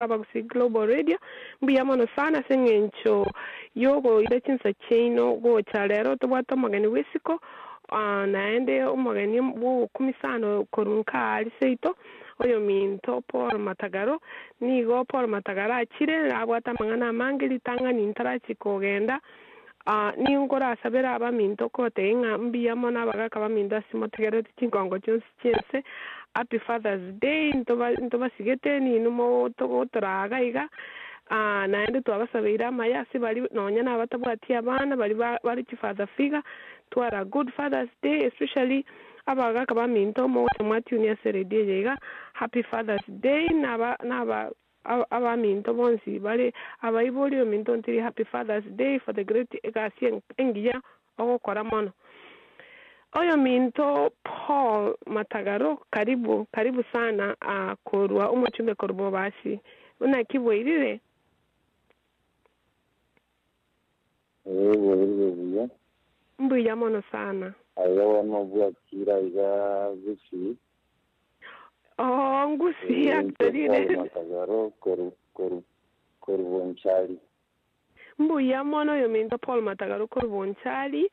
Abagusii Global Radio, mbuya mono sana ase eng'encho y'ogoira chinsa chiaino gocha rero tobwate omogeni bw'isiko naende omogeni bw'ogokumia sana korwa nka aria seito oyominto Paul Matagaro. Nigo Paul Matagaro achire abwate amang'ana amange ritang'ani ntarachi kogenda nigo nkorasabere abaminto kobatebia ng'a mbuya mono abagaka baminto ase motegerereti chinkongo chionsi chi'ense. Happy Father's Day, ntoba ntobasigete ninwe motogotoraa iga iga, naende twabasabeire amaya ase baria nonya na abatabwati abana baria ba bare chifather figure, twara good Father's Day especially abagaka baminto mogocha mwatune ase eredio eye iga, Happy Father's Day naba naba abaminto bonsi bare abaibori ominto ntiri Happy Father's Day for the great egasi engiya ogokora mono. Oyominto Paul Matagaro karibu karibu sana korwa omochumbe korwa Bobasi. Naki bwairire? Ee, bwairire buya. Mbuya mono sana. Aiga bono bwakire aiga Gusii. Oh, Gusii Inche actually. Paul Matagaro koru koru koru Bonchari. Mbuya mono oyominto Paul Matagaro korwa Bonchari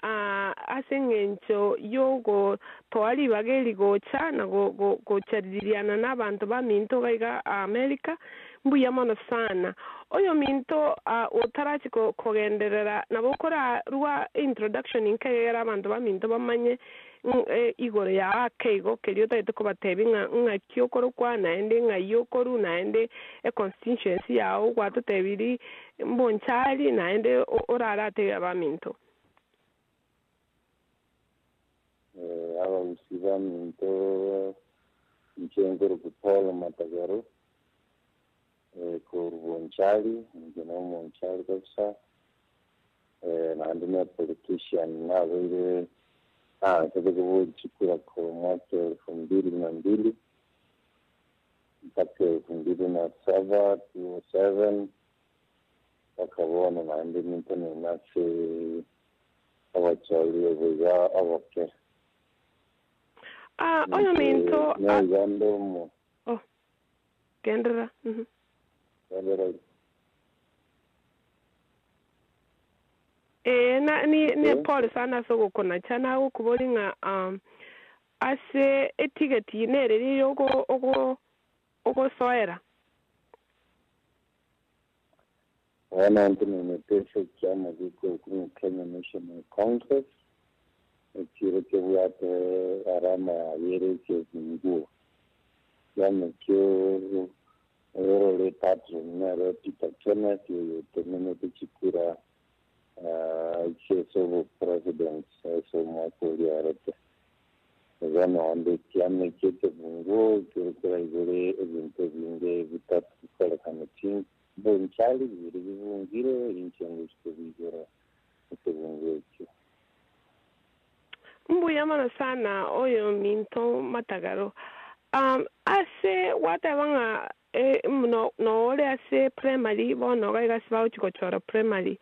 ase eng'encho y'ogotoa ribaga eri gocha na gochaririana na abanto baminto iga iga America. Mbuya mono sana. Oyominto otarachi kogenderera nabo okorarwa introduction nke egere abanto baminto bamanye igoro yao ake igo keria otagete kobatebia ng'a ng'aki okorokwa naende ng'ai okorwa naende econstituency yao gwatotebirie Bonchari naende oraratebie abaminto. Abagusii baminto inche nkorokwa Paul Matagaro korwa Bonchari, inche na omonchari kabisa naende ne politician nabeire naanchete koboria chikura korwa mwaka 2002 mpaka 2007, 2007 mpaka bono naende nintenene ase obochori oboiga oboke. Oyominto Nigo nde omo Oh, genderera. Genderera. Ee, na ni ne pole sana ase ogokonacha nagokoboria ng'a ase etigeti nere riria ogo ogo ogosoera. Bono ntenenete ase ekiama gekorokwa ng'a Kenya National Congress, ekero kebwate alama yaye ere ekefunguo. Ekiama ekio oyorore patron nere Peter Kenneth oyo otenenete chikura ase obopresident ase omwaka oria oerete. Igo nonde ekiama ekio ekefunguo ekero keraigore ebinto ebinge bitatokorekaneti bonchari bibere bibungire inche ngochia kobigora ekebungo ekio. Mbuya mono sana oyominto Matagaro. Ase gwateba ng'a nore ase primary bono iga iga ase bagochia gochora primary,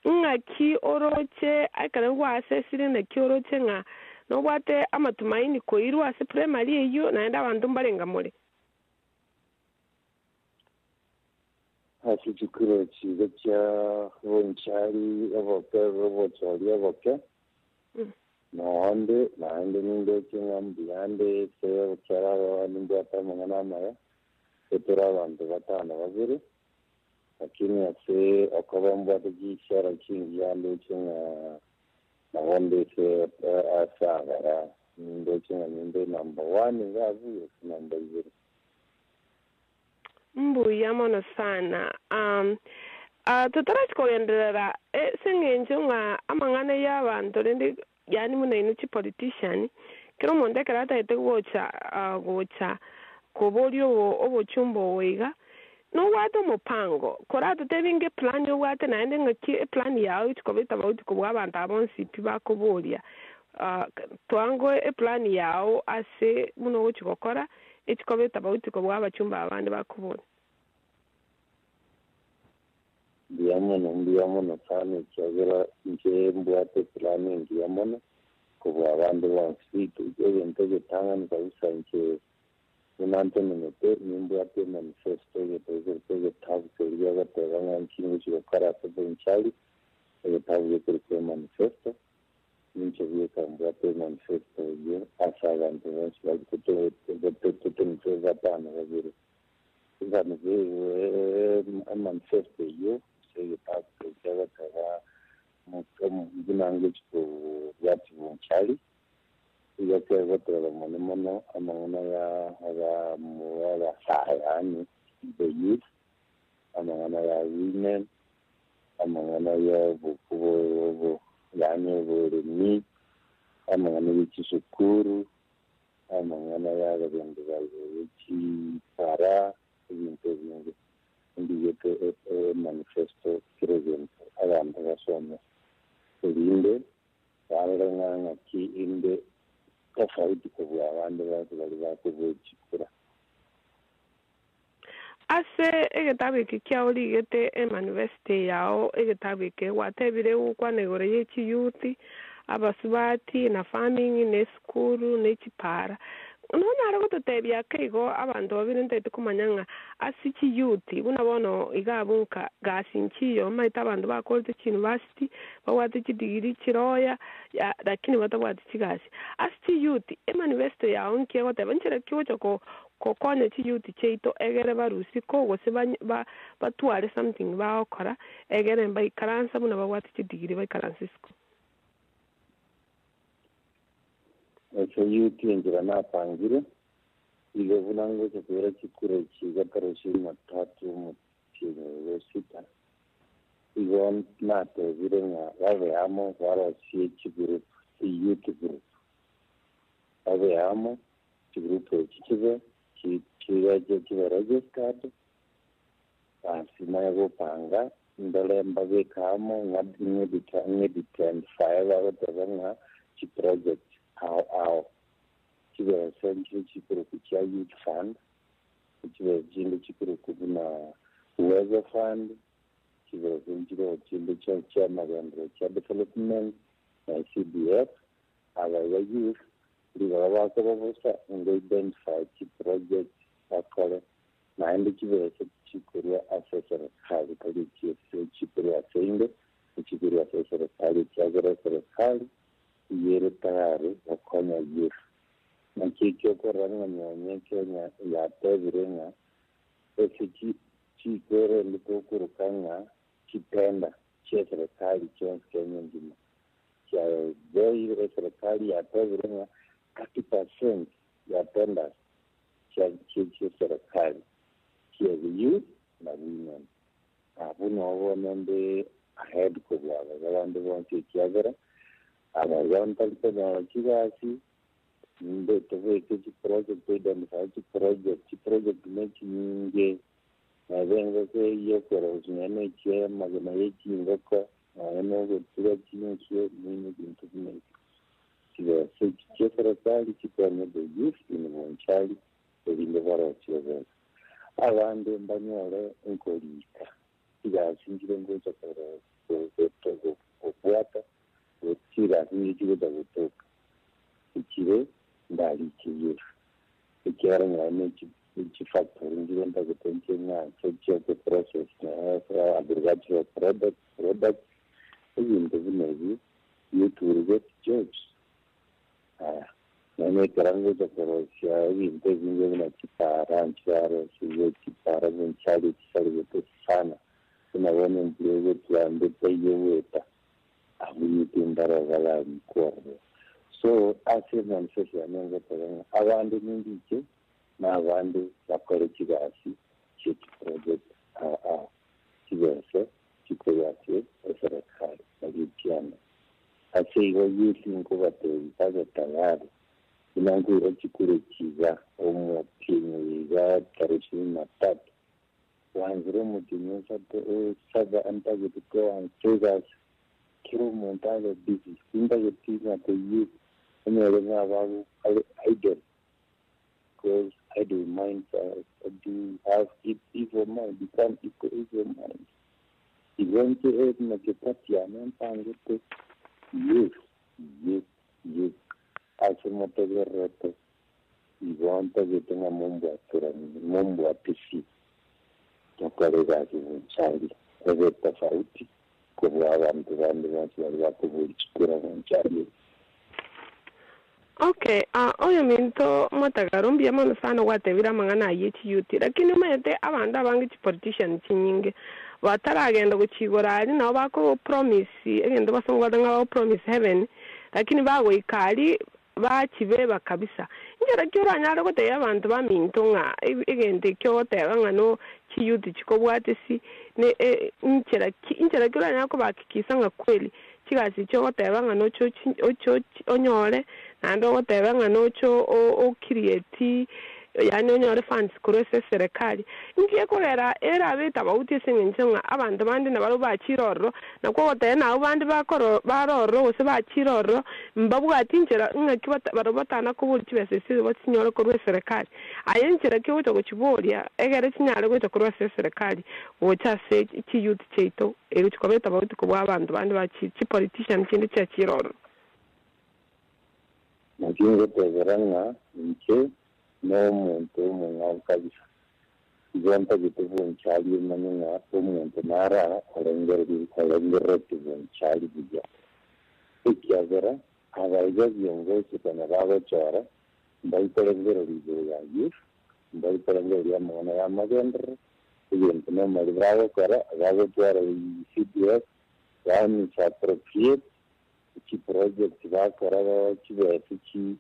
ng'aki oroche ekero gwasesire naki oroche ng'a nobwate amatumaini koirwa ase primary eyio naende abanto mbarenga more? Ase chikura echi iga chia bonchari oboke obochori oboke noonde naende nindoche ng'a mbuyande ase ekero nimbwate amang'ana amaya etore abanto batano babere lakini ase okoba mbwate chishara chingiya ndoche ng'a nabo ndese ase agara nindoche ng'a ninde number one iga abwo gose namba ibere. Mbuya mono sana. Totarachi kogenderera ase eng'encho ng'a amang'ana ya abanto rende yaani buna inwe chipolitician, kera omonto ekero atagete gocha gocha koboria obochumba obo iga, nobwate omopango, koratotebie ng'a eplan obwate naende ng'aki eplan yao egochi koba etofauti kobua abanto aba bonsi pi bakoboria. Twango eplan yao ase buna ogochi gokora, echi koba etofauti kobua abachumba aba bande bakoboria. Mbuya mono, mbuya mono sana ekiagera inche mbwate eplan engiya mono kobua abande bonsi. Egento egetang'ani kabisa inche Buna ntenemete, nimbwate emanifesto egetoikorete egetabu keria gegoteba ng'a nki ngochia gokora ase Bonchari, egetabu gekorokwa emanifesto. Ninche bweka mbwate emanifesto eyio ase abanto bonsi baria totenenete batano babere. Emanifesto eyio gose egetabu keria kegoteba buna ngochia kobwatia Bonchari. Igo kegoteba mono mono amang'ana ya abasae, yaani the youth, amang'ana ya women, amang'ana ya yaani oboremi, amang'ana ye chisukuru, amang'ana ya abagendi ba igoro ye chipara, ebinto ebinge. Ndigete emanifesto kera egento abanto basome, erinde Barore ng'a ng'aki inde tofauti kobua abande bonsi baria bakobua chikura. Ase egetabu eke kiao rigete emanifesto yao egetabu eke gwatebire gokwana igoro ye chiyouth, abasubati, na farming, na esukuru, na echipara. Nonyare gototebia ake igo abanto babere ntagete komanya ng'a ase chiyouth buna bono iga abwo nka gasi nchiyo omanyete abanto bakorete chiuniversity babwate chidegree chiroya lakini batabwati chigasi. Ase chiyouth emanifesto yao nki egoteba nchera ki ogocha gokonya chiyouth chiaito egere barusie ko gose batware something bagokora egere mbaikaransa buna babwate chidegree baikaranse isiko. Ase youth enchera napangire, igo buna ngocha koira chikura echi iga tarehe ishirini na tatu omotienyi oyo bwa sita, igo natebire ng'a babe amo barosie chigroup, chiyouth group, babe amo chigroup echi chibe chibe registered, basi manye gopanga ndore mbabeke amo ng'edidentifye bagoteba ng'a chiproject ao ao chibese nchire chikorokwa chia youth fund, chibese chinde chikorokwa buna Uwezo Fund, chibese nchire chinde chia magenderero chia development na CDF. Aba iga youth ribaga bakoba bosa ngo-identify chiproject bakore naende chibese tichikorwa ase eserekari tari chikorwa ase inde, echikorwa ase eserekari ekiagera eserekari iyere tayari gokonya youth. Naki ekio okorora ng'a nonye Kenya yatebire ng'a ase chikorende tokoroka ng'a chitenda chia eserekari chionsi Kenya engima chiabeire eserekari yatebire ng'a 30% ya tenders chia serikali chia youth na women. Abwo nabo bono ahead kobua abande bonsi ekiagera abaria ntari konyora chigasi ninde tobeke chiproject identify chiproject chiproject nechinyinge nabe engoko eyio okorosia nonya echia amagena ya chingoko nonya na ogotuga chinswe nini ebinto buna ebio. Chibesa echi chia serikali chikonye the youth in Bonchari erinde barosie obesa. Abande mbanyore nkorika chigasi nchire ngocha kobwata chigasi nchire chigocha gotoka echire ndarike youth ekiagera nonya chifactory nchire ntagete nche ng'anche chiogoprocess agricultural product ebinto buna ebi youth will get jobs. Aya nonya ekero ngocha korosia ebinto ebinge buna chipara nchirarosirie chipara Bonchari chisarigete sana buna bono embura egotwande taiyo goeta abwo youth mbaro bararikwa ororo. So ase emanifesto yane ngoteba ng'a abande nindike na abande bakore chigasi chia chiproject ao ao chibese chikorwa ase eserekari nari echiane. Ase igo youth nkobatebi babe tayari buna nkoira chikura echiga omotienyi iga tarehe 23 wanzire omotienyi osaba ntagete toanse kera omonto abe busy ntagete ng'a the youth onyore ng'a bago idle because idle minds do have evil mind, become equal evil mind. Igo inche nakio yane mpangete youth youth youth ase motegererete. Igo ntagete ng'a mombwateranie, mombwatisi, tokore egasi bonchari, ebe tofauti kobua abanto bande bonsi baria bakoboria chikura bonchari eye. Okay, oyominto motagaro mbuya mono sana gwatebire amang'ana ayio echiyuti, lakini omanyete abanto abange chipolitician chinyinge bataragenda gochia igoro aria nabo bako promise egento basongo bagoteba ng'a bago promise heaven, lakini bagoika aria bachibeba kabisa. Inchera ki oranyare gotebia abanto baminto ng'a egento ekio ogoteba ng'a no chiyuti chikobwatisi ne inchera ki inchera ki oranyare kobahakikisa ng'a kweli chigasi echi ogoteba ng'a noche ochi onyore, naende ogoteba ng'a noche o create yaani onyore funds korwa ase eserekari. Inki gekogera erabe etabauti ase eng'encho ng'a abanto bande nabarabwo bachire ororo, nakwo ogoteba nabwo bande bakoro bare ororo gose bachire ororo, mbabwati inchera ng'aki bata barabwo batana koboria chibesa echio bachinyore korwa eserekari. Aye enchera ki ogocha gochiboria egere chinyare gocha korwa ase eserekari gocha ase chiyouth chiaito egochi koba etabauti kobua abanto bande ba chi chipolitician chinde chiachire ororo? Naki ngotebera ng'a inche nomonto omong'ao kabisa, igo ntagete bonchari omanye ng'a omonto nara orengereretie bonchari buya, ekiagera abaiga viongozi konya bagochora mbaikorengereria igoro ya youth, mbaikorengereria amang'ana y'amagenderero, egento nomari bagokora, bagotwara CDF, ba misappropriate chiproject bakora chibesa chi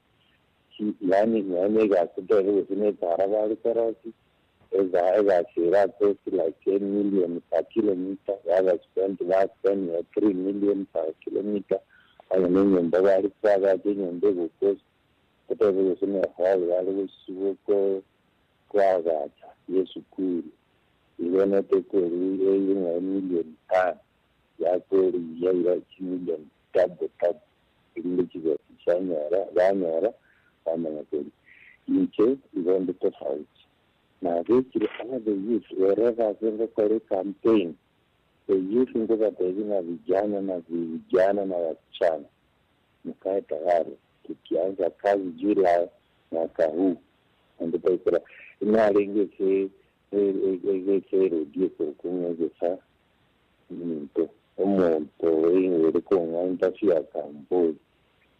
yaani nonya egasi tebe gose na epara bare korosia, egasi era cost like 10 million per kilometer, baba spend ba spend 3 million per kilometer, onye na enyomba bare koagacha enyomba egokost totebe gose na ehall bare gosiba koagacha ya esukuru, igo notekoria ng'a million tano yakoria yaira chimillion double double erinde chibesa chianyora banyora bamanya koria. Inche igo ndi tofauti nabekire all the youth wherever ase ngokora ecampaign, the youth ngobatebi na vijana na vijana na wasichana, mkae tayari tukianza kazi July mwaka huu anditaikora narenge ase ese eredio kokumwegesa minto omonto oing'were kong'a interview akambori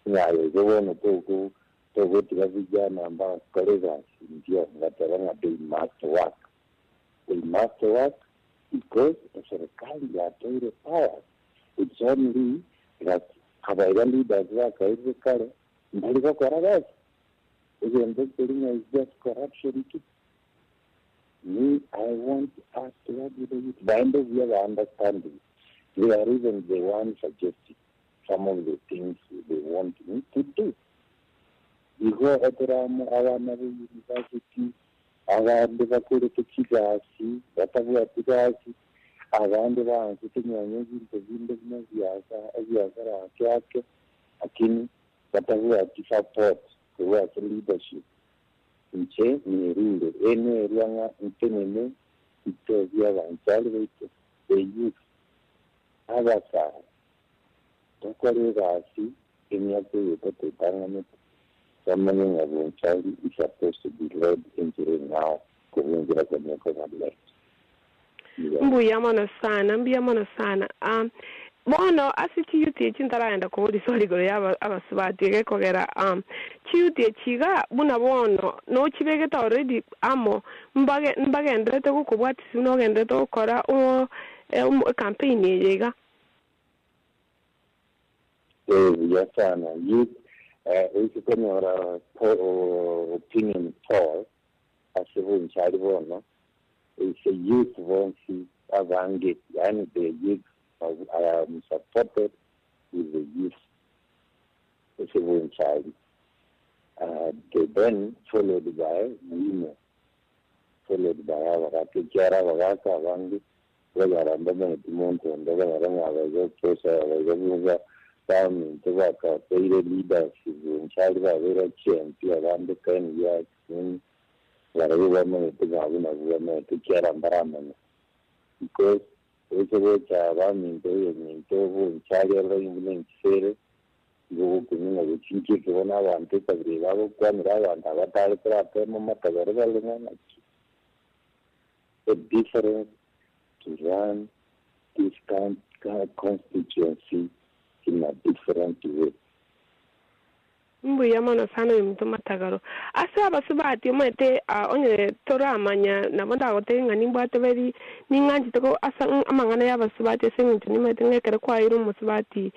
ng'aye igo bono togo togotiga vijana mbakore egasi ndio ngateba ng'a they must work, they must work because eserikali yatoire powers. It's only that abaira leaders bakairire kare mbari gokora gasi egento keri ng'a is just corruption tu. Me, I want us to work with the youth. By end of year, understanding. They are even the ones suggesting some of the things they want me to do. Igo etoramo abana be university, abande bakorete chigasi, batabwati gasi, abande baanchete nyanya ebinto binde buna ebiasara ake ake, lakini batabwati support korwa ase leadership. Inche nerure enerwa ng'a ntenene ntebie abanchari baito the youth abasae tokore egasi emiaka eye etato etang'anete bamanye ng'a Bonchari is supposed to be led enchera eng'ao kobunjera konya koba led. Mbuya mono sana, mbuya mono sana. Bono ase chiyouth echi ntaragenda koboria swali igoro ya abasubati egekogera chiyouth echi iga buna bono nochibegete already amo mbagenderete gokobwatisi buna ogenderete gokora campaign eye iga. Buya sana youth oikonyora opinion poll ase Bonchari bono ise youth bonsi abange, yani the youth, I am supported with the youth ase Bonchari, they then followed by women, followed by abagaka, ekiara abagaka abange bagaramba bamenyete montondo banyara ng'a bagokosa bagobuga baminto bakabeire leaders Bonchari babeire champion abande 10 years barabwo bamenyete ng'abo nabwo bamenyete ekiara mbaramanya because oche gocha baminto eyeminto Bonchari oroimbu nenchisere. Igo ogokumia ng'a gochia inki ekero na abanto ekabira eye bagokwanera abanto abatare koratema amatagoro bare ng'a naki. A difference to run this constituency in a different way. Mbuya mono sana oyominto Matagoro. Ase abasubati omanyete onye toramanya nabo ndagotebie ng'a nimbwate beri ning'anchete ko ase amang'ana y'abasubati ase eng'encho nimanyete ng'a ekero kwaeire omosubati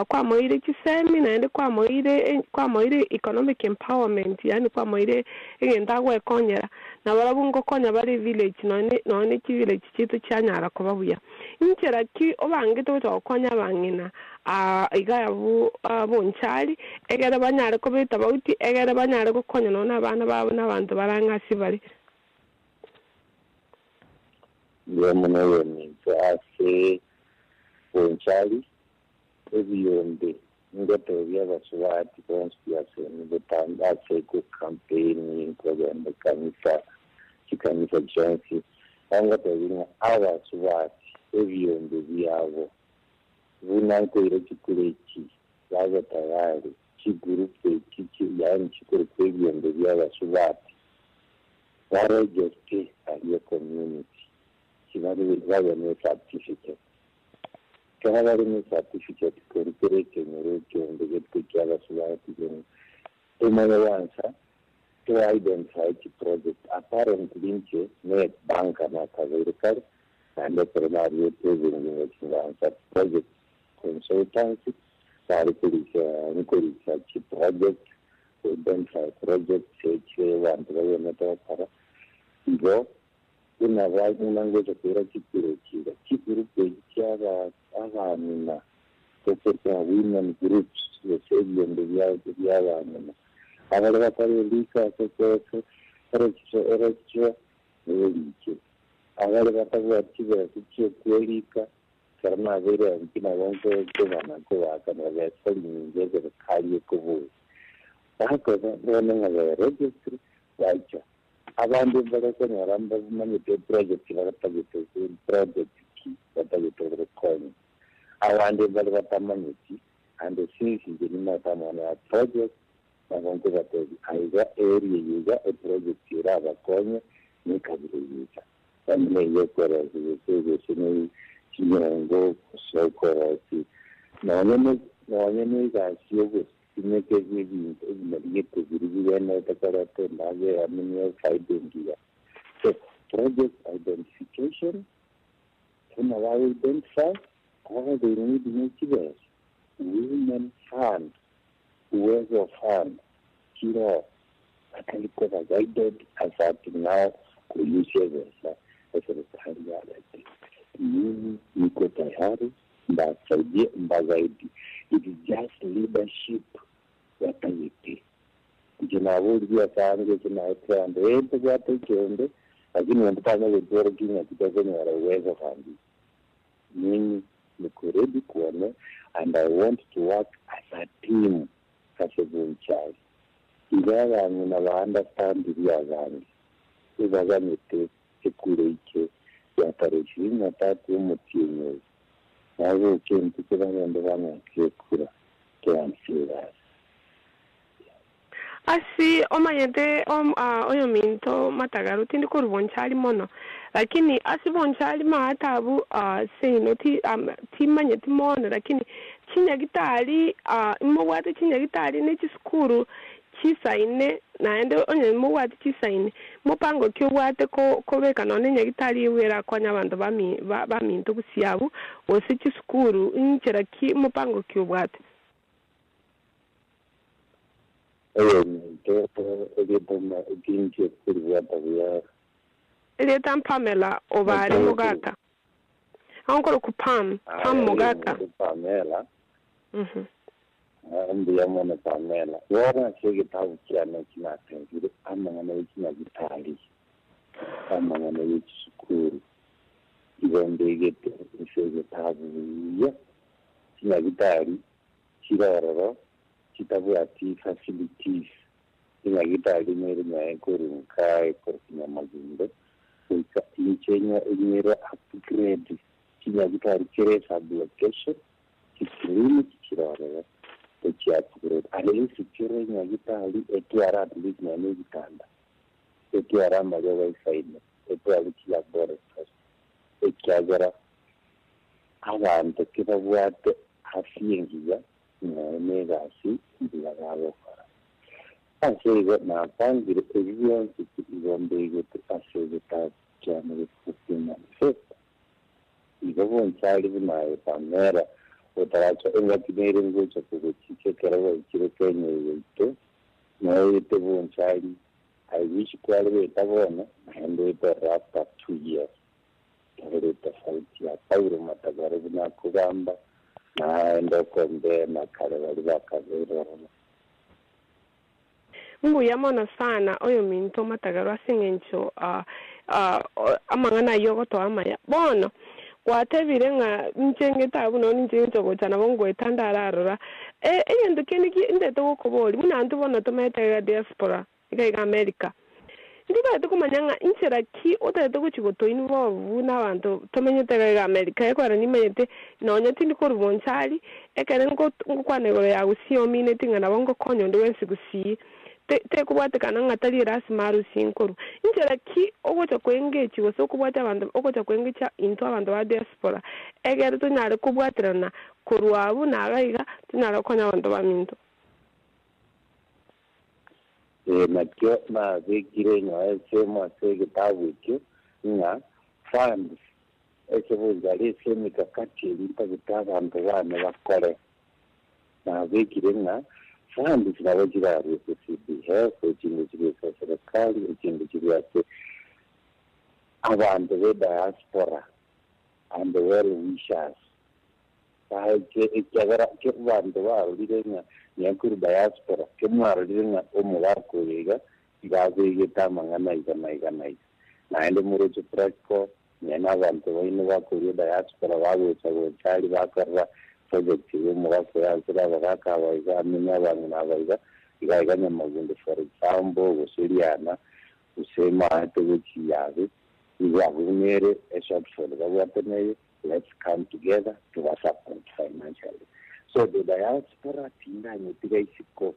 kwamoeire chisemi naende kwamoeire kwamoeire economic empowerment yaani kwamoeire egento agwekonyera nabarabwo ngokonya bare evillage nonye nonye chivillage chiaito chianyara koba buya. Inchera ki obangete gocha gokonya abang'ina iga abwo bonchari, egere banyare koba etabauti, egere banyare gokonya nonya nabana babo na abanto bare ang'e ase bare? Mbuya mono oyominto ase bonchari, ebionde ngotebia abasubati bonsi ase botambe ase ecampaign nkogenda ekanisa, chikanisa chionsi, ngotebia ng'a abasubati ebionde biabo buna nkoira chikura echi babe tayari, chigroup echi yaani chikorokwa ebionde bia abasubati baregister aria community, babe ne certificate. Kera bare ne certificate korukera ekenyoro ekionde gete kia abasubati tumanye gwansa to identify chiproject. Apparently inche ne banka nakabeire kare, naende ekero nariete ebinto chingansa project consultancy bari kurika nkurika chiproject, identify projects eche bantu bagenda bakora. Igo buna buna ngocha koira chikura echiga chigroup echi chia abang'ina tokorwa women groups gose ebionde bia abang'ina abare batarerika ase kwese erechicho erike abare batabwati chibesa chiokwerika ekero nabeire mp nabo nkobana kobakanera besa rinyingi eserikali ekobuya bakoba bono ng'a beregister baicha abandu barekonyora mbamanyete project baratagete, project ki batagete gokonya abande bari batamanyeti. And since inche nimatamwana ya project, nabo nkobatebi aiga area yiga eproject erabakonye nekabire yiga bamene yekorosi gose gose ne chinyongo gose okorosi nonye negasi yogosimeka ebinto ebimeri gete biri bigenete koreta endagera amene faida engiya. So project identification, buna ba identify all they need ne chibesa, women fund, Uwezo Fund kiro batari kuba guided as at now kuyusia besa eserikali yalete. Mimi niko tayari mbasaidie, mbazaidi. It is just leadership watagete nje naburiria sange kinaetwande ente bwate ekionde, lakini ontutanya gwetwara kinya kitakonyora Uwezo Fund. Mimi niko ready kuone and I want to work as a team kase Bonchari. Iga abang'ina ba understand byabange ibaganyete ekure ike ya tarehe 23 omutienyi nagoke ntuke bagende bang'ake ekura toansirasi. Asi omanyete oyominto Matagaro, tindi korwa Bonchari mono, lakini ase Bonchari maatabu seino timanyeti mono, lakini chinyagitari mobwate chinyagitari ne chisukuru chisaine, naende onye mobwate chisaine mopango ki obwate kobeka nonye nyagitari ewerakonya abanto baminto gosiabu gose chisukuru inchera ki mopango ki obwate? Oyominto egetoma ekinche kuribwata buya. Erieta Pamela Obare Mogaka, ankoro ku Pam Pam Mogaka. Pamela. Mbuya mono Pamela. Wona ase egetabu kiane kinatengire amang'ana y'ekinyagitari, amang'ana y'echisukuru, igo mbegete ase egetabu buya. Chinyagitari chirororo chitabwati facilities. Chinyagitari nere nyaye korunka ekorokinyamagumbe goika inche enyere upgrade chinyagitari kere sublocation chiclinic chirororo. Tochi upgrade. At least kera enyagitari etware at least nonya na ebitanda, etware amariogo aisaine, etware chilaboratory, ekiagera abanto kebabwate afya engiya nonya na egasi mbuya bagokora. Ase igo napangire ebi bionsi pi igo mbeigete ase egetabu kiane gekorokwa Manifesto. Igo bonsi buna aye Pamela otaracha engaki nere ngocha kogochika ekero gwaikire Kenya eye yaito, noete bonsi I wish kwarwete bono naende oete ororo after 2 years. Tore tofauti ya Paulo Matagaro buna akogamba naende okombea na kare bari bakabeire ororo. Mbuya mono sana oyo minto Matagaro ase eng'encho amang'ana aywo ogotoa amaya. Bono gwatebire ng'a inche ng'etabu nonye ninche ngocha gocha nabo ngoeta ndararora. Egento kende ndete gokobori buna intwe bono tomaete iga diaspora iga iga America. Ntitagete komanya ng'a inchera ki otagete gochi goto involve buna abanto tomenyete iga iga America, ekero nimanyete nonye tindi korwa Bonchari, ekere ngokwana igoro ya Gusii omineti ng'a nabo ngokonya onde bwensi Gusii, tekobwatekana ng'a tari erasima arusie nkorwa. Inchera ki ogocha koengage gose okobwatia abanto ogocha koengage intwe abanto ba diaspora egere tonyare kobwaterana korwa abwo na iga iga tonyare gokonya abanto baminto? Nakio nabekire nyoe esemo ase egetabu ekio ng'a funds ase bonchari ase emikakati eri ntagete abanto bane bakore. Nabekire ng'a funds nabo chirarwe ase CBF, echinde chiri ase serikali, echinde chiri ase abanto be diaspora and the well wishers. Bache ekiagera ke banto barorire ng'a nyakuru diaspora kemwarorire ng'a omogaka oyo iga iga abegete amang'ana iga na iga na iga. Naende moroche practical nyene abanto baino bakoria diaspora bagocha gochari bakorora project ya omogaka oyo ansere abagaka aba iga amenye abang'ina aba iga iga iga Nyamagundo, for example, gose Riana gose maate gochi yabe igo abunere a shortfall babwate neye, let's come together to support financially. So the diaspora tindanyetiga isiko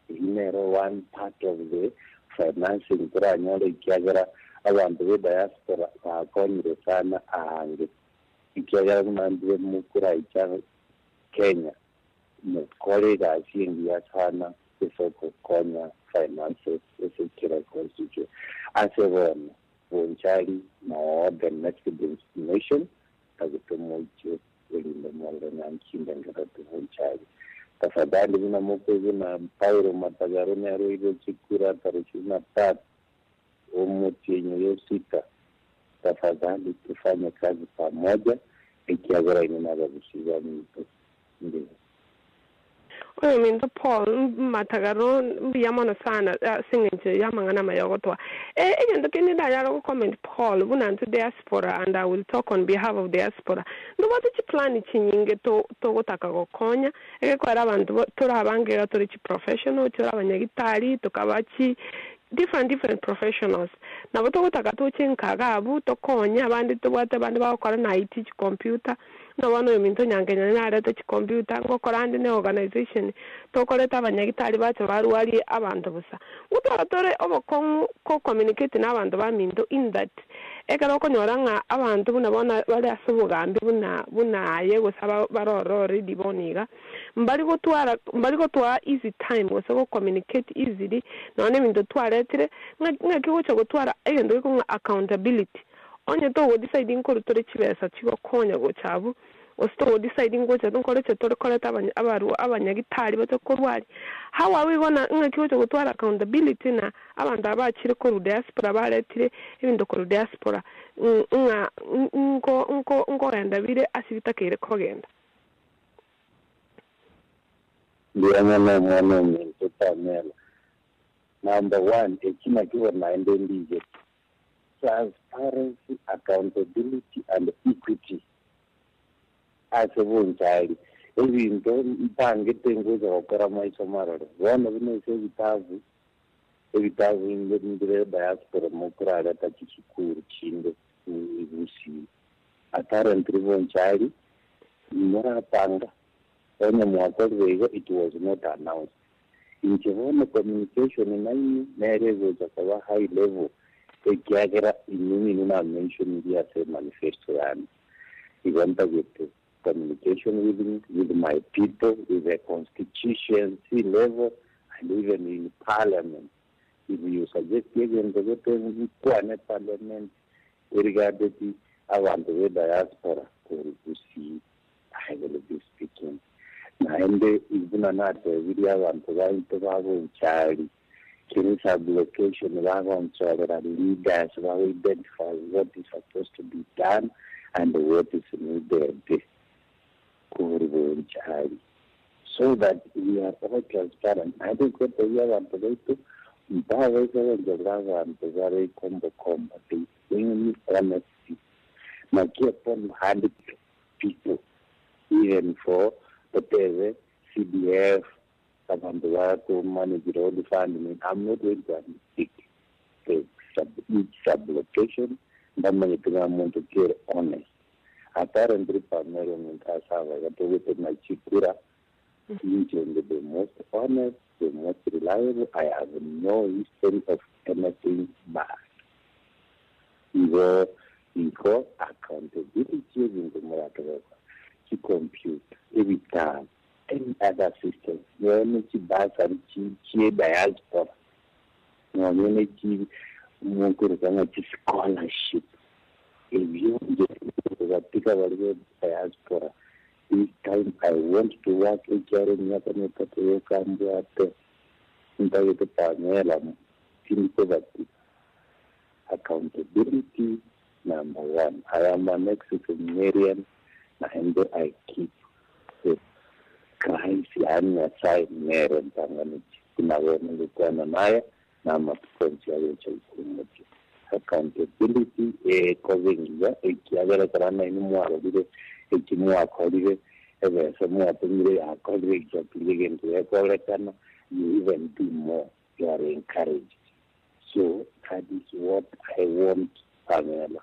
inero one part of the financing toranyore, ekiagera abanto be diaspora bakonyire sana aange, ekiagera buna ndire mukuraicha Kenya mukore egasi engiya sana ase ogokonya finances ase kera constituency. Ase bono Bonchari no the next destination tagete moiche erinde morore ng'a nkerete Bonchari. Tafadhali buna mokwegena Paulo Matagaro neroire chikura tarehe 23 omotienyi yosita, tafadhali tufanye kazi pamoja, ekiagera ine nabagusiga minto ndio. Oyo minto Paul Matagaro, mbuya mono sana ase eng'encho ya amang'ana amaya ogotwa. Egento kende ndanyara go comment, Paul, buna ntwe diaspora, and I will talk on behalf of diaspora, ntobwate chiplani chinyinge togotaka gokonya egekwera abanto torabange iga tore chiprofessional, tore abanyagitari, tokaba chi different different professionals, nabo togotaka toche nkaga abu tokonye abande. Tobwate abande bagokora na IT, chicomputer, na bono oyo minto Nyankenya narete chicomputer, ngokora ande ne organization tokoreta abanyagitari bacha barwarie abanto busa. Ngotwara tore obokong'u ko communicate na abanto baminto in that ekero okonyora ng'a abanto buna bono bare ase obogambi buna buna aye gose baroro already bono iga mbari gotwara, mbari gotwara easy time gose go communicate easily nonya ebinto twaretire ng'aki gocha gotwara egento gekong'a accountability. Onye togodecide nkoru tore chibesa chigokonya gocha abu, gose togodecide ngocha nkoreche tore koreta abanyagitari bache korwari, how are we gonna, ng'aki gocha gotwara accountability na abanto aba bachire koru diaspora, baretire ebinto koru diaspora, ng'a nko nkogenda bire ase bitakeire kogenda? Ndianyana omwana ominto Pamela, number one, eki nakio naende ndige transparency, accountability and equity ase Bonchari. Ebinto mpangete ngocha gokora maiso marore bono buna ase ebitabu ebitabu inde ndire diaspora mokurareta chisukuru chinde Gusii. Apparently Bonchari morapanga. Onye mwakorire igo, it was not announced. Inche bono communication nainwe nere egocha koba high level ekiagera inwe ninwe namentionirie ase manifesto yane. Igo ntagete communication with me, with my people, with the constituency level and even in parliament. If you suggest egento gete nkwane parliament erigardeti abanto be diaspora korwa Gusii, I will be speaking. Naende buna natebirie abanto baito ba Bonchari, kere sub-location bagonchorera leaders bago identify what is supposed to be done and what is needed korwa Bonchari so that we are all transparent. Naende nkotebia abanto baito mbabaisa gonchorera abanto bare kombokombo, they bring me honesty. Naki upon hand people even for totebe CDF abantu bakumanage road fund. I'm not going to unpick the sub, each sub-location ndamanyete ng'a muntu kere honest. Apparently Pamela omuntu asaba gatogete nachikura inche ndi the most honest, the most reliable. I have no history of anything bad. Igo igo accountability ebintu muratobeka chicomputer ebitabu any other system none chibasari chediaspora none chimukurikana chischolarship ebyo katika bari be diaspora. This time I want to work ekyaro emyaka mitatu yokambwate ntagete Pamela tindikobatika. Accountability number one. I am an ex-seminarian and I keep the Christ yani Nyasaye nere mpanganichi kunawene lukwana naye namatukonsi agocha ikumuti. Accountability ekobengiga ekiagera naini mwarorire eki mwakorire ebesa mwatumire yakorire exactly egento gekorekana. You even do more, you are encouraged. So that is what I want, Pamela.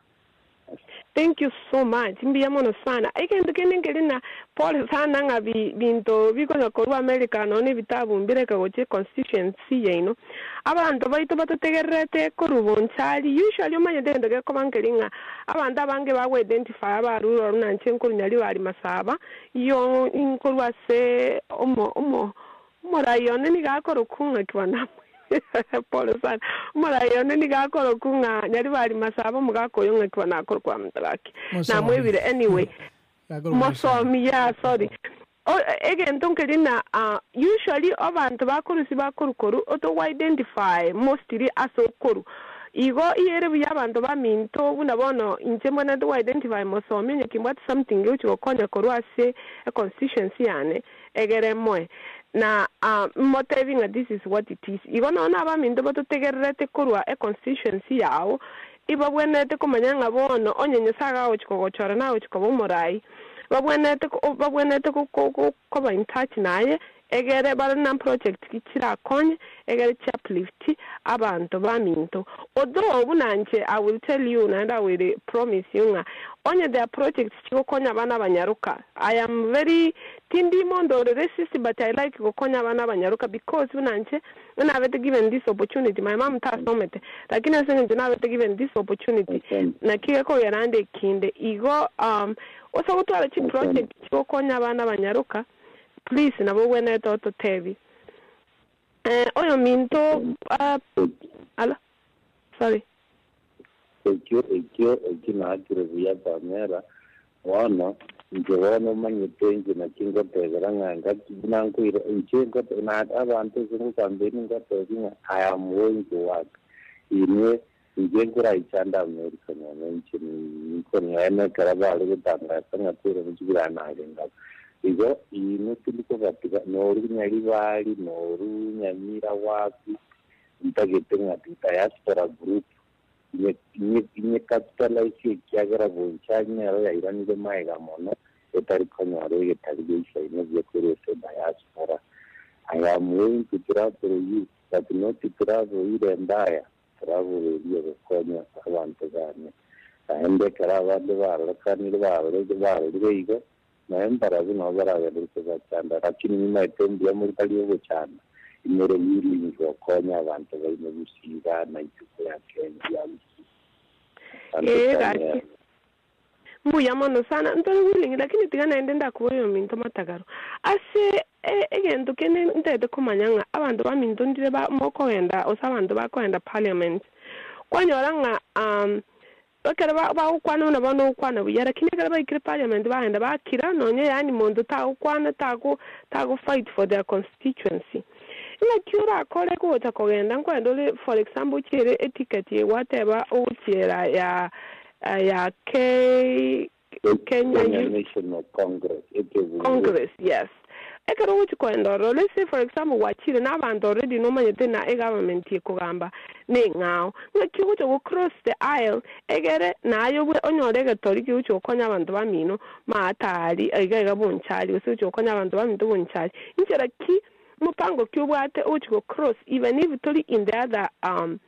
Thank you so much. Mbuya mono sana. Egento kende nkeri na pole sana ng'a binto bikonya korwa America nonye ebitabu mbireka gochia constituency yaino. Abanto baito batotegererete korwa Bonchari. Usually omanyete egento gekoba nkeri ng'a abanto abange bago identify abarure ororo na inche nkorwa Nyaribari Masaba iyo nkorwa ase omo omo omorai one nigo akorokwa ng'aki bana pole sana omorai one nigo akorokwa ng'a Nyaribari Masaba omogaka oyo ng'aki bana akorokwa mtagaki namwebire anyway mosomi ya sorry. Egento nkeri na usually abanto bakorusi bakorukoru otogo identify mostly ase okoru igo iyere buya abanto baminto buna bono inche mbwenerete go identify mosomi onye kimbwate something gochi gokonya korwa ase econstituency yane egere moe na motebi ng'a this is what it is. Igo nono abaminto batotegererete korwa econstituency yao ibabwenerete komanya ng'a bono onye Nyasaye agochi kogochora na agochi koba omorai babwenerete babwenerete koba in touch naye egere bare na project chirakonye egere chiuplift abanto baminto. Although buna nche I will tell you naende I will promise you ng'a onye there are projects chigokonya abana abanyaroka, I am very tindi mondo racist, but I like gokonya abana abanyaroka because buna nche nabete given this opportunity. My mom tasomete, lakini ase eng'encho nabete given this opportunity naki gekogera ande ekinde igo ase gotwara chi project chigokonya abana abanyaroka, please nabo obwenerete ototebi oyo minto alo sorry. Ekio ekio ekio nakire buya Pamela. Bono inche bono omanyete inche naki ngotebera ng'a ngaki buna nkoira inche na abanto ase ngokambeni ngotebi ng'a I am going to work inwe inche nkoraichanda America nono inche nkonene ekero bare gotangasa ng'a kwera gochibira narenga igo inwe tindikobatiga noru Nyaribari noru Nyamira wapi ntagete ng'a diaspora group nye capitalize ekiagera Bonchari nero yairanire maega mono etari konyora egetari geisaine buya ase diaspora. I am going to travel you, but not to travel ire mbaya, travel eria gokonya abanto bane naende ekero abande barorekanire barorire barorire igo. Naye mbarabwo nabo baragenderere kobachanda, lakini nimaete mbuya more tari ogochanda, imore willing gokonya abanto baino gusii bana isiko ya Kenya ya gusii. Asante Ee sana gaki. yaya. Mbuya mono sana, ntore willing lakini tiga naende ndakoboria ominto matagaro. Ase egento kende ntagete komanya ng'a abanto baminto ndire ba mokogenda gose abanto bakoenda parliament, kwanyora ng'a ekero bagokwana buna bono ogokwana buya, lakini ekero baikire parliament bagenda bakira nonye yaani monto tagokwana tago tago fight for their constituency. Ng'aki orakore gocha kogenda nkoenda ore for example ochiere eticket eye gwateba ogochiera ya ya K Kenya Kenya Youth National Congress, ekebungo. Congress, yes. Ekero ogochi koenda ororo, let's say for example gwachire na abanto already nomanyete na egovernment ekogamba neng'ao, ng'aki ogocha go cross the aisle egere naye obwe onyore egetori kegochi gokonya abanto bamino maatari iga iga bonchari gose gochi gokonya abanto baminto bonchari. Inchera ki mopango ki obwate ogochi go cross even if tori in the other um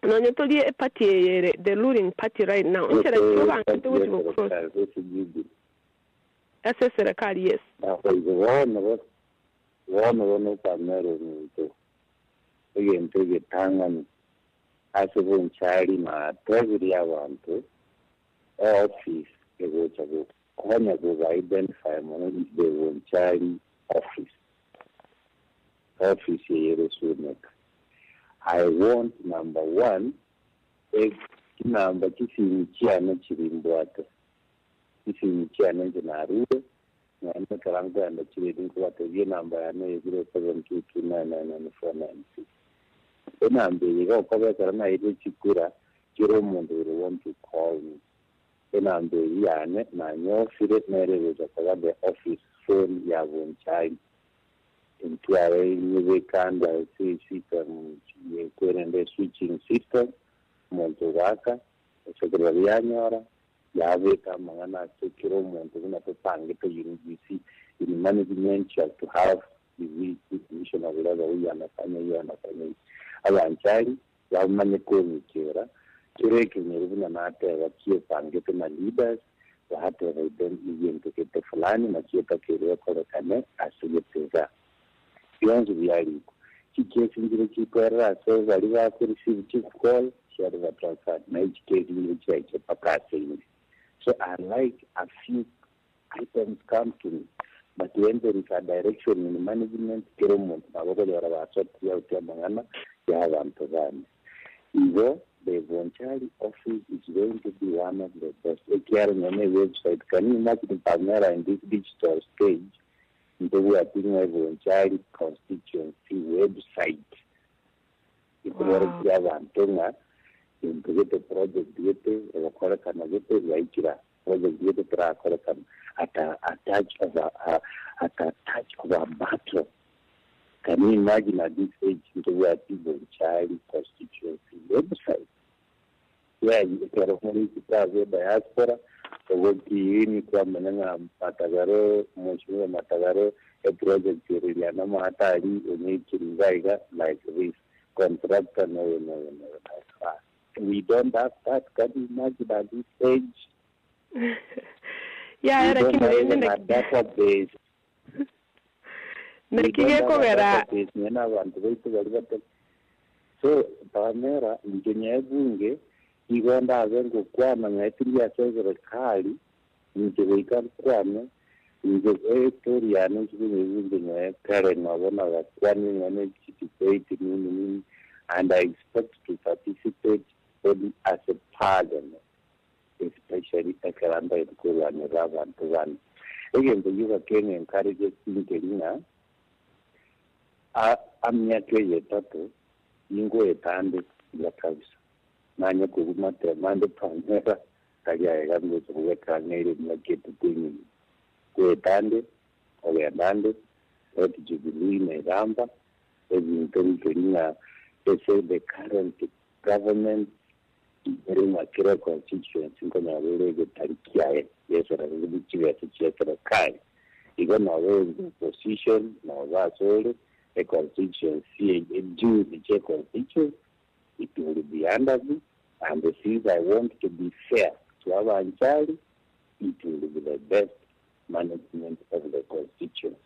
nonye tori eparty eye ere the ruling party right now, inchera ki Gose obangete party gochi go cross y'eserekari gose Jubilee. ase eserekari yes. Naboigo bono bo bono bono okwamera omonto egento egetang'ani ase bonchari natebirie abanto eoffice egocha gokonya koba identify mono is the Bonchari office. Office eye ere Suneka. I want number one chinamba chisimi chiane chiri mbwate. Chisimi chiane inche narure nonya ekero nkoenda chiredi nkobatebia enamba yane eye 0722999496. Enamba eye iga okoba ekero nairire chikura kera omonto will want to call me. Enamba eyio yane nanyofire nere egocha koba the office phone ya Bonchari. Intware nyebeke ande ase esystem kwerende switching system, omonto ogoaka ase ekerero yanyora yabeka amang'ana ase kera omonto buna totangete you see in management you have to have the vision of level huyu anafanya hiyo anafanya hivi. Abanchari bamanye kong'ikera kera ekenyoro buna nateba kiepangete na leaders bateba egento gete fulani nakio etakeire ekorekane ase gete iga. Bionsi biarikwa. Chikesi nchire chikwerera ase baria bakoreceive chicall chiare ba transferred naye chikesi nchire chiaiche mpaka ase inde. So I like a few items come to me but when there is a direction in management kera omonto nabo okonyora basortire out amang'ana ya abanto bande. Igo the Bonchari office is going to be one of the best ekiagera nonya ne website can you imagine Pamela in this digital stage ntobwati ng'a Bonchari constituency website ekoborokia abanto ng'a gento gete project gete egokorekana gete yaikire aa project gete terakorekana at a, a touch of a, a, at a touch of a button. Can you imagine at this age ntobwati Bonchari constituency website? Yeah, ekero more isiko ase diaspora ogokiini kwamanya ng'a Matagaro, Mheshimiwa Matagaro, eproject ere riana amato aria onyeikire iga iga like this, contractor noyo noyo noyo noyo. Ah, we don't have that, can you imagine at this age? Yaya We don't lakini have rende even a naki database. We naki don't have a gekogera database nonya na abanto baito baria bate So Pamela inche nyebunge igo ndabe ngokwana ng'a tindi ase eserekari inche goika nkwane inche estory yane nchire nyebunge nyoe kare nabo nagakwanire nonya ne chidebate nini nini and I expect to participate only as a parliament especially ekero ndaete korwanerera abanto bane. Egento gioka keng'enkarige nkeri ng'a emiaka eye etato ningoeta ande buya kabisa nanye kobua matemo ande Pamela tari aye iga ngocha kobeka ng'aire emiaka etato enyima. Ngoeta ande, kogenda ande, let Jubilee negamba ebinto nkeri ng'a ase the current government ere ng'a kera constituency nkonyora ere egetari kiaye gesererigwe chibesa chia serikali. Igo nobe in opposition nobe ase ore econstituency edues chia econstituency it will be under me and since I want to be fair to abanchari it will be the best. management of the constituency.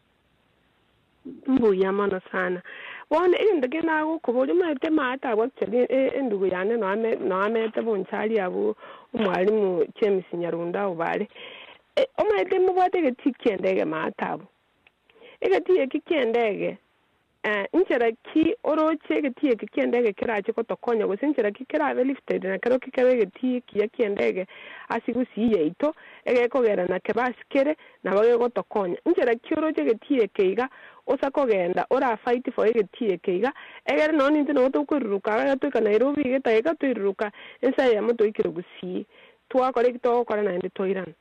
Mbuya mono sana. Bono egento kende nagokoboria omanyete maate abwo actually endugu yane noamete bonchari abwo omwalimu James Nyarunda abwo bare. Omanyete mobwate egetii kia endege maate abwo. Egetii eki kia endege Inchera ki oroche egetii eke ki'endege kerache gotokonya, gose inchera ki kerabe lifted na kerokio kebe egetii ekiya ki'endege ase gusii yaito, egekogera na kebe ase kere, nabo gegotokonya. Inchera ki oroche egetii eke iga, osa kogenda ora fight for egetii eke iga, egere nonya nintwe nabo tokoiruruka iga toika Nairobi iga etageka toiruruka ensa eyemo toikire gusii, twakora eki togokora naende twairana.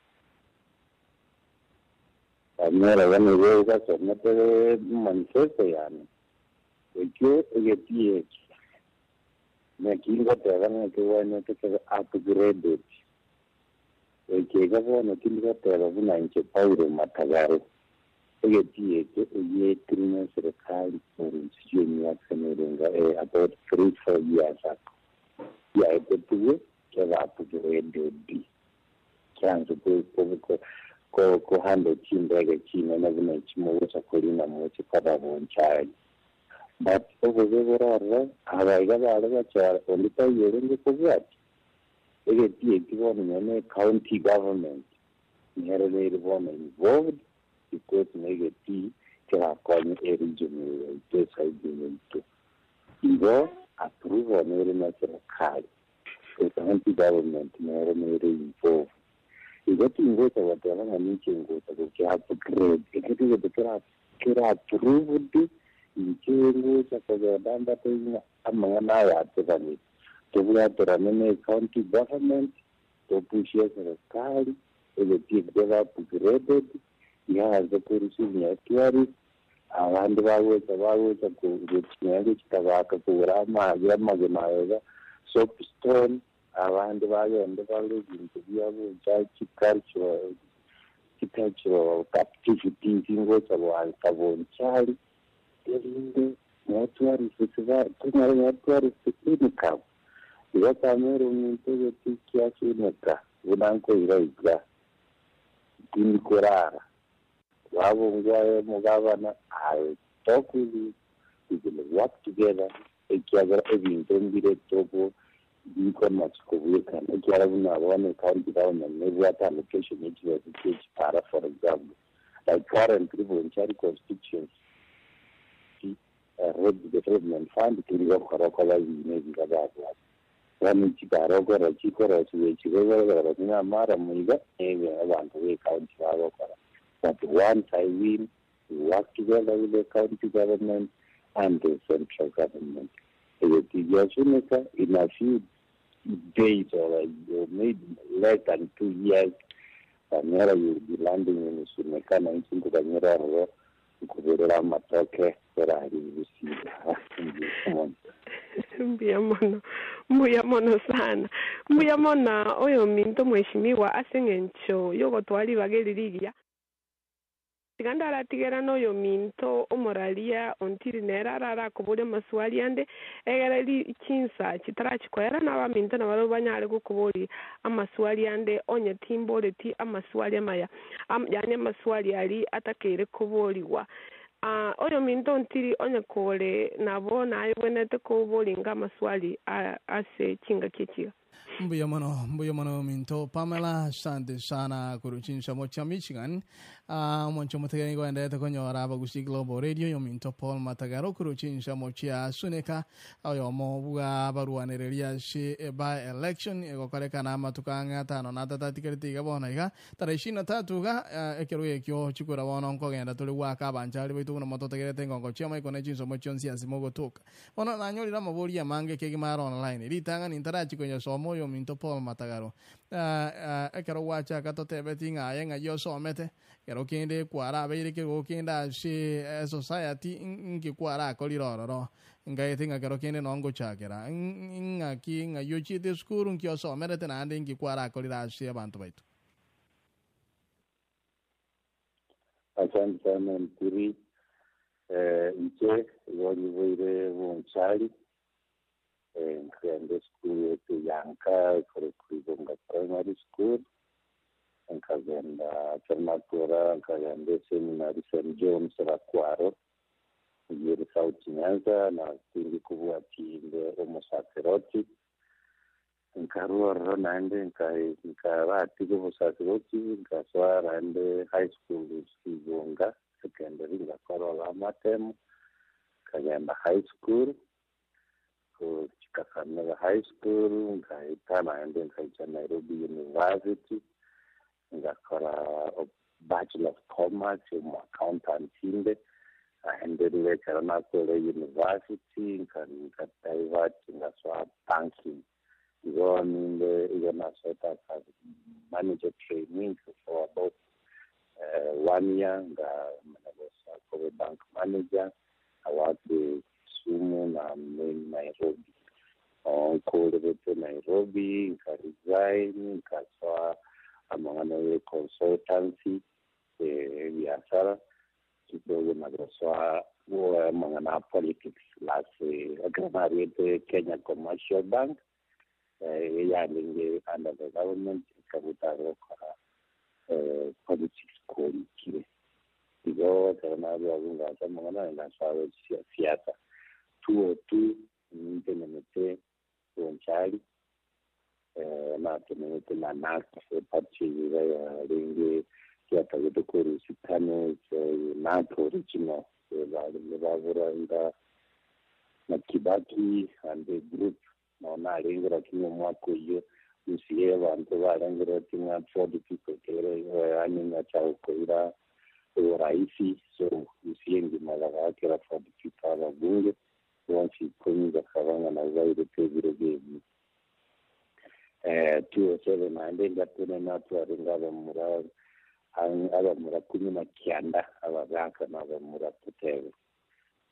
Banyora bono igo basomete manifesto yane, ekio egetii eke naki ngoteba ng'a kegwenerete kebe upgraded. Eke iga bono tindi goteba buna inche Paulo Matagaro, egetii eke egietire ne serikali korwa sijui emiaka nerenge about three, four years ago, giaetetigwe kebe upgraded. Kianse kohandle chindege chinene buna echi mogocha korina moche koba bonchari. But obobe bore ororo, aba iga bare gochora onde taiyo orenge kobwatia. Egetii eki bono nonya ne county government nere nere bono involved because negetii kerakonye eregion eye yaito eside eye yaito. Igo approval nere na serikali. The county government nero nere involved. Igo tingocha goteba ng'a ninche ngocha gokia upgrade ekio kegento kera kera approved inche ngocha kogenda mbatebie ng'a amang'ana aya atebanire. Tobwaterane ne county government topushie eserekari egetie kebe upgraded gianse korusia obunya tourist Abande bagocha bagocha gochia gochitabaka kogora amaye amagena aye iga, soapstone, abande bagende bare ebinto bia gocha chicultural chicultural activities ngocha goansa bonchari, erinde noo tourists ba tonyare noo tourist income. Igo kamere ominto egeti kiasuneka buna nkoira iga, tindi korara. Bwabongwa aye omogabana, I talk with you, we will work together, ekiagera ebinto mbire togo bikomachi kobwekana, ekiagera buna bono ecounty government nebwate allocation ye chibesa chie chipara for example, like currently Bonchari constituency road development fund teri gokora okoba ebina ebiga babwate. Bono chipara okorora chikorosiwa echi igo ng'a amaramu iga nebe abanto be ecounty bagokora. But once I win, we work together with the county government and the central government. Eye tigiasuneka in a few days or, or maybe less than 2 years, Banyora you will be landing in Suneka na inche nkoganyera ororo nkoberera amatoke korari busiba. Mbuya mono, mbuya mono sana. Mbuya mono oyominto mheshimiwa ase eng'encho y'ogotwara ribaga eri rigiya. Tiga ndaratigera noyominto omoraria ontiri nere arare akoboria amaswali ande, egere ri chinsa chitarachi koera na abaminto nabarabwo banyare gokoboria amaswali ande onye timboreti amaswali amaya, am yaani amaswali aria atakeire koborigwa. Oyominto ontiri onye kore nabo naye obwenerete koboringa amaswali ase chingaki echi iga. Mbuya mono, mbuya mono minto Pamela, asante sana korwa chinsemo chia Michigan. Ah, omonche omotegere nigo oenderete konyora Abagusi Global Radio yominto Paul Matagaro korwa chinsemo chia Suneka, oyomo bwa abarwanereria ase by election egokorekana amatuko ang'e atano na atato atigarete iga bono iga tarehe ishirini na tatu iga ekero ekio chikura bono nkogenda tore goaka abanchari baito buna mototegerete engongo chi'amaiko ne chinsomo chionsi ase mogotoka. Bono nanyorire amaborio amange kegima are online. Ritang'ani ntarachia konyosoma oyominto Paul Matagaro. Ekero gwachaka totebeti ng'a aye ng'ai osomete, ekero kende kwarabeire kerogo kende ase esociety nki kwarakorire ororo. Nkaete ng'a kero kende noo ngochakera. Ng'aki ng'ai ochiete esukuru, nki osomerete naende nki kwarakorire ase abanto baito. Asante sana Ntiri. Inche igo nyiboire Bonchari, nkagenda esukuru yaito ya nka ekorokwa Ibunga Primary School. Nkagenda ekero nakora nkagenda eseminary St John's Rakwaro eyio ere South Nyanza na tindi kobwatia inde omosaceroti. Nkarua ororo naende nkaratiga obosaceroti nkasoa naende high school Igonga secondary ngakora ororo amatemo nkagenda high school Kakamega High School, nkaeta naende nkaika Nairobi University, ngakora Bachelor of Commerce, omo accountant inde, naende rire ekero nakore university nka divert ngasoa banking. Igo ninde igo nasoete as a manager trainee for about one year ngamanya gosoa koba ebank manager. I worked Kisumu na main Nairobi. Noo nkorerete Nairobi nka resign nkasoa amang'ana ye consultancy ebiasara kidogo na gosoa amang'ana a politics plus ekero naruete Kenya Commercial Bank eyarenge under the government ekabuta gokora politics korikire. Igo ekero narua abwo ngacha amang'ana aye ngasoa gochia siasa. 202 nintenemete Bonchari, natenemete na NARC, eparty eyio iga yarenge yatagete korusia KANU, NARC original, barenge baboranda na Kibaki and the group. Nao narenge lakini omwaka oyio MCA abanto barengereretie ng'a Ford people kere yaani ng'a chagokoira oboraisi so MCA engima bagaakera Ford people ababunge bonsi ikomi bakaba ng'a nabo bairete ebirogo ebio. 207 naende ngatenena twarenge abamura abamura kumi na kianda abagaka na abamura totebe.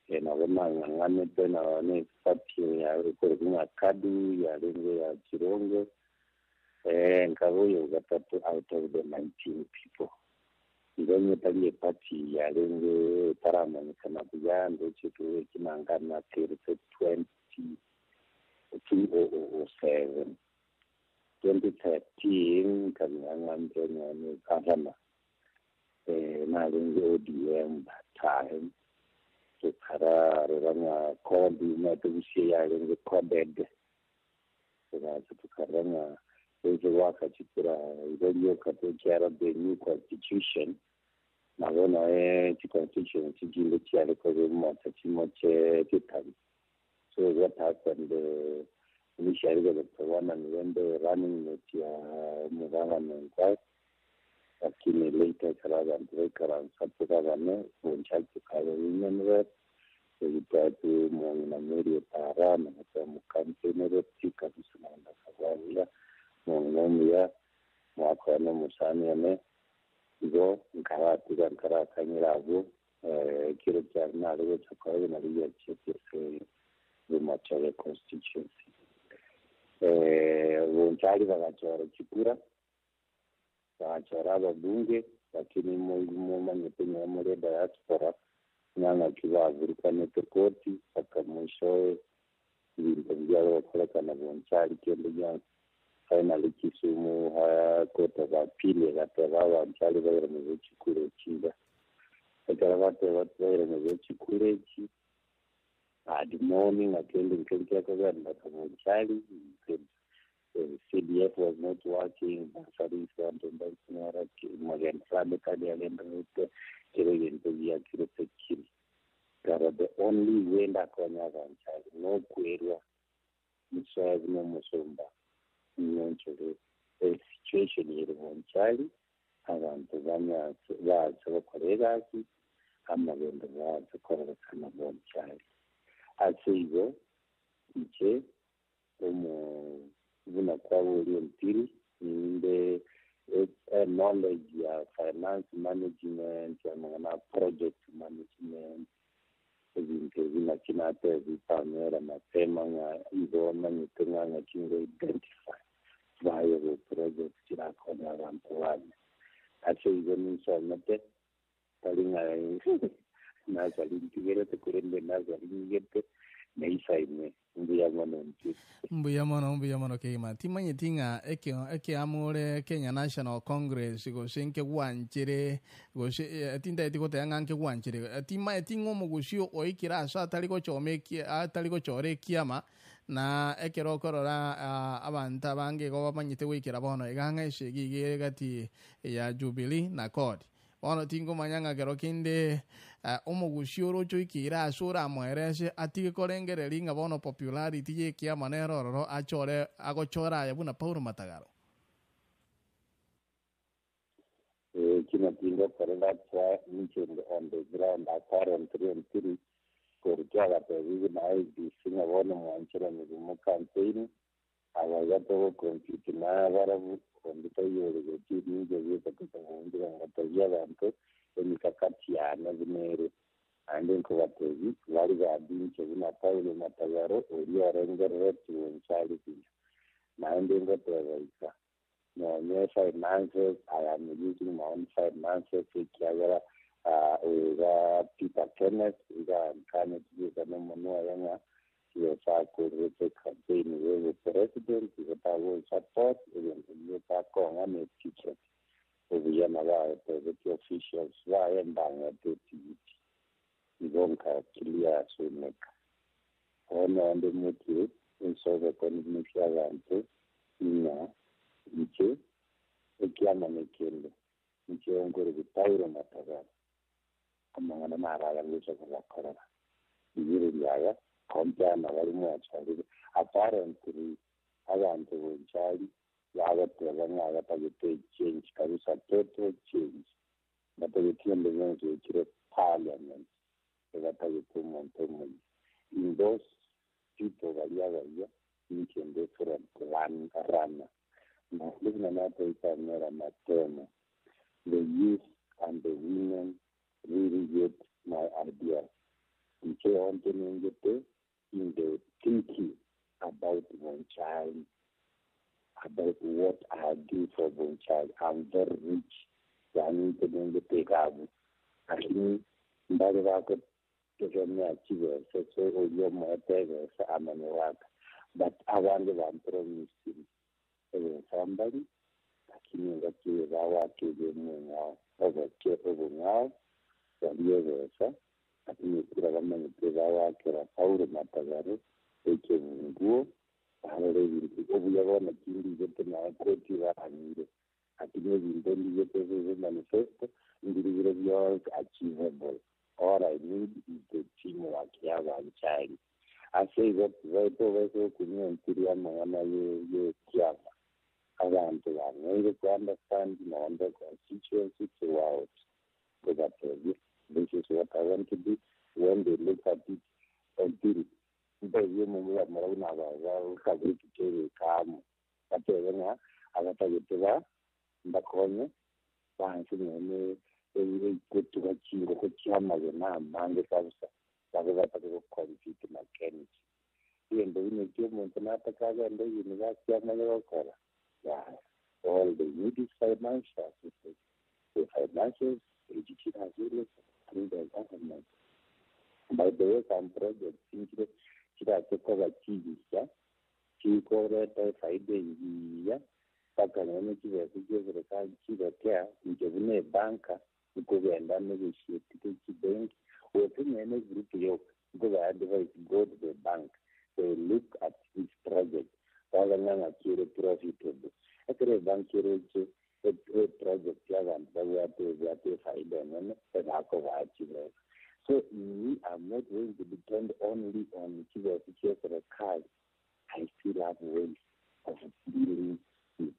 Nabo nang'ang'anete naba neparty ekorokwa ng'a KADU yarenge ya Jirongo, nkaba oyo gatato out of the 19 people. Igo onye tari eparty yarenge etaramanyekana buya ndoche togochia nanga nakerete 20 2007. 2013 nkabing'ang'a nche onye gavana narenge ODM that time tokararora ng'a kodi omanyete gusii yarenge coded togacha tokarora ng'a toise goaka chikura igo rioka tokiara the new constitution nabo noe chiconstituency chinde chiare koba mocha chimoche chitabi. So what happened initially gogotoboana nigo running mate ya omogabane Nkwai lakini later ekero abanto baikaransa togabane bonchari tokabe women rep eri twaetwe omong'ina Mary Opara na twamocampainereti kabisa naende akabwabura omong'ina omuya mwaka one omosani one igo nkaratiga nkarakanyera abwo ekero kiare nare gocha koegwa nario giachiete ase Bomachoge constituency. Bonchari bagachora chikura bagachora ababunge lakini momanyete nyowe more diaspora ng'a ng'aki baburukanete koti mpaka mwisho ebinto mbiare gokorekana Bonchari kende gionsi. Finally Kisumu Court of Appeal egateba Abanchari bairanerwe chikura echi iga. Ekero bateba bairanerwe chikura echi, At morning akende nkeri kiakogenda Kabonchari, CDF was not working, bursaries abanto mbari konyora, Magenda Fund kari yagendererete, kera egento giakirete kiri. Nkarora the only way ndakonye Abanchari nokwerwa nsoe buna omosomba nyionchore esituation ere Bonchari, abanto baanse gokora egasi, amagendo baanse kororekana Bonchari. Ase igo, inche omo buna kwaboria Ontiri, ninde knowledge ya finance management, amang'ana a project management, ebinto ebi naki natebia Pamela mapema ng'a igo omanyete ng'a ng'aki ngo identify viable projects chirakonye abanto bane. Ase igo ninsomete, tari ng'a nursery ntigerete korende nursery ng'igete neisaine. Mbuya mono nti. Mbuya mono, mbuya mono kegima. Timanyeti ng'a ekeama ore Kenya National Congress gose nkegwanchere gose tintaeti goteba ng'a nkegwanchere. Timaeti ng'a omogusi oikire ase atari gochoma atari gochora ekiama na ekero okorora abanto abange igo bamanyete goikera bono iga ng'a esegi iga ere gati ya Jubilee na CORD. Bono tingomanya ng'a kero kende omogusi oroche oikeire ase oramoerese atige korengereria ng'a bono popularity y'ekiama nere ororo achore agochora aye buna Paulo Matagaro. Kino tingokora that's why inche inde on the ground apparently entiri korwa twagatebirie na IEBC ng'a bono mwancherani mo campaign Abaiga togocompete nabarabwo, onde taiyo ore gochia ninche bweka tokobombera ngotebia abanto emikakati yane buna ere. Naende nkobatebia, baria badinche buna Paulo Matagaro, oria orengereretie gonchari buya. Naende ngoteba iga, nonye finances, I am using my own finances ekiagera oyo iga Peter Kenneth iga ankanetie bweka nomonwa oye ng'a Yeso akorerete ecampaign ye obopresident igo tagosupport egento gioka akong'a ne ticket. Obuya nabo agotebetie officials baye mbang'ete etigiti. Igo nka clear ase omeka. Bono onde motwe inse ogoconvince abanto ng'a inche ekiama nekende inche nkorokwa Paulo Matabaro. Amang'ana naro aya ngocha kobakorera. Rigereria aya, compare na baria mwachorire. Apparently abanto bonchari bagoteba ng'a batagete echange kabisa, total change. Mbatageti onde bwensi oikire parliament, ebatagete omonto omoyia. In those people baria abayia, inche nde front runner. Naende buna natoika anyora mapema, the youth and the women really get my ideas. Inche onte nengete in the thinking about Bonchari, about what I do for Bonchari. I'm very rich. Yani inche nengete iga abwo. Lakini mbare bagotegemea chibesa ase oria omoete ebesa amanye goaka. But abange bampromisiri ebesa mbari, lakini engaki eye bagoaka ebi'omong'ao, oboke obong'ao, baria ebesa, lakini ekero bamanyete bagoakera Paulo matagaro ekebunguo, barora ebinto obuya bono tindigete nonya koti baranyire, lakini ebinto ndigete ase ase manifesto, mbiri bire bionsi achievable. All I need is the teamwork y'abanchari. Ase igo tobaisa gokunywa entiri y'amang'ana y'ekiama. Abanto bang'eire ko understand nonya constituency throughout. Nkobatebia, this is what I want to do, when they look at it, entiri, ntebie omomura buna aba bakabeki kebeka amo, batebe ng'a abatagete ba mbakonye, banse nonye gotuga chingoko chi'amagena amange kabisa, babe batari gocompete na Kenchi. Egento buna ekio omonto nataka agende university amanye gokora, yaya. All they need is financial assistance. The financials echi chirasure through the government. By the way, some projects nchire chirache koba chibisa chikoreta efaida engiya mpaka nonye chibesa chia serikali chigotea inche buna ebanka nkogenda negotiate chibenki gose nonye egroup yoka nkoba advise go to the bank they look at this project baganya ng'aki ere profitable ekero ebanki eroche eproject y'abanto babwate ebwate efaida enene ebakobaa chibesa. So we are not going to depend only on chibesa chia serikali. I still have ways of dealing with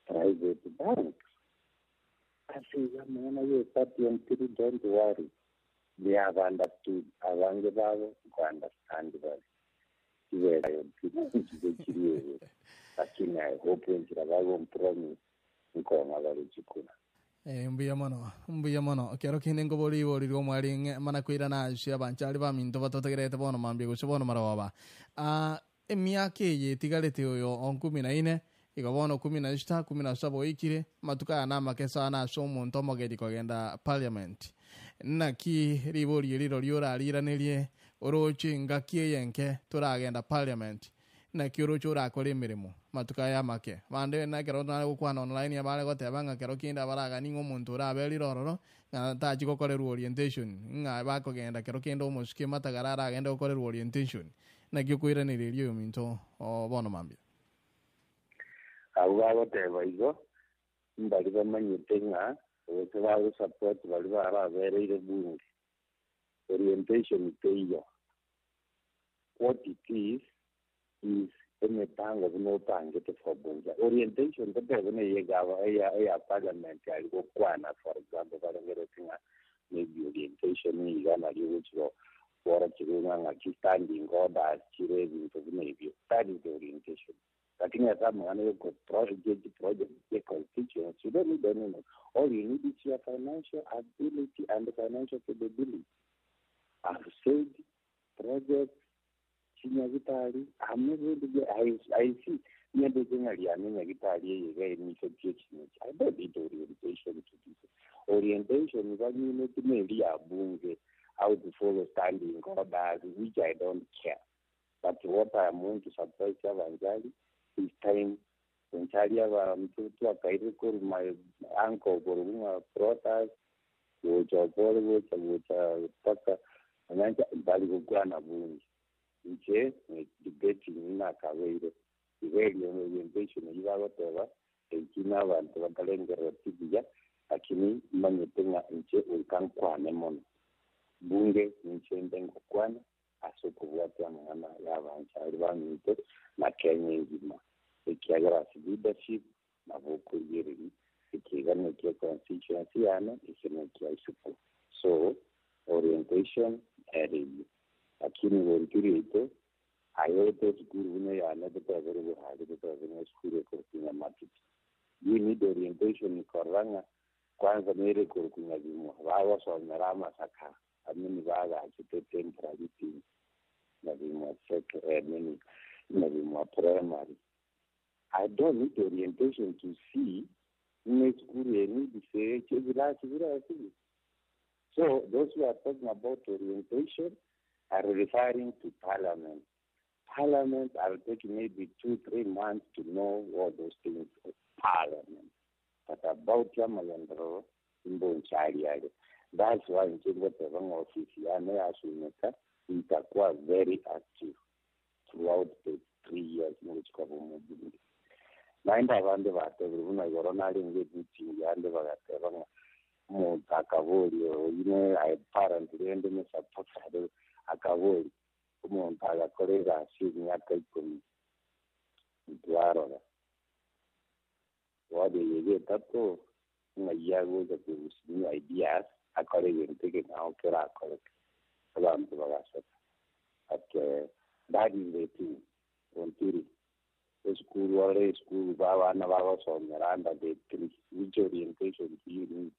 private banks. Ase iga amang'ana ya eparty entiri don't worry. They have understood abange babo nko understand bare. Chibesa entiri chiri ebe. Lakini I hope enchera bagompromise nkong'a bare chikura. Mbuya mono, mbuya mono. Kero kende nkobori ibori ri'omwari ng'e mana koirana ase abanchari baminto batotegerete bono mambia gose bono maroba. Emiaka eye etigarete oyo o nkumi na ine, igo bono kumi na sita, kumi na saba oikire, amatuko aya namake sana ase omonto omogeni kogenda parliament. Naki ribori eri rirorio orariiranerie Oroche ngaki eye toragenda parliament naki oroche orakora emeremo matuko aya make bande nekero nare gokwana online abare goteba ng'a kero kende abaragani ng'a omonto oraberire ororo ng'a tachi gokorerwa orientation ng'a bakogenda kero kende omosike matagara aragende gokorerwa orientation naki okoiraneria oyo minto bono mambia. Abo bagoteba igo mbari bamanyete ng'a gose bagosupport bari barabereire bunge. Orientation teiyo. What it is emipango buna opangete for bunge. Orientation totebe na eyegaba eya parliament ari gokwana, for example, barengerete ng'a maybe orientation iga nario gochia bworokigwe ng'a ng'aki standing orders chire ebinto buna ebio. That is the orientation. Lakini ase amang'ana yo project project ya constituency, you don't need anyone. All you need is your financial ability and financial capability. I've said project chinyagitari, I'm not going to get, I see nyende ng'ariane nyagitari eye emisetie chinechi. I don't need orientation to this. Orientation banyine tineri ya bunge, how to follow standing orders, which I don't care. But what I am going to surprise Abanchari this time, Bonchari abantu twakaire kori my uncle korunga brothers gocha pole gocha gocha paka anyancha bali gokwana bunge nche debating nakabeire igeri orientation ibagoteba ekina abantu batarengerera tibuya, lakini manyete ng'a nche oikankwane mono bunge nche nde ngokwana ase okobwatia amang'ana ya abanchari bamito na Kenya engima ekiagera ase leadership nabo okorigereria ekigano kia constituency yane ekino kia isuku. So orientation ere, lakini gontiri ito ayote sukuru buna yane totebere buhari totebere sukuru ekorukunya matuti. You need orientation koranga kwanza nere korukunya bimwe bagosomera amasaka amini bagachete temporary thing na bimwe nini na bimwe primary. I don't need orientation to see ne sukuru eni bise chebirasi birasi. So those who are talking about orientation are referring to parliament. Parliament are taking maybe 2-3 months to know all those things of parliament. But about Yamayandro, Mbonchari, that's why in office yane yasumeka itakuwa very active throughout the 3 years muchikabo mubunge. Naenda abande batebire buna igoro narenge meeting yande bagateba ng'a omonto akabori oine apparently ende ne supporter akabori omonto agakora egasi emiaka 10 ntwarora wabeyege etato ng'ai agocha kurusia new ideas akore ebinto ekeng'ao kerakoreke abantu bagaseka. But that is the thing. Ontiri esukuru ore esukuru babana bagosomera under the tree, which orientation do you need?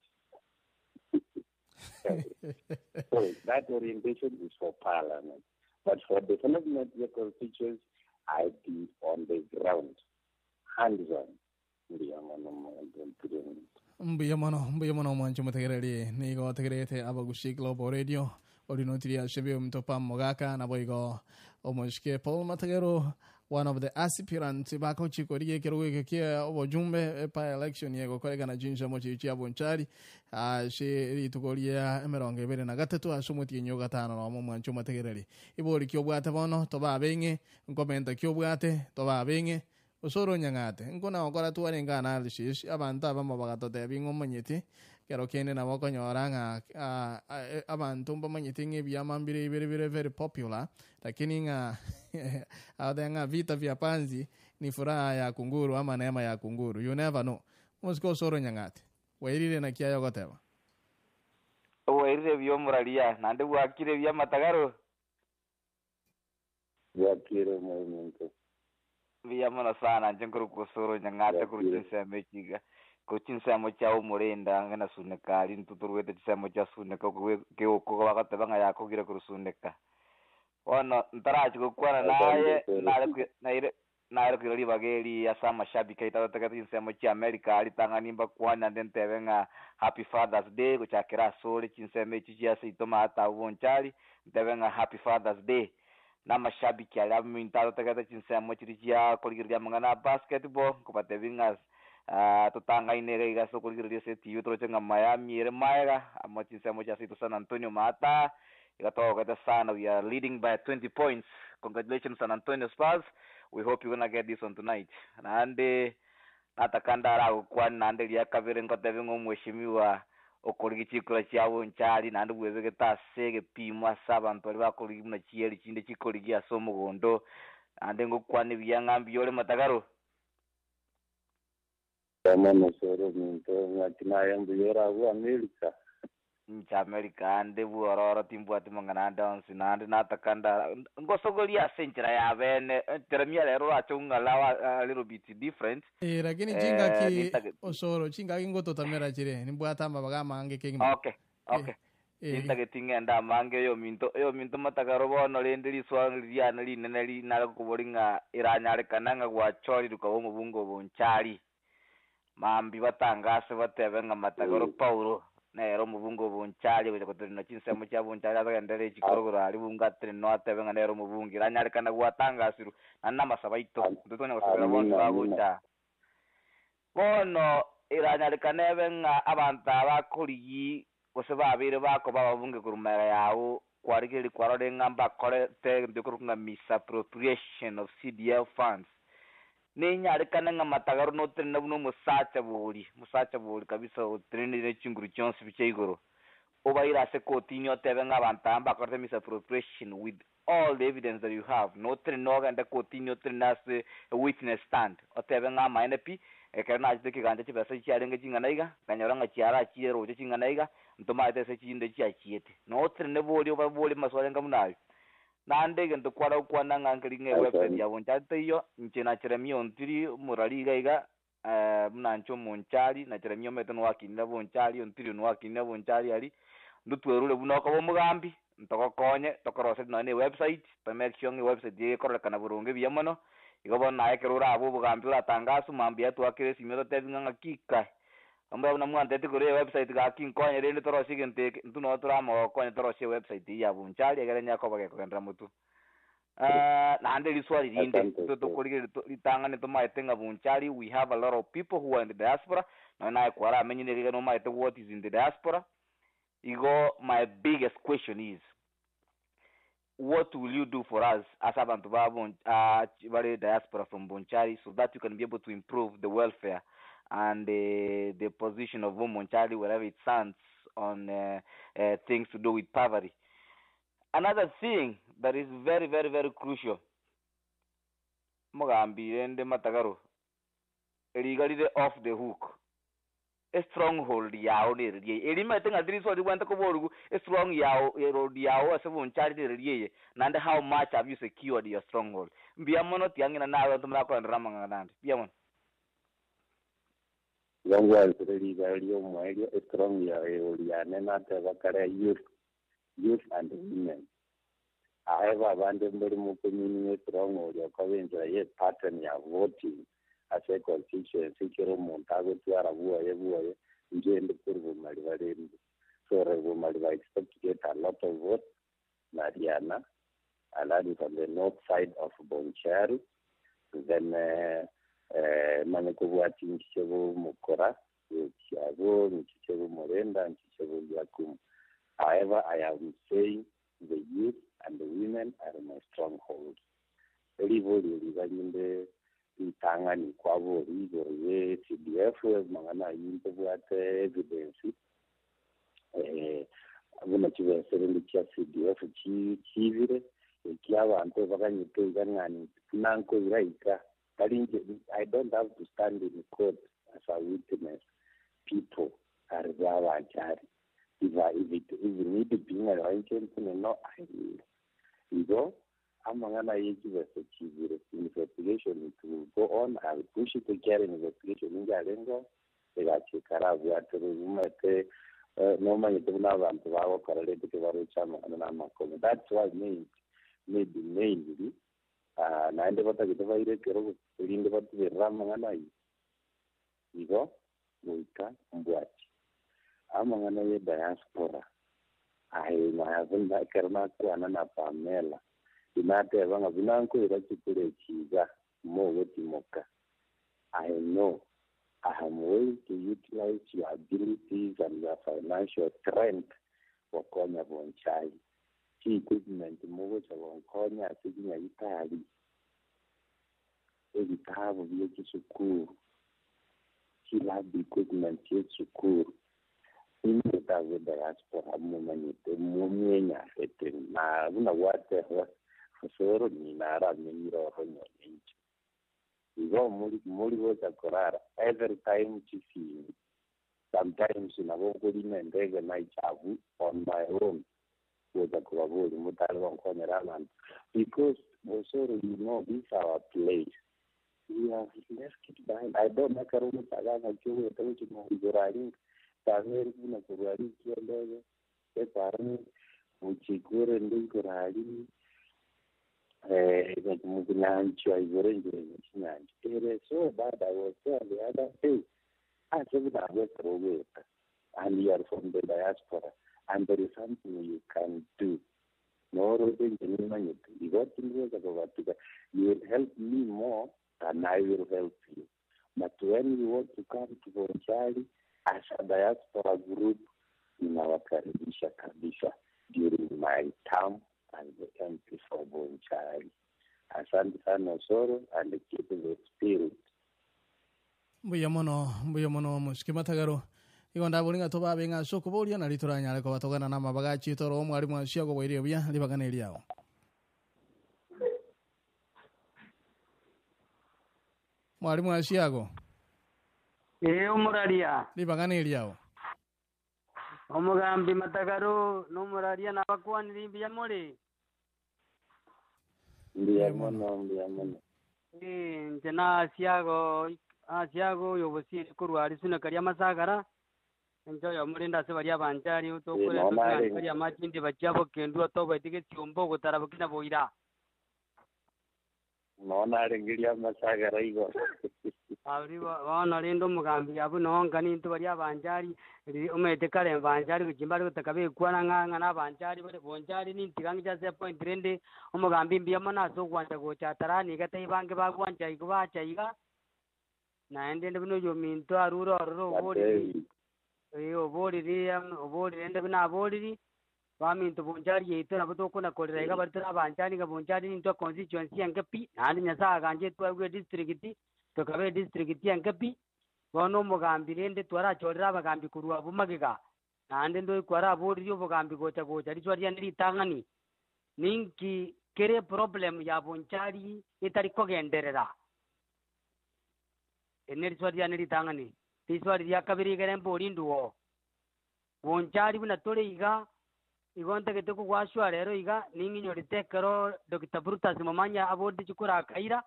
So that orientation is for parliament. But for development of constituents, I be on the ground, hands-on. Mbuya mono, mbuya mono mwancho mutegereri nigo tegerete Abagushi Global Radio orinotiria shebe omutopa mogaka nabo igo omoshike Paul Matagero, one of the aspirants bakochikoria ekerogo eke kia obojumbe pa election yegokorekana chinshamo chichi chia Bonchari ase rituko ria 23 ase omotienyi o gatano nomo mwancho motegereri ibori kiobwate bono tobabeng'e nkomenta kiobwate tobabeng'e osoro nyang'ate nkona okora twarenge analysis abantu abamo bagatotebia ng'a omanyete kero kende nabo okonyora ng'a abantu mbamanyete ng'a ebiama mbire ibere bire very popular, lakini ng'a aotebia ng'a vita vya panzi ni furaha ya kunguru ama neema ya kunguru, you never know. Mosike osoro nyang'ate wairire naki aye ogoteba? Owairire biomuraria nande bwakire biamatagaro. Bwakire omominto. Mbuya mono sana nche nkoruka osoro nyang'ate korwa chinsemo echiga korwa chinsemo chia omorenda ang'e na Suneka aria intwe torwete chisemo chia Suneka keoko bagoteba ng'a yakogire korwa Suneka. Bono ntarachi gokwana naye nare naire Nare koira ribaga eri ase amashabiki aito atotegete chinsemo chia America ritang'ani mbakwane naende ntebe ng'a Happy Father's Day gochakera asore chinsemo echi chia seito maate abwo Bonchari ntebe ng'a Happy Father's Day. Na amashabiki aria aminto atotegete chinsemo chiria chia korigereria amang'ana a basketball nkobatebia ng'a totangaine iga iga ase okorigereria ase etivi toroche ng'a Miami ere maega amo chinsemo chia seito San Antonio maate aa iga togogete sana we are leading by 20 points congratulations San Antonio Spurs we hope you gonna get this one tonight. Naende nataka ndaragokwane naende ria kabere ngotebie ng'a omweshimiwa okorigia chikura chia Bonchari naende bwebegete ase egepimo ase abanto baria bakorigia buna chieri chinde chikorigia ase omogondo naende ngokwane buya ng'a mbuya ore matagaro. Mono ase ominto ng'aki naye mbuya ore abwo America. Inche America ande bwororo timbwati mang'ana ande onsi naende nataka ndara ngosogoria ase enchera ya bene Jeremia rero orache ong'ala a little bit different. Eh, lakini chingaki osoro chingaki ngototamera chire nimbwate amabaga amange kegima. Okay, okay. Nintageti ng'ende amange eyominto eyominto matagaro bono rende riswali riane rinene rinare gokoboria ng'a eranyarekana ng'a gwachorirwe koba omobunge o Bonchari. Mambia batangase batebe ng'a matagoro Paulo nere omobunge o Bonchari ogocha gotenena chinsemo chia Bonchari agenderere chikorogoro aria bunge atenene atebe ng'a nere omobunge. Eranyarekana gwatangasirwe naende namasabo aito intwe tonya gosabera bonsi bagocha. Bono eranyarekana ebe ng'a abanto aba bakorigi gose babeire bakoba ababunge korwa magega yao, kwarigereria kwarorire ng'a mbakorete egento gekorokwa ng'a misappropriation of CDF funds. Nenyarekane ng'a matagaro notenene buna omosacha bori, omosacha bori kabisa oteneneire ne chinguru chionsi pi chia igoro, obaire ase kotini otebe ng'a abanto aba mbakorete misappropriation with all the evidence that you have, notenene ogende kotini otenene ase witness stand, otebe ng'a amaene pi, ekero nachete ekegancha chibesa chiarenge ching'ana iga, nkanyora ng'a chiarachire roche ching'ana iga, ntomaete ase chinde chiachiete. Notenene bori obaborie amaswali anga buna ayio. Naende egento kware gokwana ng'a nkeri ng'a ewebsite ya Bonchari teiyo, inche na Jeremia Ontiri omorari iga iga, buna inche omonchari, na Jeremia omanyete nwakinire Bonchari, Ontiri nwakinire Bonchari aria, ntotwerure buna okoba omogambi, ntogokonye, tokoroserie nonya na ewebsite, to make sure ng'a ewebsite eye ekororekana boronge buya mono, igo bono naye ekero orabe obogambi oratangaswe, mambia twakere esimi ototebie ng'a ng'aki kae, Mbuya buna mwantetie korwa ewebsite gaki nkonye rende torosie egento eke, intwe noo tore amo gokonya torosie ewebsite eyio ya Bonchari egere enyare koba gekogenderera motwe. Naende riswali rinde, Asante intwe sir. tokorigereria ritang'ani tomaete ng'a Bonchari we have a lot of people who are in the diaspora, nonya naye kwaramenyire iga nomaete what is in the diaspora, igo my biggest question is, what will you do for us as abantu ba bare diaspora from Bonchari so that you can be able to improve the welfare and the position of Bonchari wherever it stands on things to do with poverty. Another thing that is very, very, very crucial, mogambi rende matagaro, riga rire off the hook. Estronghold yao nereria eye. Erio nimanyete ng'a tiri riswali ribwenerete koborigwa, estrong yao hold yao ase bonchari nereria eye, naende how much have you secured your stronghold? Mbuya mono tiga ng'ina nabe abanto morakoenderera amang'ana ande. Mbuya mono. Igo ngwansire ribaga ri'omoerio, estrong hold yane nateba kare youth, youth and women. However, abande mbori mokomeaning estronghold okoba enchera ye pattern ya voting ase econstituency kera omonto agotwara bwoye bwoye inche ende korwa Bomariba rende. So Bomariba expect to get a lot of votes Mariana and that is on the north side of Bonchari. Then manye kobwati nchiche bomokora gochiabo nchiche bomorenda nchiche boliakumu. However, I am saying the youth and the women are my stronghold. Eribori riga rinde ritang'ani kwabori igoro ye CDF mang'ana ayio ntobwate evidence buna chibesa rende chia CDF chibire eki abanto baganyete iga ng'ani nankoira ika tari inche I don't have to stand in court as a witness. People are babanchari if I, if it if need be ng'a inche no I will. Igo amang'ana ye chibesa chibire investigation it will go on. I will push it ekiara investigation injarengo egachikara abwatere umete nomanyete buna abantu bagokora rende kebarocha amang'ana na amakong'u. That's why maybe mainly Naende batagete baire ekerogo erinde batiberere amang'ana ayio. Igo goika mbwati amang'ana ye diaspora. Aye na ekero nakwana na Pamela, inateba ng'a buna nkoira chikura echi iga mogotimoka. I know I am going to utilize your abilities and your financial strength gokonya Bonchari. Chi equipment mogocha gonkonya ase chinyagitari, ebitabu bia chisukuru, chilab equipment chia esukuru. Nimwetagwe diaspora mumanyete mumwenyarete na buna gwateba osoro ninaramenyire oro nyone inche. Igo muri muri gocha korara every time chisimi. Sometimes nabo nkorina endege naichabu on my own gocha kobabori motare gonkonyera abanto because Osoro, you know this is our place. We have left it behind. I don't know ekero omochagana kiogwete gochia igoro aria tameri buna korwa aria kiendege eparani gochia igoro aria mukunyanchwa igoro enchera chinyancha. It is so bad. I was there the other day. Ase buna gwekero ogweta and you are from the diaspora and there is something you can do. Noro enche nimanyete igo tindiweza kobatuka. You will help me more than I will help you. But when you want to come to Bonchari as a diaspora group, ninawakaribisha kabisa during my term as the MP for Bonchari. Asante sana Osoro and keep the spirit. Mbuya mono, mbuya mono mosike Matagaro. Igo ndabori ng'a tobabe ng'a ase okoboria nari toranyare kobatogana na amabaga achitoro omwarimu asia okoboiria buya ribagana eriao. Mwarimu Asiago. Ee omoraria. Ribagana eriao. Omogambi Matagaro n'omoraria nabakwanire mbuya more. Mbuya mono, mbuya mono. Ee nche na Asiago, Asiago oyo obosire korwa aria Suneka ria Masagara. Nche oyo omorende ase baria abanchari tokore Ee, nono arenge. baria amachindi bachia bokendwa tobaete gesiomba ogotara bokina boira. Nono arengeria Masagara igoro. Abri bono rende omogambi abwo nonka ninto baria abanchari omanyete kare banchari gochia mbare gotaka bekwana ng'a ng'a na abanchari bare bonchari nintiga ng'iche ase epoint rende omogambi mbuya mono ase ogwancha gocha atarani iga taiyo bange bagwancha igo bacha iga. Naende ende buna oyo ominto arure ororo oboriri oboriri oboriri rende buna aboriri baminto bonchari yaito nabo tokona korera iga bari tore abanchari ng'a bonchari nintwe constituency enke pi naende Nyasaye agancha etwarwe edistrict tokabe edistrict enke pi bono omogambi rende twarachorera abagambi korwa abwo magega naende ndoikwara aboririe obogambi gocha gocha richwa riane ritang'ani ninki kere problem ya bonchari etari kogenderera ene richwa riane ritang'ani richwa ria kabere igere mbori nduo bonchari buna tore iga igo ntagete kogwashwa rero iga ning'inyorete ekero Dr. Brutus Momanya aborde chikura akaira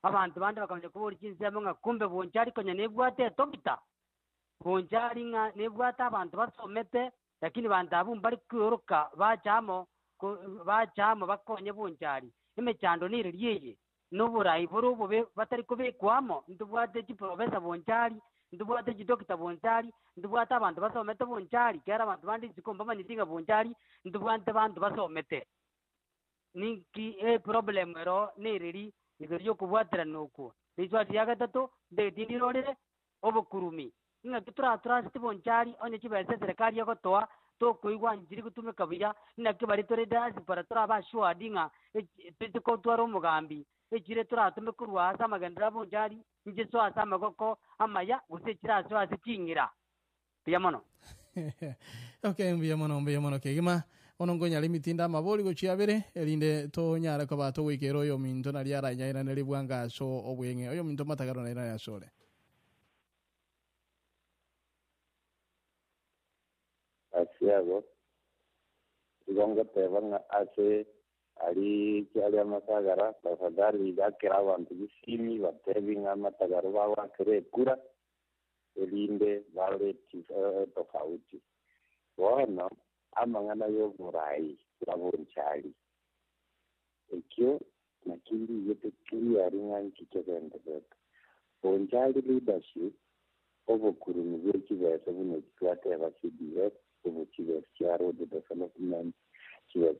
abantu bande bakamanya kobori chinsemo ng'a kumbe bonchari konya nebwate etokita bonchari ng'a nebwate abantu basomete lakini bantu abwo mbari kwioroka bachamo bachamo bakonye bonchari emechando nere rieye noborai bore obobe batari kobekwamo ntobwate chiprofesa bonchari ntobwate chidokita bonchari ntobwate abantu basomete bonchari kera abantu bande isiko mbamanyete ng'a bonchari ntobwate bantu basomete ninki eproblem ero nereri igoro ryokobwaterana okwo richwa ria gatato ndeti ndirorere obokurumi ng'aki toratrust bonchari onye chibesa serikali egotoa tokoigwa nchiri gotumeka buya naki bari tore diaspora toraba assured ng'a totikotwara omogambi echire toratume korwa ase amagendera bonchari inche so ase amagoko amaya gose echire ase ase ching'ira mbuya mono. Okay, mbuya mono, mbuya mono kegima. Ono nkonyara emitinda amabori gochia abere erinde tonyare koba togoikera oyo ominto nari aranyairane ribwanga ase obweng'e oyo ominto Matagaro nairane ase ore. Asiago igo ngoteba ng'a ase ari chiari Amasagara tafadhali gakera abanto gisimi batebi ng'a Amatagaro bagwakera ekura erinde bare tofauti. Bono amang'ana y'oborai bwa Bonchari ekio Lakini yete clear ng'a nki kegenderete. Bonchari leadership obokurumi bwe chibesa buna twateba CDF obo chibesa chia road development chibesa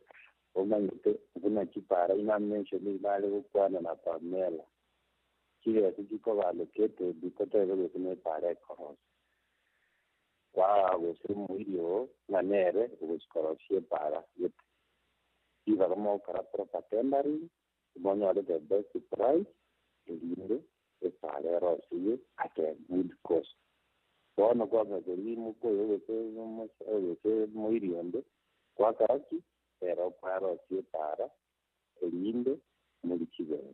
omanyete buna chipara ina mention nare gokwana na Pamela chibesa chikoba allocated totebe gose na epara ekorosia kwa gose omoirio ng'a nere ogochikorosia epara gete ibaga mogokora proper tendering monyore the best price erinde epara erosiwe at a good cost. Bono kwamanya mokoyo gose gose moiri onde gwakora ki ero kwarosia epara erinde muri chibesa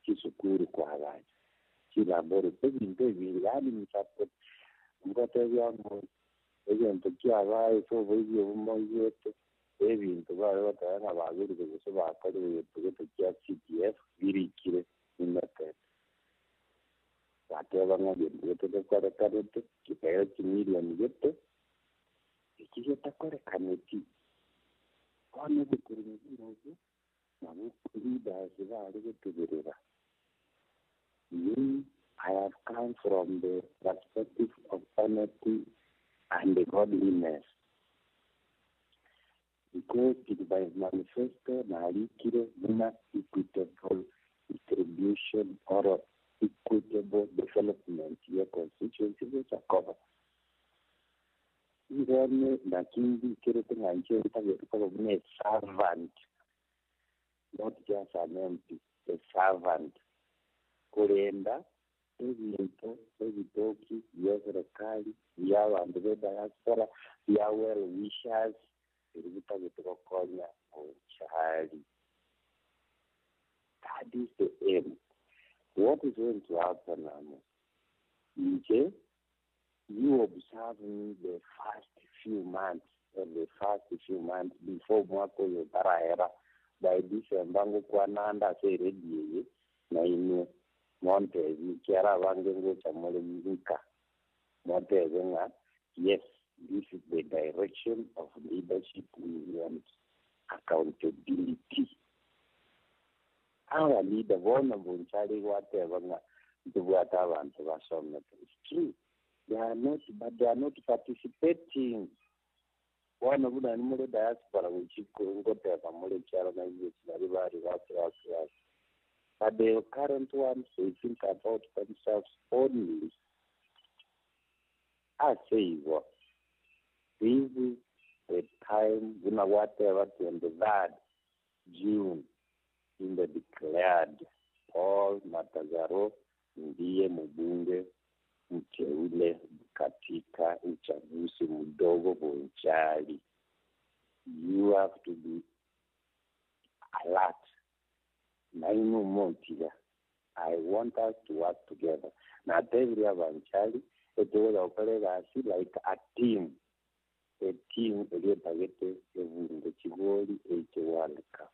chisukuru kwagacha chilaboratory ebinto ebinge yaani misupport ngotebia ngo egento kiabae ase oboibi obo moigwete ebinto bare goteba ng'a bagorire gose bakorire egento gete kia CDF birikire nimetete bateba ng'a gento gete gekorekanete kikaira chimilioni gete eki getakorekaneti bono obokurumi buna obwo nabo leaders bare gotegerera. Me, I have come from the perspective of honesty and godliness. Because in my manifesto narikire buna equitable distribution or equitable development ya constituency gochakoba. Irone lakini kirete ng'a inche ntagete koba buna a servant, not just an MP, a servant. Kurenda ebinto ebitoki bya serikali bya abandu be diaspora bya well wishers eri bitagete gokonya Bonchari. That is the aim. What is going to happen now? Nje, you observe me the first few months, or the first few months before mwaka oyo tarahera by December ngokwananda ase eredio eye na inwe montebie kiara abange ngocha more nka motebe ng'a yes, this is the direction of leadership we want. Accountability. Our leader bona Bonchari gwateba ng'a ntobwate abantu basomete. It's true. They are not, but they are not participating. Bona buna ni muri diaspora gochiko ngoteba muri kyaro na ibyo bari bari basi basi basi. But the current ones, they think about themselves only. I say what? This is the time, you know, whatever, 23rd June, in the declared Paul Matagaro ndiye mbunge mteule katika uchaguzi mdogo Bonchari. You have to be alert. Nainu montiga. I want us to work together. Na tebiri abanchari eteweza gukora egasi like a team. A team erietagete ebunge chigori eche World Cup.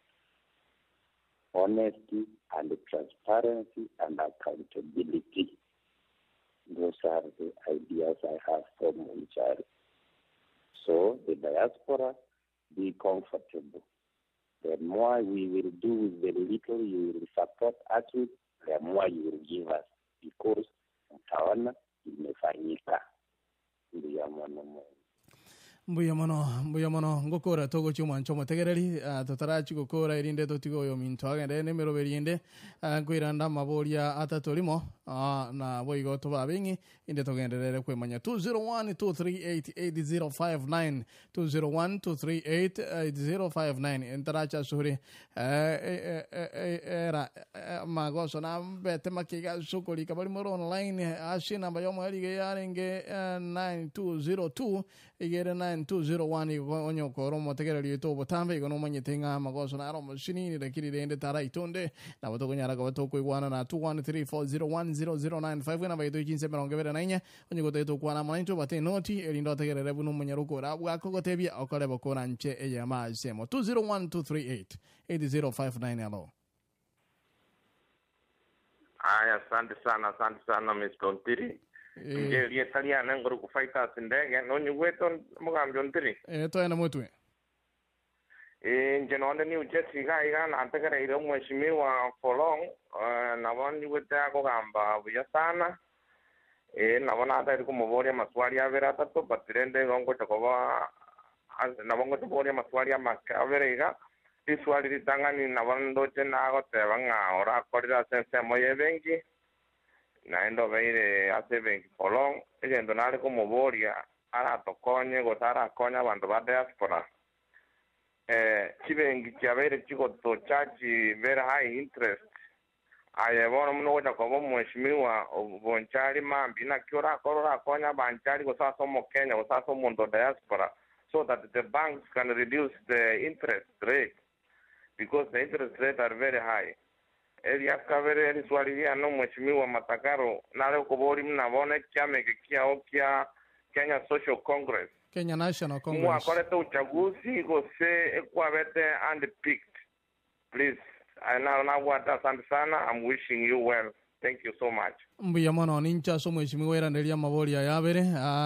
Honesty and transparency and accountability. Those are the ideas I have for Bonchari. So the diaspora, be comfortable. The more we will do with the little you will support us with, the more you will give us, because mtaona imefanyika. Ndiyo mwana mwenu. Mbuya mono, mbuya mono, ngokora togochia omwancho omotegereri, totarachi gokora erinde totige oyo minto agende na emerobo erinde, nkoiranda amaboria atato rimo, na boigo tobabe inde togenderere kwemanya 201-238-8059, 201-238-8059, ntaracha suri, era, magoso na mbete makiga sukurika bari muri online, ase namba y'omweri yarenge 9202, igere 9201 igo onyokoro omotegereri oito obotambe igo nomanyete ng'a amagoso naro omosinini lakini rende taraitonde nabo tokonyara koba tokoigwana na 2134010095 namba yaito echinse emerongo ebere na inya onye gotagete okwana amo naintwe obate enoti erinde otegerere buna omonyaroka ora bwakogotebia okore bokora nche eyemo ase emo 2012388059. Hello. Aya, asante sana, asante sana Mr. Ontiri. Nje rietariana ngoro kufaita ase ndege nonyigwete omogambi Ontiri. Toena motwe. Inche nonde New Jersey iga iga nantegereire omweshimiwa for long, nabo nigwete akogamba buya sana. Nabo natagete komoboria amaswali abere atato, but rende igo ngocha koba nabo ngocha koboria amaswali amake abere iga. Riswali ritang'ani nabo ndoche nagoteba ng'a orakorire ase ensemo ya ebenki, naende obeire ase ebenki for long. Egento nare komoboria aratokonye gose arakonye abanto ba diaspora. Chibenki chiabeire chigotocharge very high interest. Aye bono buna ogocha koba omweshimiwa Bonchari mambi, naki orakore orakonye abanchari gose ase omokenya gose ase omonto o diaspora so that the banks can reduce the interest rate because the interest rate are very high. Eria kabere riswali riane omweshimiwa Matakaro nare okoboria buna bono ekiama eke kiao kia Kenya Social Congress. Kenya National Congress. Mwakorete uchaguzi gose ekwabete handpicked? Please, aye naro nabwate asante sana, I'm wishing you well. Thank you so much. Mbuya mono ninche ase omweshimiwa oiraneria amabori aya abere,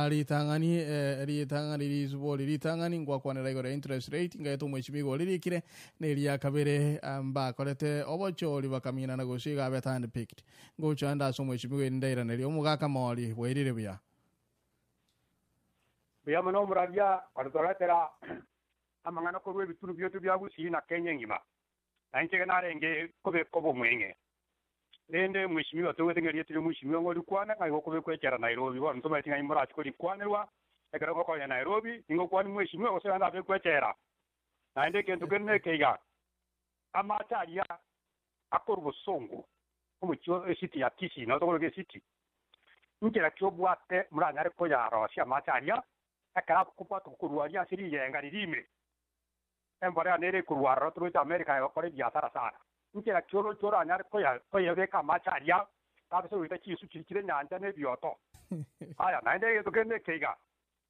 ritang'ani ritang'ani risibori ritang'ani ngwakwanera igoro ya interest rate ngaeta omweshimiwa oririkire na eria kabere mbakorete obochori bakaminana gose iga abete handpicked. Ngocha ande ase omweshimiwa erinde airanerie omogaka mori bwairire buya. Mbuya mono omoraria orotoretera amang'ana korwa ebitunu biaito bia Gusii na Kenya engima, na inche narenge kobeka obomweng'e. Rende mweshimiwa toigwete ng'a erieta ri'omweshimiwa ng'o rikwane ng'a igo okobekwa echela Nairobi. Bono ntomaeti ng'a imorache korikwanerwa ekero ngokonya Nairobi, ningokwania mweshimiwa gose naende abekwe echela. Naende egento kende neke iga, amache aria akorwa bosongo omochie o esiti ya Kisii, nabo tokoroka esiti, inchera ki obwate moranyare koyarosia amache aria ekero akobwatwa korwa aria ase riyenga riria ime? Embolea nere ekorwa aroro toroche America egokora ebiasara sana. Inchera ki oroche oranyare koyabeka amache aria kabisa goita chinsu chiria chire nyancha na ebioto? Aya, naende egento kende neke iga,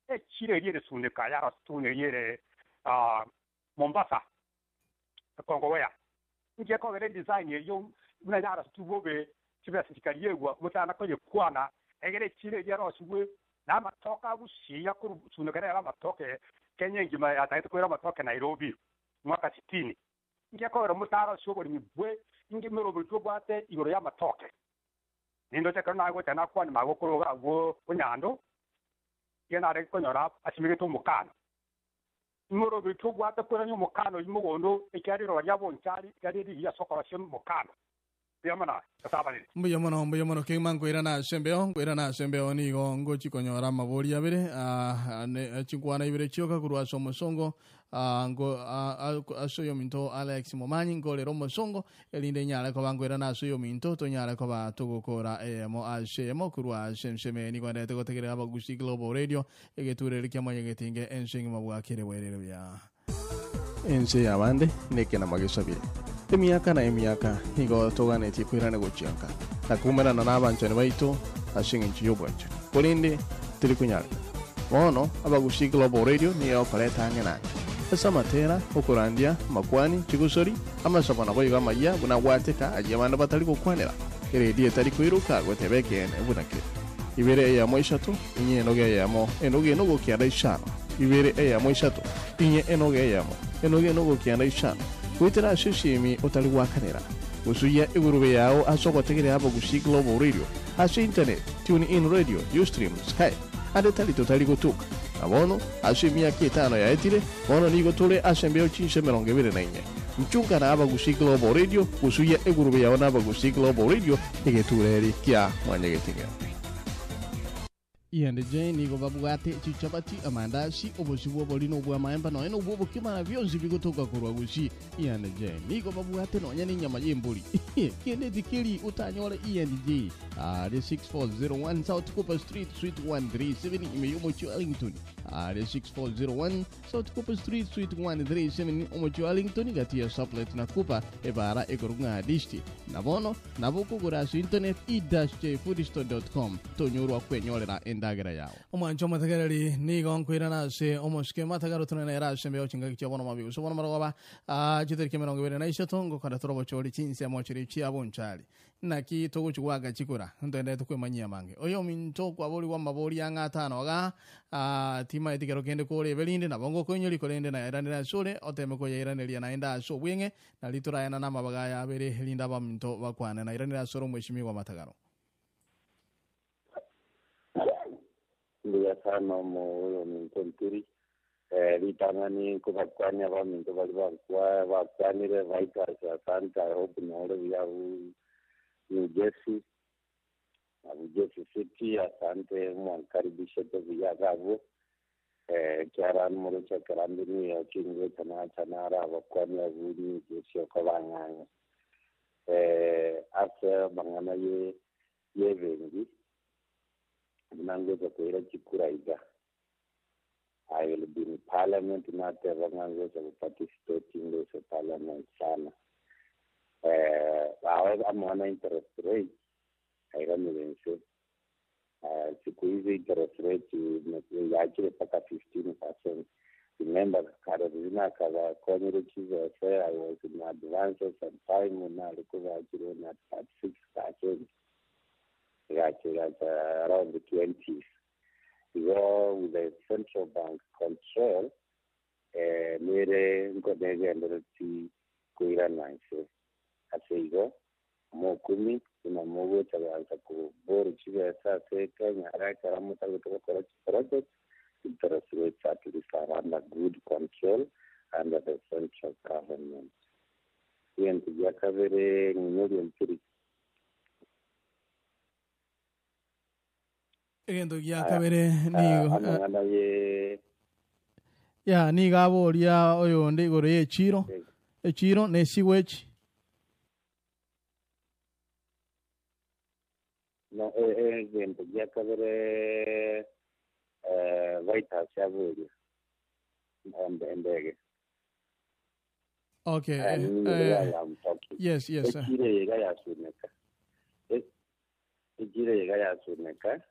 echiro eria ere Sunika yarositune eria ere Mombasa, Kongowea. Inki ekogera edesign eyio buna yarositwe bobe chibesa chikariegwa motana koyekwana, egere echiro eria yarosigwe na amatoke agusiia korwa Sunika nere amatoke Kenya engima yatagete koira amatoke Nairobi mwaka sitini. Inki ekogera motarosie oboremi bwe inki meroberi tobwate igoro y'amatoke? Nindoche ekero nagocha nakwane magokoro agwo onyando, iga narenge konyora asimegete omokano. Moroberi tobwate koirania omokano oyio mogondo, ekiagera riroba ria bonchari riari rigiya ase okorosia omokano. Mbuya mono, Nyasae abarende. Mbuya mono, mbuya mono kegima nkoirana ase embeo, nkoirana ase embeo nigo ngochi konyora amabori abere, ne chinkwana ibere chioka korwa ase omosongo, nko ase oyominto Alex Momanyi nkorere omosongo, erinde nyare koba nkoirana ase oyominto tonyare koba togokora eyemo ase eyemo korwa ase ensemo eye nigo ndete gotegerera Abagusii Global Radio, Egetureri kia mwanyagetinge ense engima bwakire bwairire buya. Ense y'abande nekenama gesabire. Emiaka na emiaka nigo toganetie koirana gochia nka, na koumerana nabanchani baito ase engencho y'obwanchani, korende teri konyarekana. Bono Abagusii Global Radio nigo egokoreta ang'e na ang'e ase amatera, okorandia, amakwani, chigosori, amasabo naboigo amayia buna agwateka ayio abande batari gokwanera, eredio etari koiroka goteba ekeene buna kere. Ibere eyemo isato, inye enoga eyemo, enoga enogo kianda isano, ibere eyemo isato, inye enoga eyemo, enoga enogo kianda isano, goetera ase esimi otari goakanera. Gosuia egurube yao ase ogotegereria Abagusii Global Radio ase internet, Tune In Radio, Ustream, Skype, ande tari totari gotuka. Na bono, ase emiaka etano yaetire, bono nigo tore ase embeo chinsa 24. Nchunka na Abagusii Global Radio, gosuia egurube yao na Abagusii Global Radio, egetureri kia mwanyagetinga. E&J nigo babwate chichabati, amandasi, obosio bw'obori na obw'amaemba nonya nobw'obokima na bionsi bigotoka korwa gusii. E&J nigo babwate nonya nenyama y'embori. Kende tikeri otanyore E&J aaria 6401 South Cooper Street, Suite 137 ime y'omochie o Arlington. Aaria 6401 South Cooper Street, Suite 137 omochie o Arlington gati ya Sublette na Cooper ebara ekorokwa ng'a Dishti. Na bono Nabo okogora ase internet e-jfoodstore.com tonyorwa kwenyorera endagera yao. Omwancho omotegereri, nigo nkoirana ase omosike matagaro tore nere ase embeo chingaki chia bono mabi gose bono marogoba chitariki 23 ngokora tore obochori chinsemo chiria chia bonchari. Naki togochi goaka chikura ntoenderete kwemanyia amange. Oyominto okwaborigwa amabori ang'e atano iga. Timaeti kero kende kore eberinde nabo ngokoinyori korende nairanera ase ore oteme koyairaneria naende ase obweng'e nari torayana na amabaga aya abere erinde abaminto bakwane. Nairanera ase ore omweshimiwa Matagaro. Mbuya sana oyo ominto Nturi. Ritang'ani nkobakwania abaminto baria bakwanire Vitus, asante, I hope nore buya abwo New Jersey, abwo Jersey City, asante mwankaribishete buya iga abwo. Ekiagera moroche ekero ande New York ngocha nacha naro abakwania abwo New Jersey okobang'ang'a. Ase amang'ana ye y'ebenki, buna ngocha koira chikura iga. I will be in parliament nateba ng'a ngocha go participate ase parliament sana. Aho amang'ana interest rate airanire inse. Siku hizi interest rate yachire mpaka 15%. Remember kare riria nakabakonyire chibesa I was in advances some time nare kobachire na 36%. Igacha igacha around the 20s. Igo with the central bank control nere nkonegendereti koirana inse. Ase igo omokumi buna mogocha goansa kobora chibesa ase Kenya ara ekero motagete gokora chiproject, interest rates at least are under good control under the central government. Egento gia kabere ng'inyoria ntiri. Egento gia kabere nigo Amang'ana ye ya nigo aboria oyonde igoro ya echiro echiro na esigwechi. No, egento gia kabere Vitus aboria endege. Okay. I am talking. Yes. Echiro yega yasuneka. Echiro yega yasuneka.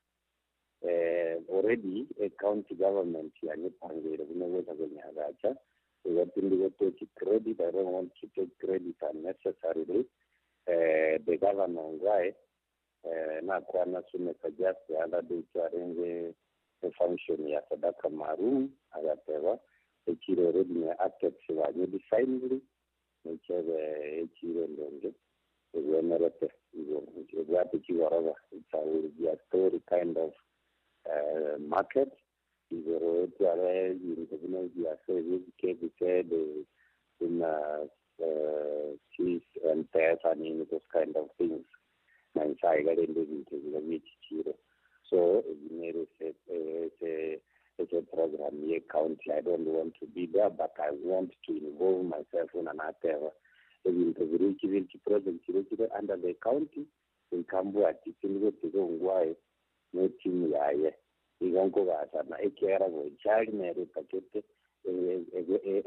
Already a county government yanyipangire buna gocha konyagacha. Igo tindi go take credit. I don't want to take credit unnecessarily. The governor Ongwae nakwana suneka just the other day to arrange a function ya sadaka marum agateba echiro already ne architects banyu designed nechebe echiro ndonge egwenerete ebwate chigoroba. It's a will be a story kind of market igoro etware ebinto buna ebiase ebike bike buna cheese and pesa nini those kind of things na insaiga rende ebinto biga biechichiro. So ebinere it's a program ye county. I don't want to be there, but I want to involve myself in anateva ebinto biri chibiri project chiri chiri under the county nkambwati tinigotike ongwae ne team yaye igo nkogachana ekiagera gochari nere epakete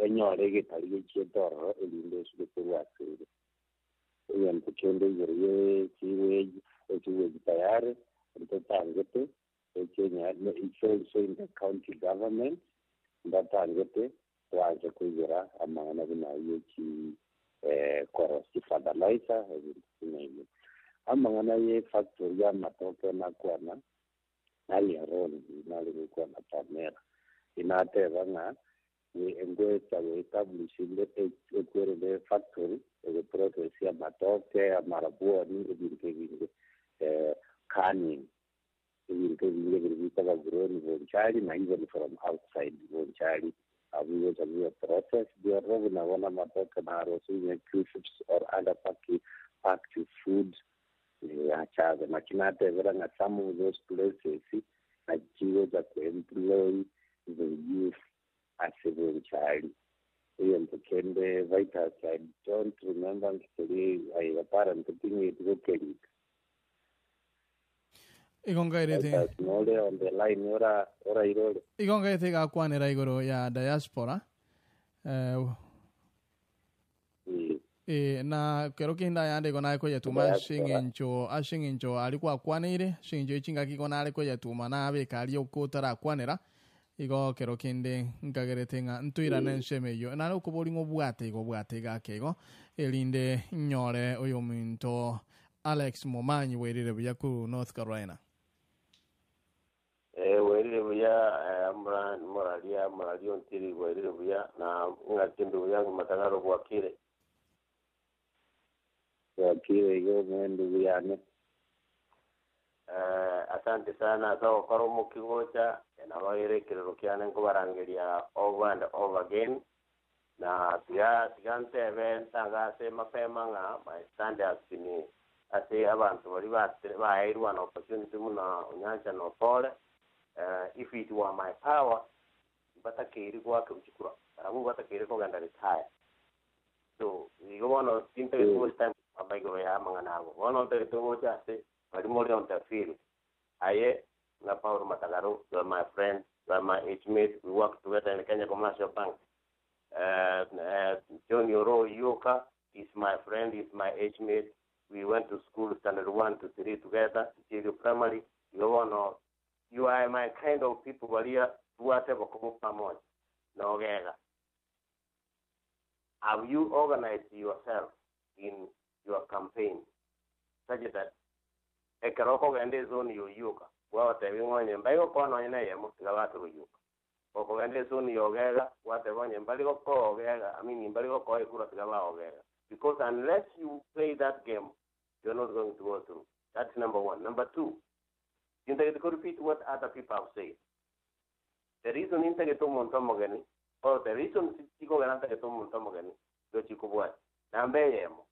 enyore egetari gechiete ororo erinde esuke korwa asere egento kende igoro ye chiweji echiweji tayari ntotangete ekenya. It's also in the county government ndatangete twanze kuigera amang'ana buna yechi korosi fertilizer ebinto buna ebio. Amang'ana ye factory y'amatoke nakwana nalieron nali gukwana Pamela inateba ng'a ngwetsa goestablishile ekwerele factory egoprocess amatoke amarabwoni ebinto ebinge canning ebinto ebinge biri bitaba grown Bonchari na even from outside Bonchari abigocha bibe process biorro buna bona matoke narosunya crisps or other packed food achabe nakinatebera nga some of those places nachigocha kuemploy the youth ase Bonchari. Egento kende Vitus, I don't remember nkikeri apparent thing gokerika. Igongairete Vitus nore on the line ora ora irore. Igongairete gakwanera igoro ya diaspora na kero kinda yande igo naye koyetuma ase eng'encho ari gwakwaneire ase eng'encho echingaki igo nare koyetuma nabeka aria okotarakwanera igo kero kende nkagerete ng'a ntoirane ensemo eywo nare okobori ng'a obwate igo obwate igake igo erinde nyore oyo ominto Alex Momanyi werire buya korwa North Carolina. Werire buya. Buya moraria moraria ontiri bwairire buya na ng'aki ndugu yangu Matagaro bwakire. Bwakire igo ndugu yane. Asante sana ase ogokora omokigocha nabaire ekirero kiane nkobarangeria over and over again na tiga tiga ntebe ntangase mapema ng'a my stand has been ase abantu bari baeirwe an opportunity muna Onyancha na Opore. If it were my power batakeire gwaka chikura barabwo batakeire kogenda retire. So igo bono tintagete waste time amaigoro ya amang'ana abo bono ntagete gocha ase bari more on the field. Aye na Paul Matagaro, you are my friend, you are my age mate, we work together in Kenya Commercial Bank. John Yoro Yoka is my friend, is my age mate. We went to school standard 1 to 3 together, Chirio Primary. You know, you are my kind of people baria tuwate bokomo pamoja. Nogega. Have you organized yourself in your campaign such that ekeroko gende zone yoyuka watebi ng'onye mbai gokoa nonye na eyemo tiga batoroyuka okogenda ezone yogega wateba onye mbari gokoa ogega, I mean mbari gokoa ekura tiga baogega, because unless you play that game you're not going to go through. That's number one. Number two, intagete ko repeat what other people have said. The reason intagete omonto omogeni or the reason chikogera ntagete omonto omogeni gochikobwati namba eyemo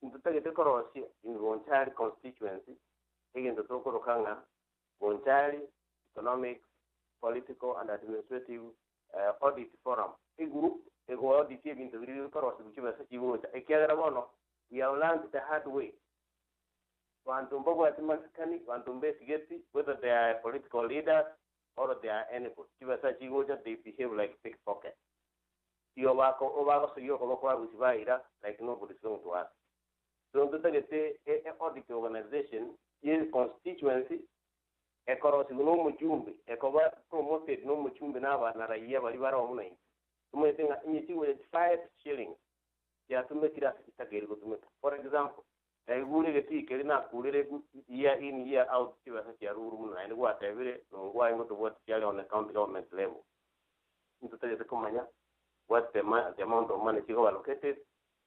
ntutagete korosia in Bonchari constituency egento tokoroka ng'a Bonchari Economic, Political and Administrative Audit Forum, a group ego audit ebinto biri bikorosia chibesa chigocha ekiagera bono we have learned the hard way. Bantu mbabwati masikani, bantu mbesigeti, whether they are political leaders or they are anybody, chibesa chigocha they behave like pickpocket. Iyo bako obagosogia okoboko bagusi baira like nobody is going to ask. So ntutagete audit organization ye constituency ekorosigwa na omochumbi ekoba promoted na omochumbi na abana raia bari bara omuno inche tumanyete ng'a inye chigocha 5 shillings chiatumekire ase chitakeire gotumeka. For example, naigure egetii keri nakurire year in year out chibesa chiaruru muno naende gwatebire nongwae ngotobwati chiare on the county government level. Ntutagete komanya what the amount of money chigo allocated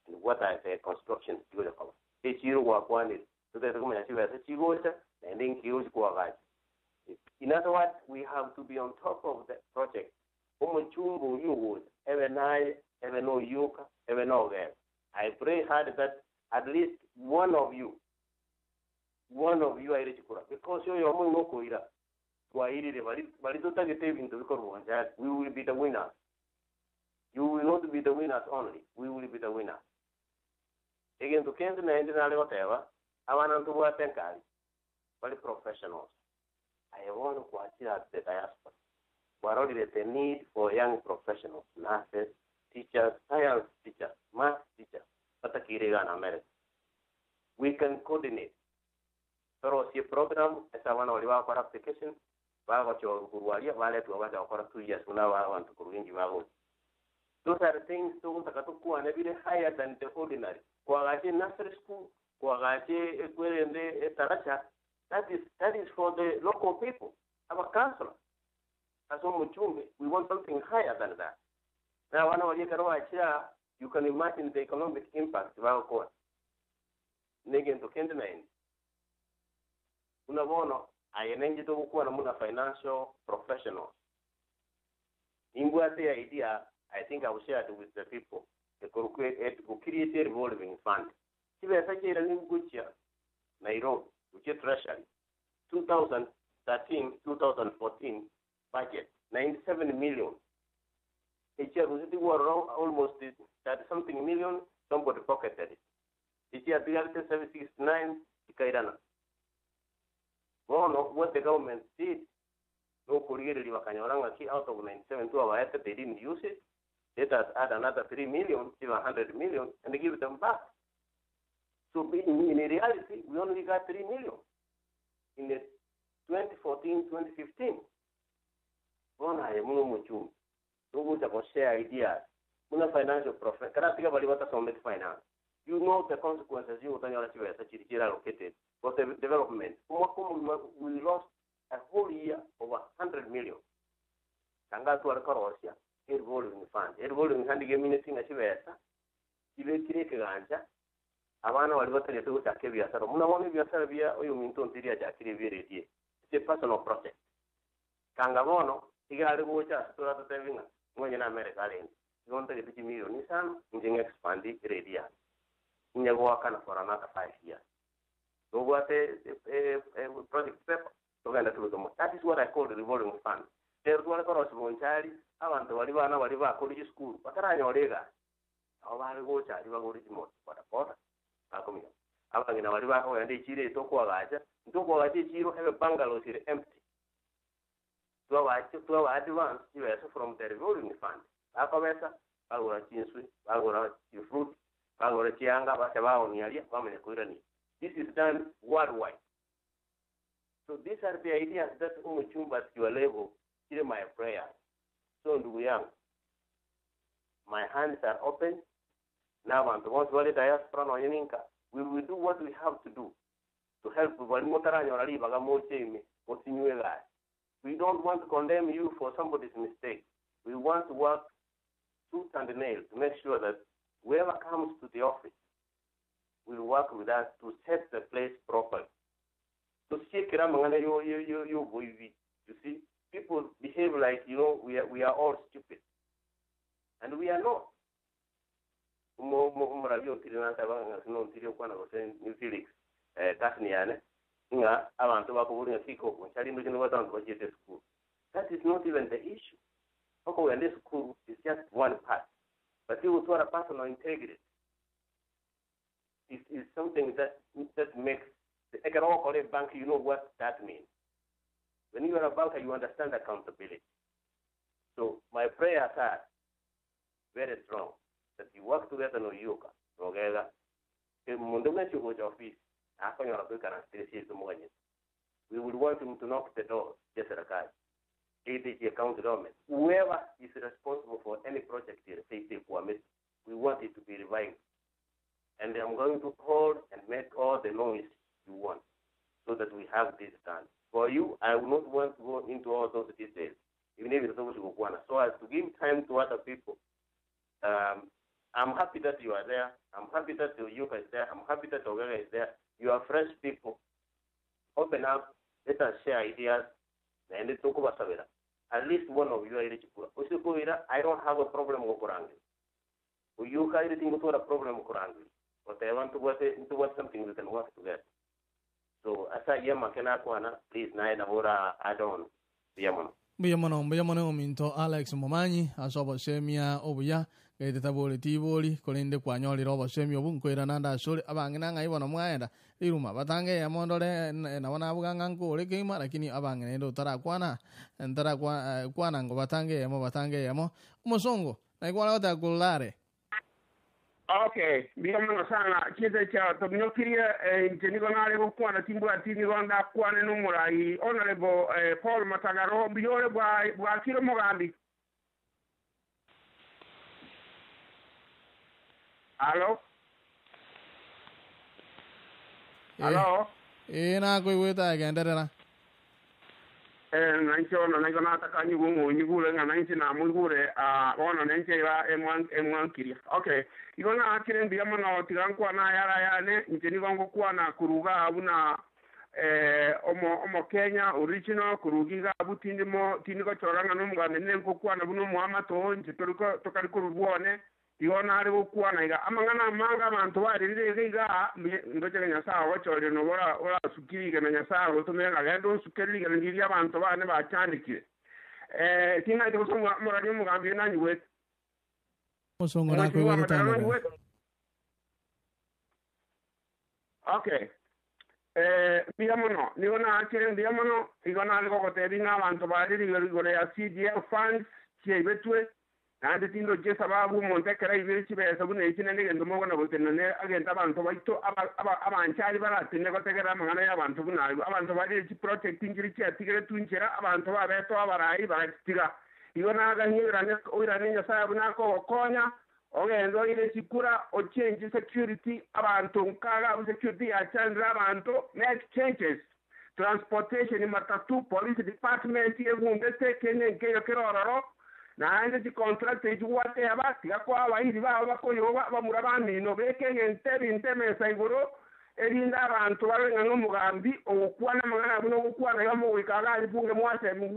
and what are the construction chigocha koba echiro gwakwanire tutagete komanya chibesa chigocha naende nkigo chikwagacha. In other words, we have to be on top of the project. Omuchungu uyuguza ebe naye ebe no yuka ebe no ogera. I pray hard that at least one of you aire chikura, because yoyo omo ngokoira twairire bari tutagete ebintu bikorwa njari. We will be the winners. You will not be the winners only, we will be the winners. Egento kende naende nare goteba abana ntubwate nkari bari professionals. I want to kuachia the diaspora warorire the need for young professionals, nurses, teachers, science teachers, math teachers batakire gana America. We can coordinate torosie program esa abana bari bakora application bagochora kurwaria baretwa bacha gokora 2 years kuna abantu kurwingi bago. Those are things tuguntaka tukuane bire higher than the ordinary. Kwagache nursery school, kwagache ekwerende etaracha, that is for the local people. Our councillor as omuchumbe, we want something higher than that. Now wana walieka you can imagine the economic impact bagokora. Negento kende naende unabono aye nenje togokuwa na muna financial professionals. Ingwate idea, I think I will share it with the people. Create a revolving fund. Chibesa chira ninguchia Nairobi, which treasury 2013 2014 budget 97 million. Each year almost 30 something million, somebody pocketed it. Each year 769 ikairana. Bono what the government did, no kurigiriri bakanyora ng'aki out of 97 to abaete they didn't use it. Let us add another 3 million, 700 million, and give them back. So in reality, we only got 3 million in the 2014, 2015. Bona ye muno muchumi. Tuguja ko share ideas. Muna financial profit. Karatika bali batasomete finance. You know the consequences you utanyora chibesa chiri chiri allocated for the development. We lost a whole year over 100 million. Tanga tware korosia a revolving fund. A revolving fund gemine singa chibesa kibekire ekeganja abana bari batagete gochaka ebiasara muna bono ebiasara bia oyo minto ntiri achakire ebieretie. It's a personal project. Kanga bono iga ari gocha toratotebinga mwenye na America arende igo ntagete chimilioni isano inche ng'expand eredi yane inye goakana for another 5 years. Tobwate project paper togenda turutomo. That is what I call the revolving fund. Rero tware korosia bonchari abantu bari bana bari bakora school bataranyora egasi abo bare gocha ari bagore chimoto bodaboda bakomia abang'ina bari bakogenda echiro eye tokoagacha ntokoagacha echiro ebe bungalows ere empty twabacha advance chibesa from the revolving fund bakobesa bagora chinswe bagora chifruit bagora chianga bacha baonia aria bamanya koirania. This is done worldwide. So these are the ideas that Umuchumba at your level hear my prayer. So ndugu yangu, my hands are open. Now and once wale diaspora no yeninka, we will do what we have to do to help bali motaranyora ribaga mocheme motinywe gasi. We don't want to condemn you for somebody's mistake. We want to work tooth and nail to make sure that whoever comes to the office will work with us to set the place properly. To see you see, people behave like, you know, we are all stupid. And we are not. That is not even the issue. And this school is just one part. But you will a personal integrity. Is something that makes the economic bank, you know what that means. When you are a banker, you understand accountability. So my prayers are very strong that you work together no yoga, together. We would want him to knock the door, just like the county government. Whoever is responsible for any project here, we want it to be revived. And I'm going to call and make all the noise you want so that we have this done. For you, I will not want to go into all those details, even if it's so as to give time to other people. I'm happy that you are there. I'm happy that the Yuka is there. I'm happy that Ogaga is there. You are fresh people. Open up. Let us share ideas. And at least one of you are eligible. I don't have a problem with Kurangi. Uyuka is a problem with Kurangi. But I want to work into something we can work together. So asa yema kena kwana please nae na bora add on yamono. Mbuyamono minto Alex Momanyi asobo semia obuya gaite taboli tiboli kolinde kwanyorira obosemia obu nkoira nanda asore abang'ina ng'ai bono mwaenda riruma batange yamondore nabo nabuganga nkore keima lakini abang'ina ende otarakwana ntarakwana ngo batange yamo omosongo naikwara gotakulare. Okay, mbuyamono sana chete cha tomnyokirie nche nigo nare gokwana timbwati nigo ndakwane n'omorai Honorable Paul Matagaro mbiyore bwakire omogambi. Alo? Alo? Nakoigwete genderera. Nanche ono naigo nataka nyiguo nyigure ng'a nanche namoigure bono nenche iba emwankiria. Okay, igo naakire mbuya mono tiga nkwana yara yane inche nigo ngokwana kuruga buna omo Kenya original kuruga iga abu tindimo tindigochora ng'a nomoganda nere nkokwana buna omoamato inche toriko tokari korubwone igo nare gokwana iga amang'ana amanga abanto barerire iga iga ndocheke Nyasaye ogochorire nobo orasukire igena Nyasaye ogotumia ng'a genda osukere igena riria abanto bane bachandikire. Ting'aete gose morari omogambi nanyigwete. Mosongo nakoigwete. Okay. Mbuya mono nigo naakire mbuya mono igo nare gogotebi ng'a abanto barire igoro ya CDF funds chiaibetwe nandi tindo che sababu omonto ekero aibire chibesa buna echi nende egento mogona gotenene agente abanto baito abanchari baratene gotegera amang'ana ya abanto buna abwo abanto barire chiproject nchiri chiatigere tunchera abanto babeto abarai bagachitiga igo naganyirane oirane Nyasaye buna akogokonya ogende oire chikura ochange security abantu nkaga security yachandire abantu make changes. Transportation matatu, police department egundete kende nkeyo kere ororo, naende chicontract echi gwateba, tiga koa abairi babo bakoyoba bamura bamino, beka egento ebinto emesa igoro, erinde abanto barore ng'a nomogambi ogokwana amang'ana abwo nogokwana iga mogoika iga aria bunge mwasemi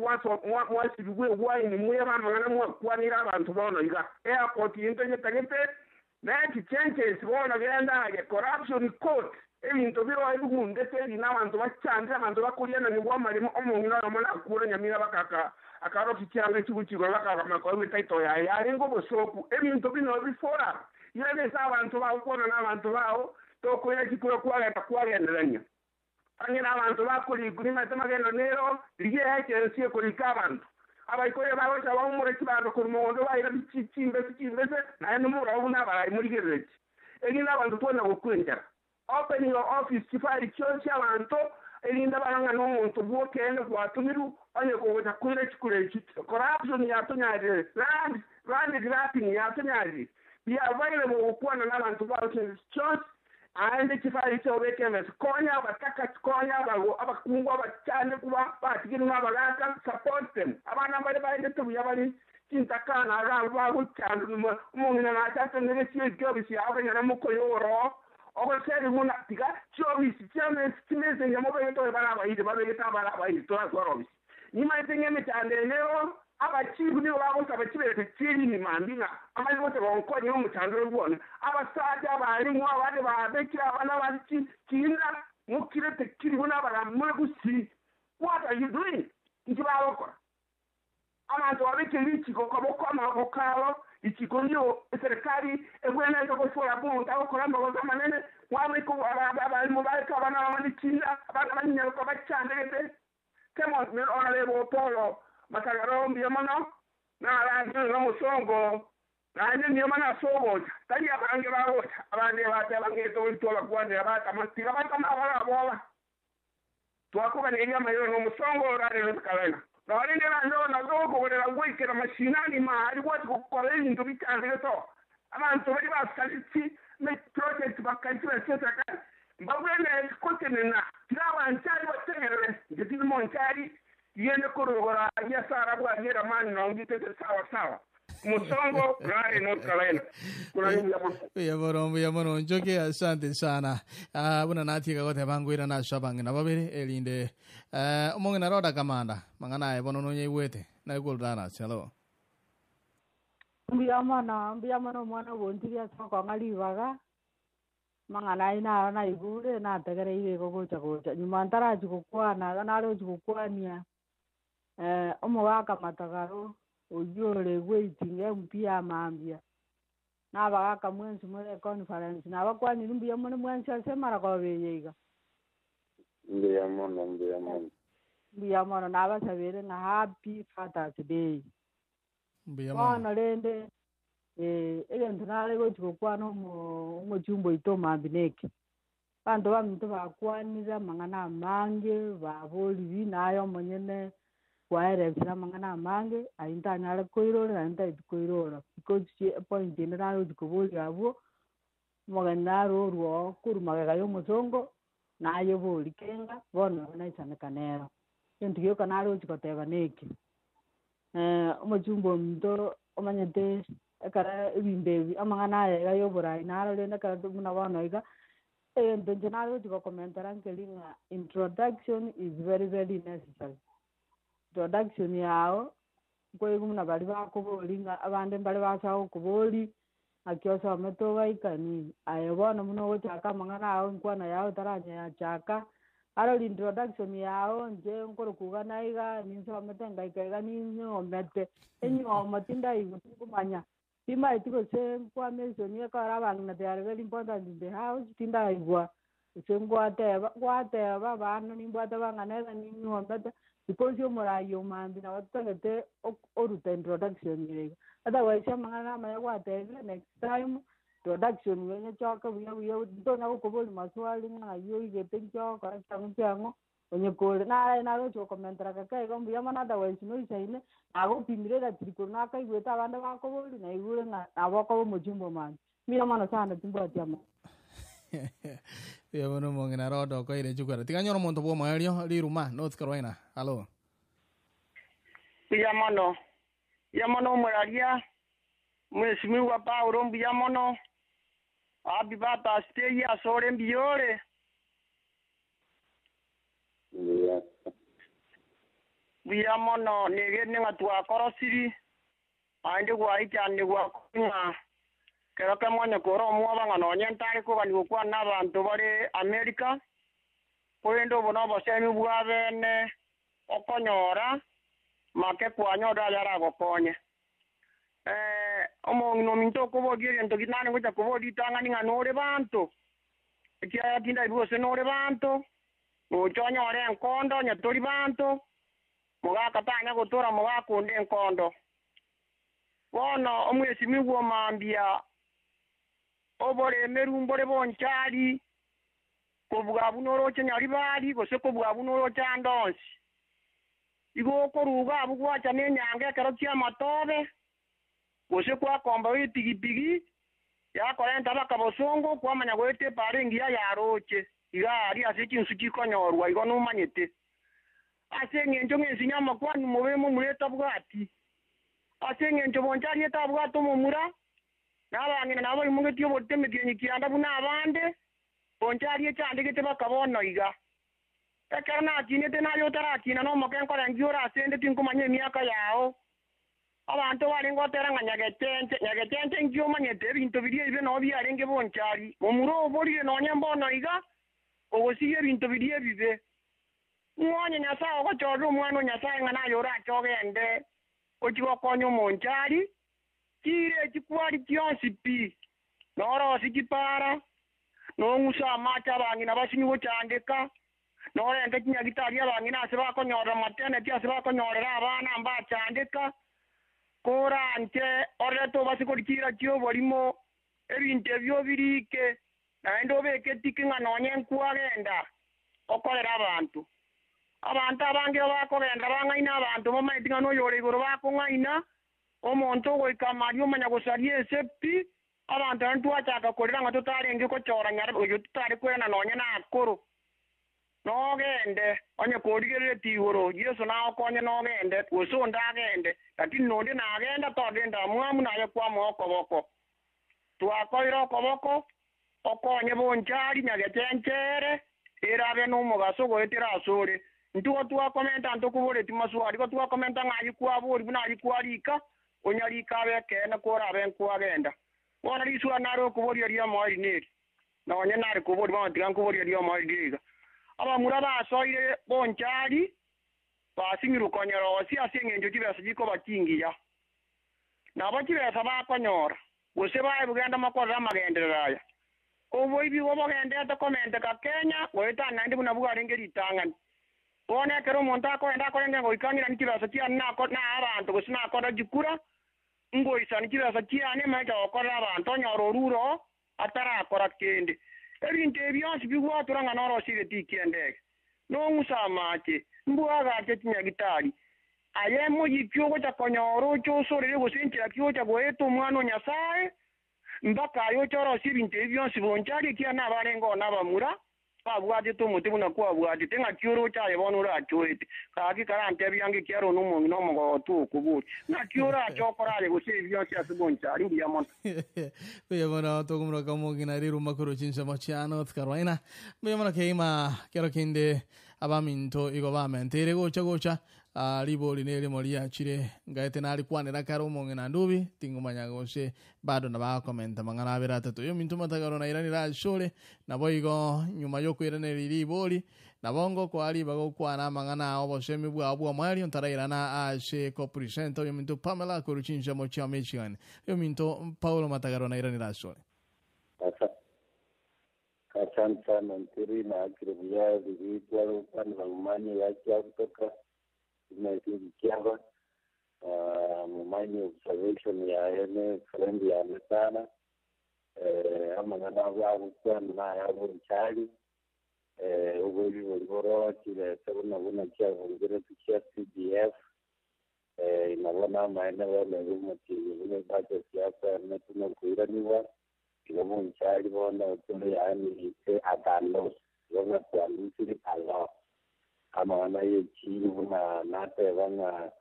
mwasibigwe egwaini mwebe amang'ana mwakwanire abanto bono iga. Airport into nyetagete na chichanges bono genda aye corruption court ebinto biro ebigundete ebi na abanto bachandire abanto bakoriananigwa amaremo omong'ina oyomo nakure Nyamira bakaka akaroki chianga chiguchigoro bakagama koegwa etitle yaye yarenge obosoku ebinto bino bifora irebe ase abanto bagokwana na abanto bao tokoira chikura kwagenda kwagenderania ang'e na abanto bakorikwa nimanyete magendo nero rigia agency ekorika abanto abaikoyo bagocha baumore chibando korwa mogondo baira chimbese chimbese naende morao buna abarai morigereretie erinde abanto twana gokwa enchara. Open your office chifile chionsi abanto erinde barang'ane omonto bw'okeene gwatomirwe onye kogocha koira chikura echi. Corruption yatonyarire, land land grabbing yatonyarire. Be available gokwana na abanto bao chinse chionsi aende chifile chiao obeke emesa. Konya abataka, konya abago abakungu abachande kuba batigire na abagaka, support them. Abana mbare baendete buya bari chintakana iga abwo bagochandwa omong'ina nache atenene chiofisi yao konyora mokoyoroo ogoseri buna tiga chiofisi chimessenja mobegete oyo bare abairi babegete abare abairi toratwara ofisi. Nimaete ng'a emechando eye ero abachifu nigo bagosaba chibesa chi'erimi mambia ng'a amanye gocha gonkonya omochando oyo bwone. Abasacha, abalimu, abande babekire abana base chinda mokirete kiri buna abagambi more gusii. What are you doing? Inki bagokora? Abanto babekire richiko koboko amaboko kabo, richiko rio eserekari ebwenerete gosoa omonto agokora amagoso amanene, mwabeka abalimu baete abana babo nechinda, abana banyaroka bachandegete. Kemo Honorable Paul Matagaro mbuya mono, narangire nomosongo naende niyo mono ase ogocha, tari abange bagocha, abande bateba ng'ete goitwa abakwanera batama, tiga batama abaraboba. Twakoganeria amayoro nomosongo orare North Carolina. Nore nerande nago okogorera goikera mashinani maari gwachi gokora ebinto bichandegete oo. Abanto baria basareti ne project bakaria chibesa chi'eserekari mbabwenereti gotenena tiga abanchari bategerere. Inche tindi monchari rigende korwa igoro aria ase arabwo aria eramani nao ngitete sawa sawa. Omosongo orare North Carolina. Korare buya mono. Mbuya mono, mbuya mono Njoki, asante sana. Ah, buna natiga goteba ngoirana ase abang'ina babere erinde eh, omong'ina Roda Kamanda mang'ana aye bono nonyaigwete naigwe Dallas. Hello. Mbuya mono, mbuya mono omwana ogontiri ase okong'a ribaga, mang'ana ayio naro naigure nategereire igo gocha gocha. Nyuma ntarachi gokwana iga nare gochi gokwania omogaka Matagaro oyio ore waiting MP ya mambia, na abagaka mwensi more econference, nabakwaniri mbuya more mwensi ase emaragoba eye iga. Mbuya mono, mbuya mono. Mbuya mono nabasabere ng'a happy Father's Day. Mbuya mono. Bono rende egento nare gochi gokwana omo omochumba oito omambia neke, abanto baminto bakwanire amang'ana amange, baboriri naye omonyene kwaeresire amang'ana amange, ayio ntanyare koirora naende ntagete koirora because epoint ende nare gochi koboria abwo, omogeni nare orwa oo korwa magega ya omosongo, naye bori kenga, bono nabo naisaneka nero. Egento gioka nare gochi koteba neke, omochumba ominto omanyete ekero ebinto ebi amang'ana aya iga ya oborai naro rende ekero buna bono iga, egento inche nare gochi gokomentera nkeri ng'a introduction is very very necessary. Introduction yao, nkoigwa buna baria bakobori ng'a abande mbare bacha gokobori, ng'aki osomete ogaika nini. Aye bono buna ogochaka amang'ana ao enkwana yao otaranyeyachaka, arori introduction yao inche nkorokwa iga na iga, ninsomete ngaika iga ninyomete, enyomo tindaigwa tinkomanya, timanyeti gose nkwamention ekero abang'ina they are very important in the house, tindaigwa gose ngwateba gwateba abana nimbwate bang'ana iga ninyomete, because omorai omambia nabo totagete oruta introduction eye iga. Otherwise amang'ana namaya gwatebire next time introduction iga nyechoke buya buya ntonya gokoboria maswali ng'a ng'ai oigete nki ogokora kiang'o kiang'o, onye kore nare naroche gokomentera gake igo mbuya mono otherwise noisaine, nagopimire eratiri korwa nakaigwete abande bakoboria naigure ng'a nabo okoba omochumba omambia. Mbuya mono sana timbwati amang'ana. Mbuya mono omong'ina Roda okoeire chikwera. Tiga nyore omonto bwa omoerio riruma North Carolina. Hallo. Mbuya mono, mbuya mono omoraria, Mwesimigwa Paulo mbuya mono, Happy Father's Day asore mbuya ore. Mbuya. Mbuya mono, negene ng'a twakorosiri, naende gwaichanigwa ng'a kero kemo onye kore omwoba ng'a nonye ntare kogania gokwana nabanto bare America, korende obo nobosemi bwa bene okonyora make kwanyorire aye aragokonye. Omong'ina ominto okoboria egento nare ngocha koboria ritang'ani ng'a nore banto, ekiagera tindaibi gose nore banto, gocha onyore enkondo onye tori banto, mogaka tanya gotora mogaka onde enkondo. Bono omwesimigwa omambia oboremeru mbore bonchari, kobua buna oroche Nyaribari, gose kobua buna oroche ande onsi. Igo okoruga abwo gwacha nenyango ekero ki'amatobe, gose gwakomba epigipigi yakorenta bakabosongo, kwamanya goeta epara engiya yaroche iga aria ase chinsu chikonyorwa igo nomanyete. Ase eng'encho ng'ensinyo amakwani mobe momura etabwati. Ase eng'encho bonchari etabwate omomura, na abang'ina nabo baimogetie oborito emetienyi kianda buna abande, bonchari echandegete bakaba ono iga. Ekero nakinete naye otarakina nomoke nkorengia ore asende tinkomanya emiaka yao. Abanto barenge gotera ng'a nyagechenche, nyagechenche inki omanyete, ebinto biria ebibe nao biarenge bonchari. Momura oborire nonye mbono iga, ogosiria ebinto biria ebibe. Ng'o onye Nyasae ogochorera omwana o Nyasae ng'a naye orache ogende ochie gokonya omonchari? Chiira echi kwari chionsi pi, norosie chipara, nong'use amache abang'ina basinywe gochandeka, norente chinyagitari abang'ina ase bakonyorera maternity ase bakonyorera abana mbachandeka, koranche orete obase koria chiira chi'oborimo, ebinto ebio obirike, naende obeke tiki ng'a nonye nkwagenda okorera abanto. Abanto abange bakogenda bang'aina abanto bamaeti ng'a noyore igoro bakong'aina, omonto ogoika amaria omanya gosaria ense pi, abanto naende twachaka korera ng'a totarenge gochora nyara oyo totare kwerana nonye nakoro. Nogende, onye korigereretie igoro, Yeso nagokonye nogende, gose onde agende, lakini nonde nagenda torore endamwamu naye kwamoa okoboko. Twakoire okoboko, okonye bonchari nyagechenche erabe nomogaso goetera asore. Intwe twakomenta ntokoboreti maswali, igo twakomenta ng'a ayio kwabori buna ayio kwarika, onyarike abe ekeene korabe nkwagenda. Bono riswali nare okoboria ri'omoerio neri, nonye nare koboria bono tiga nkoboria ri'omoerio riria iga. Abamura basoire bonchari, basinyirwe konyorosia ase eng'encho chibesa chikoba chingiya. Nabo chibesa bakonyora, gose baebwe genda mokorere amagenderero aya. Oboibi igo bogendete komenteka Kenya, goetania naende buna bwarenge ritang'ani. Bono ekero omonto akogenda akorenge goika ng'iranie chibesa chiane nako naa abanto gose nakora chikura, ngoisani chibesa chiane manye gokorera abanto, onyore orure oo atarakora kende. Ebinto ebi bionsi bigwatora ng'a norosie egetii ki'endege, nong'use amache, mbwagache chinyagitari. Aye moyiki ogocha konyora oche osorere gose enchera ki ogocha goeta omwana o Nyasae, mpaka aye oche orosie ebinto ebi bionsi bonchari, ekiagera nabarenge oo nabamura babwatete omote buna kwabwatete, ng'aki oroche aye bono orachoete? Gaki karantebie ange ekiagera one omong'ina omogotu okoboria, Naki orache okore aye gose ebi bionsi ase bonchari? Mbuya mono. Mbuya mono tokomoroka omong'ina riruma korwa chinsemo chia North Carolina. Mbuya mono keima kero kende abaminto igo bamenteire gocha gocha Ah, ribori nerimo riachire ngaete narikwanera kare omong'ina ndubi tingomanya gose bado nabakomenta mang'ana abere atato oyo minto matagaro nairanire asore nabo igo nyuma yokoiraneria ribori nabo ngokoa ribaga gokwana amang'ana ao obosemi bwao bw'omoerio ntarairana ase kopresenta oyo minto Pamela korwa chinsemo chia Michigan oyo minto Paulo Matagaro nairanire asore. Asa Asante sana ntiri naakire buya riria tware gokwanera momanye yachia gotoka buna ekindi kiaba momanye observation yaye ne friend yane sana amang'ana abo agokwana naye abonchari oboibi boria boro chibesa buna buna chiabungeretwe chia CDF nabo namaene bono iga omotienyi buna ebudget yakoenetwe nokoiraniwa. Igo Bonchari bono tore yaani at a loss, igo ng'a twalusire a lot. Amang'ana ya echiro buna nateba ng'a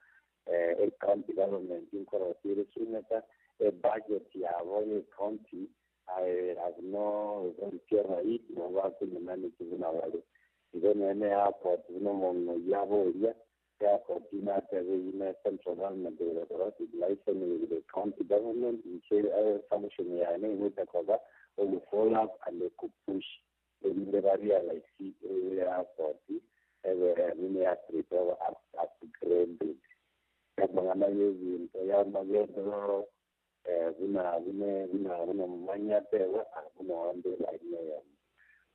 ecounty government nkorosia ere seneta, ebudget yabo ya ecounty I have no authority over it, nabo bakonyemanage buna bare. Igo nonya na airport buna omong'ina oyio aboria, airport nateba eyio ne central government egokora, it lies with the county government, inche function yane egocha koba ogo follow up and kopush erinde ba realize airport ebe nini ya upgraded. Amang'ana ya ebinto ya amagenderero buna buna buna buna omomanya ateba buna onde line eyemo.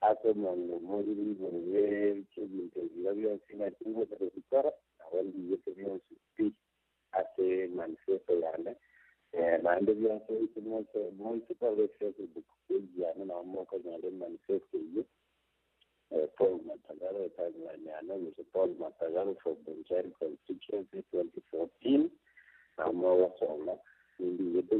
Ase omonto omoriri igoro ebinto ebio bionsi naki ngocha gobikora, nabo ndiyete bionsi pi ase manifesto yane. Naende bionsi moise kore Facebook page yane nabo mokonyora emanifesto eyio. Paul Matagaro timeline yane gose Paul Matagaro for Bonchari constituency 2014 nabo mogosoma nindiyete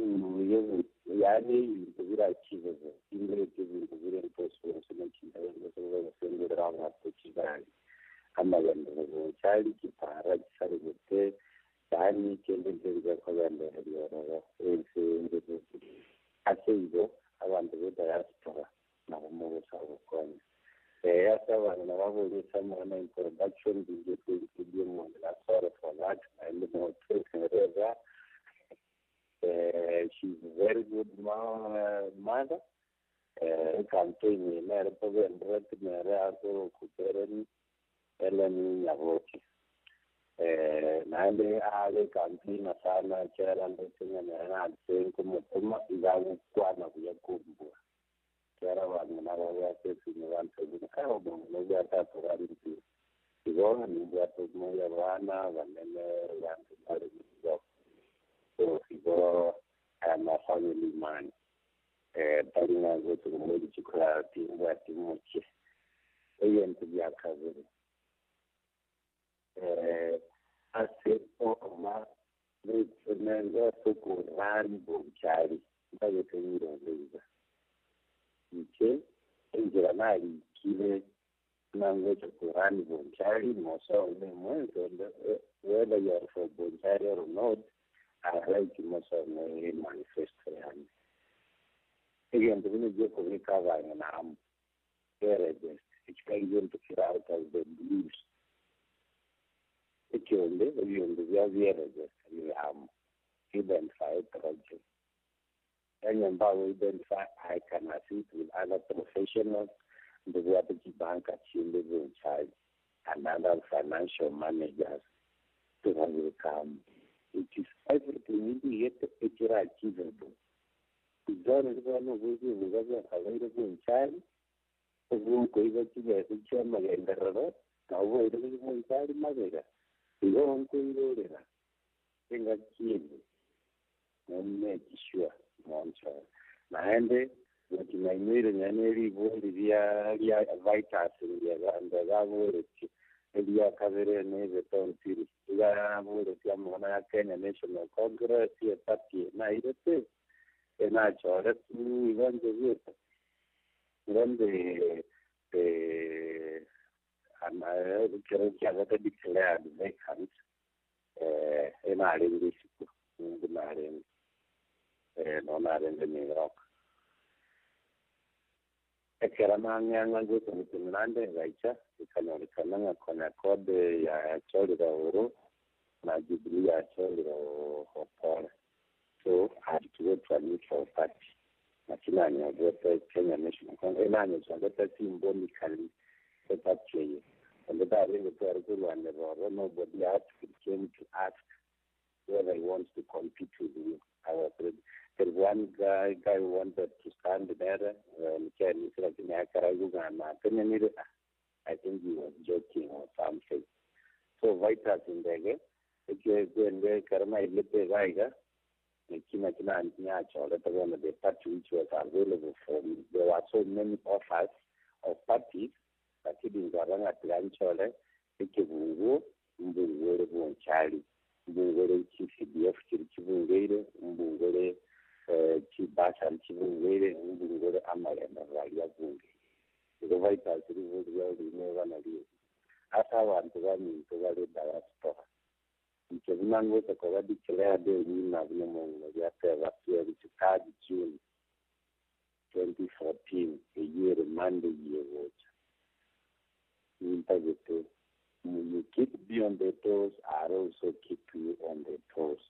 yaani ebinto bire achievable, timbereti ebinto bire impossible gose nechindagera abanto chigari amagenderero Bonchari chipara chisaregete yaani kende nkeri gekogendereria ororo ense ase igo abanto be diaspora nabo mogosaba gokonya. Ase abana baboria amang'ana introduction ndingete include omonto na sorry for that naende motokereza. She's a very good mother. Campaign nere togenderete nere akorokutereni Ellen Nyaboke. Naende are campaign sana kera ndetse nere nase nkomotoma igagokwana buya kombua. Kera abang'ina babwate esime bantebia kare omong'ina obwate atoranire igo nimbwate omoyo abana banene bantu bare igo. So igo I am a family man. Tari ng'a gocha komori chikora timbwati mochie. Ebinto bia kabere. Ase oma ase okorani Bonchari ntagete nyironde iga. Inche enchera narikire nangocha kurani Bonchari mosome mwense whether you are for Bonchari or not, I like mosome manifesto yane. Ebinto bino byokobika abang'ina amo eregest ekitari binto kiri out of the blues. Ekyonde ebinto bya byeregest biri amo identify project. Enyomba we identify I can assist with other professionals ndibwate chibanka chinde Bonchari and other financial managers to come. It is everything yet ekiri achievable. Izone libona obuzibu bwakabaire Bonchari obwokoiba chibesa chiamagenderero nabo bwaire buri Bonchari mabega igo nkoirorera engaki momake sure monchora. Naende gochinainyoire nyane eribori ria Vitus ndagaboretie eria kabere nebetontiri igaboretie amang'ana ya Kenya National Congress eparty nairete enachore tu igo njebiete igo the kero kiabete declared vacant enarenge isiko ningi narenge no narenge New York. Ekera nang'ang'a gocha gotenenande gaicha ikanyorekana ng'a konya kode yachorire oro na Jubilee yachorire Opore. So I had to go to a neutral party. Lakini nanyogote Kenya National Congress nanyogote symbolically party eye. And that really nobody asked came to ask whether he wants to compete with me. I was ready. There's one guy who wanted to stand there, and I think he was joking or something. So Vitus Ndege, the party which was available for me. There were so many offers of parties, but he didn't go at Lanchole, Ekebungu, Mbungore Bonchari, Mbungore CCBF Chibungere, Mbungore Chibasa and Mbungere mbungure amagenderero aria bunge. Igo Vitus ribori riao riime bana ri'ebi, Ase abanto baminto bare diaspora, inche buna ngocha koba declared a winner buna omong'ina oria ateba 23rd June 2014 eyio ere Monday egocha, nintagete you keep me on the toes, I'll also keep you on the toes.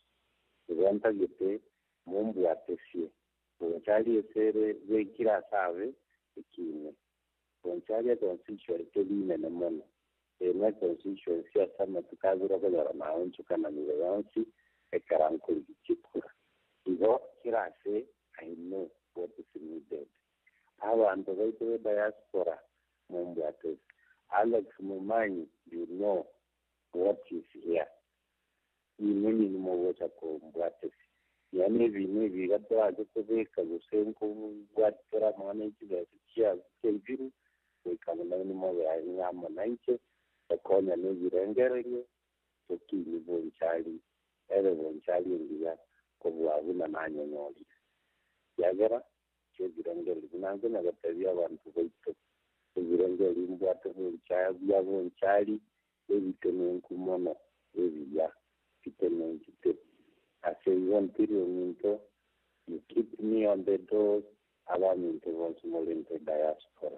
Igo ntagete Mombwatesie, bonchari esere bekire ase abe ekiine. Bonchari econstituency rinene mono. Eye neconstituency ase amatuko abere okonyora naonchokananire yonsi ekero nkorigia chikura. Igo kera ase I know what is needed. Abanto baito be diaspora mombwatese. Alex Momanyi you know what is here. Inwe ninwe mogocha kombwatesia. Yaani ebinto ebi iga torache kobeka gose nkobwatia tore amang'ana e chibesa chiaibiru, goika buna inwe mobe ang'e amo nainche, tokonyane ebirengererio, tokinie bonchari, ebe bonchari engiya kobua buna nanyenyorire. Ekiagera chi'ebirengererio buna nkonya gotebia abanto baito, ebirengererio mbwate bia bonchari ebitenenku mono ebiya bitenenchete. Ase igo ntiri ominto, you keep me on the toes, abaminto bonsi morente diaspora.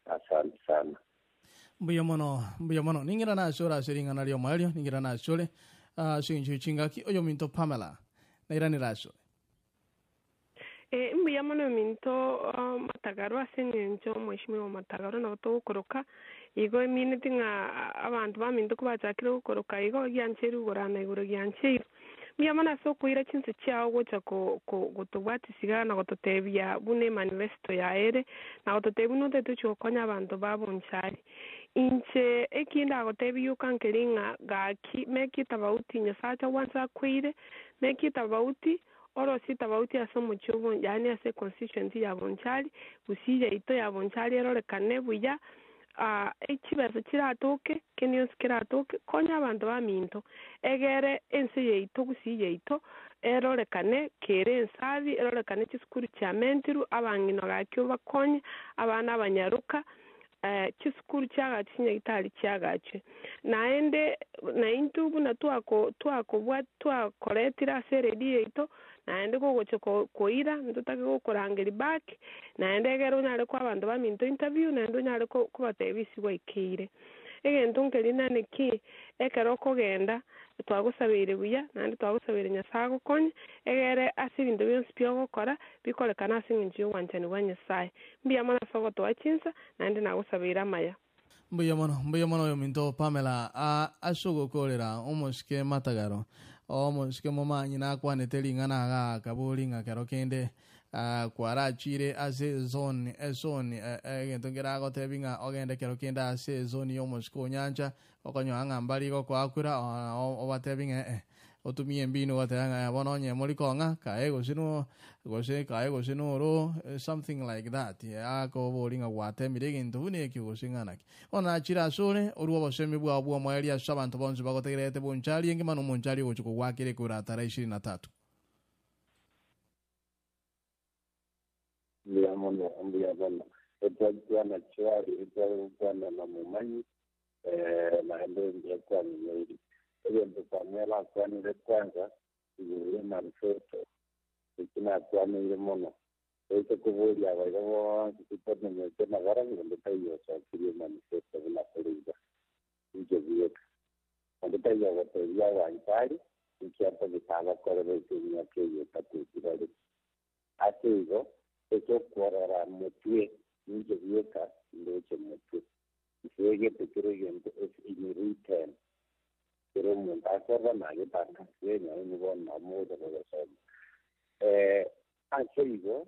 Asante sana. Mbuya mono, mbuya mono. Ning'irane asore ase ring'ana ri'omoerio, ning'irane asore ase engencho ye chingaki, oyominto Pamela. Nairanere asore. Ee, mbuya mono ominto Matagaro ase eng'encho Mweshimiwa Matagaro nabo togokoroka, igo emineti ng'a abanto baminto kobachakire gokoroka igo giancheirwe igoro na igoro giancheirwe. Mbuya mono ase okoira chinse chiao gocha gotobwatisia iga na gototebia buna emanifesto yaye ere, na gototebia buna otagete gochia gokonya abanto ba Bonchari. Inche eki ndagotebie yoka nkeri ng'a gaki make it about Nyasache gwansa akweire, make it about Orosie tabauti ase omochie o Bonchari, yaani ase econstituency ya Bonchari, gusii yaito ya Bonchari erorekane buya, chibesa chiratoke, kende gionsi keratoke, konya abanto baminto, egere ense yaito gusii yaito erorekane kere ensafi, erorekane chisukuru chiamentirwe, abang'ina gaki obakonye, abana abanyaroka, Chisukuru chiagachwe, chinyagitari chiagachwe. Naende naintwe buna twakobwa twakoretire ase eredio yaito, naende gogochia koira, ntotake gokorangeria back, naende egere onyare koa abanto baminto interview, naende onyare kobatebia ase gwaikeire. Egento nkeria nane ki, ekero okogenda, twagosabeire buya, naende twagosabeire Nyasae agokonye, egere ase ebinto bionsi pi ogokora, bikorekane ase eng'encho y'obwanchani bwa Nyasae. Mbuya mono ase ogotoa chinsa, naende nagosabeire amaya. Mbuya mono, mbuya mono oyominto Pamela a ase ogokorera omosike matagaro. Omosike momanyi nakwanete ring'ana iga akabori ng'a kero kende kwarachire ase ezone, ezone, egento nkeragotebi ng'a ogende kero kende ase ezone y'omosike o nyancha, okonyora ng'a mbari gokoakura, obatebi ng'a ee, otumie embinu goteba ng'a bono onye mori kong'a, kae gose no gose kae gose noro, something like that, akobori ng'a gwatemire egento buna ekio gose ng'a naki. Bono nachire asore, orue obosemi bwao bw'omoerio ase abanto bonsi bagotegererete bonchari engima na omonchari ogochia kogwakera ekura tarehe ishirini na tatu. Mbuya mono, mbuya mono. Etwakwana chwari, etware gokwana na momanyi, naende mbuya kwaminyoiri. Egento Pamela akwanire kwanza igoro y'emanifesto, eki nakwaneire mono. Goika koboria abaiga bonsi titomenyete nabarabwo onde taiyo osokirie emanifesto buna tore iga. Inche bweka. Onde taiyo ogotebia abanchari inki atagete abakore goika emiaka eye etato etibare. Ase igo, ekiokorora motwe ninche bweka ndoche motwe. Nsegete kera egento ase in written. Kera omonto akorora nagetanga ase nainwe bono nabo mogocha kogesoma. Ase igo,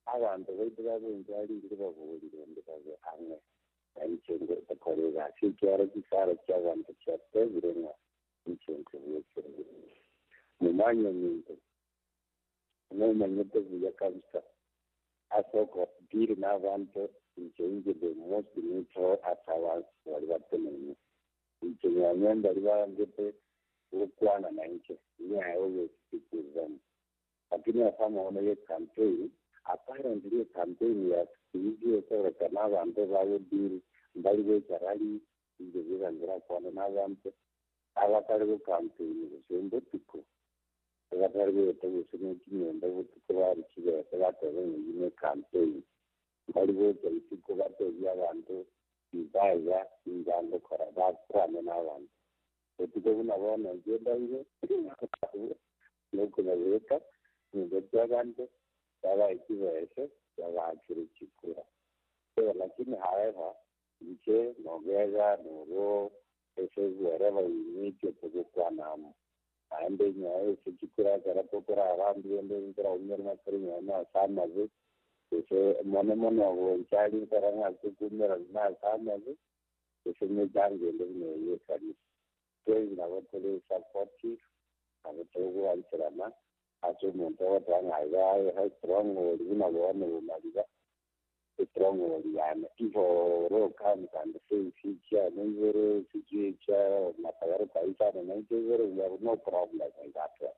abanto baito ba bonchari ndire baborire onde babe ang'e nainche ngokora egasi, ekiagera chisara chi'abanto chiatebire ng'a inche nkobwekere. Momanye ominto, nomanyete buya kabisa ase okodeal nabanto, inche inche the most neutral ase abanto baria bateneine. Inche nonye mbaria bangete gokwana nainche, me I always speak with them. Lakini Lakini ase amang'ana ya ecampaign, apparently ecampaign ya siku hizi ekorekana abanto bagodeal mbari gocha rally, inche biga nkorakwana na abanto, abatari gocampaign gose mbotuko, abatari goeta gose na chinyomba botuko bari chibesa bateba ng'a eywo na ecampaign. Mbari gocha isiko batebia abanto iga iga inga ngokora bakwane na abanto. Botuko buna bono inche ndaire, nokonyabeka, nyomba chia abanto, babae chibesa, babakire chikura. So, lakini however, inche nogega noro ese wherever we meet tugokwana amo. Naende nyaye ase chikura ekero tokorara mbiyende nkoraumera makere nyaye na ase amabe, ase mono mono bonchari nkora ng'a tokumera na ase amabe, ase emechango ende buna eye ya ekanisa. Twensi nabo tore supportive, nabo togwancherana, ase omonto ogoteba ng'a iga iga stronghold buna bono bomariga, stronghold yane. If oro comes and says chiane igoro, sijui chia matagaro kaisana nainche igoro, we have no problem in that one.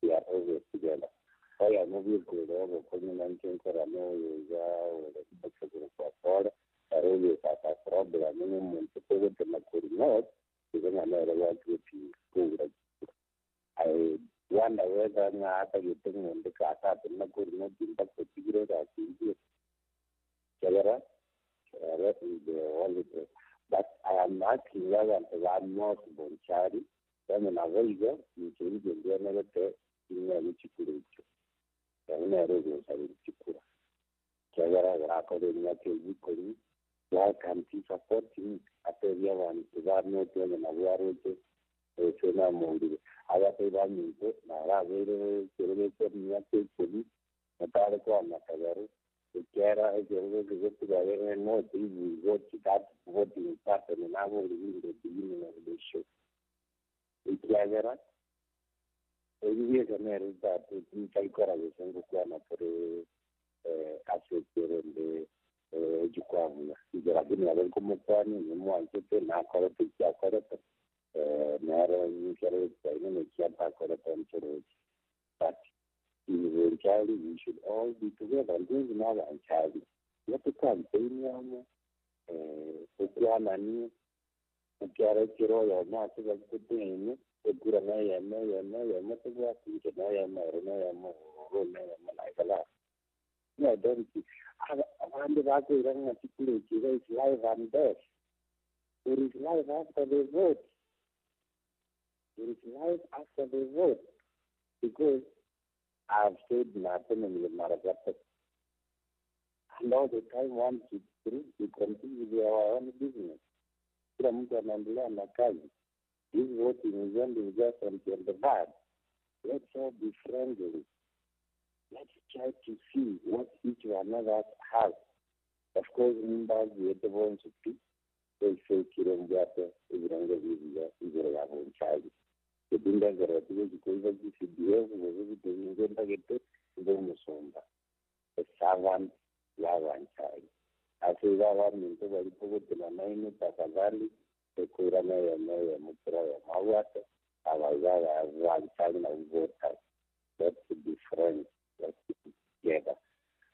We are always together. Oya mobikure obokonyi nainche nkora noyo iga ore moseguro kwa pole, are always has a problem n'omonto togotema kori north, igo ng'a nere gwachire kogura. I wonder whether ng'a atagete ng'onde katatema kori north mpaka otigire egasi inche. Kiagera, ere is the only place. But I am asking abantu ba North Bonchari, bono nabo igo, inche inche ndienerete ing'e chikura ekio. Ero nere ogosabera chikura. Kiagera orakore emiaka eywo ikomi, why can't he support me? Atebie abantu ba North onye nabo aroche, ase namourire. Abatebie baminto, narabeire ekerero ekio emiaka ikomi, natare koama kagaro, ekera ekerero kegotigaye North if we vote that voting pattern nabo in the beginning of the show. Ekiagera, ebi bieka nere ntaikora gose ngokwana tore ase ekerende jukwaa buya. Inche lakini nabo nkomokwani, nimwanchete, nakorete eki akorete, nere nkere kiaino neki atakorete nchoroche. But in Bonchari, we should all be together. Ntwensi na abanchari. Iga tocampaign amo, tokwananie, ekiara ekero oyomo ase bagitoteine, ekura na eyemo eyemo eyemo tobwate inche na eyemo ere na eyemo oro na eyemo naikala. I don't see. Abande bakoira ng'a chikura echi iga is life and death. There is life after the vote. There is life after the vote. Because I've said nothing mara gatatu. And all the time once it's through, we continue with our own business. Kila mtu anaendelea na kazi. This voting is ending just until the bad. Let's all be friendly. Let's try to see what each one of us has. Of course, nimbazi yetu bonse pi, esekire mbwate ebirenge bibiya igoro ya bonchari. Ebindagera tibyo GCDF goze biteninge ndagete nde omusumba. A servant y'abanchari. Ase iga abaminto bari kogotema naine tafadhali, ekwirana eyemo eyemo kera oyomo abwate, abaiga abanchari nabo voters. Let's be friends. Let's be together.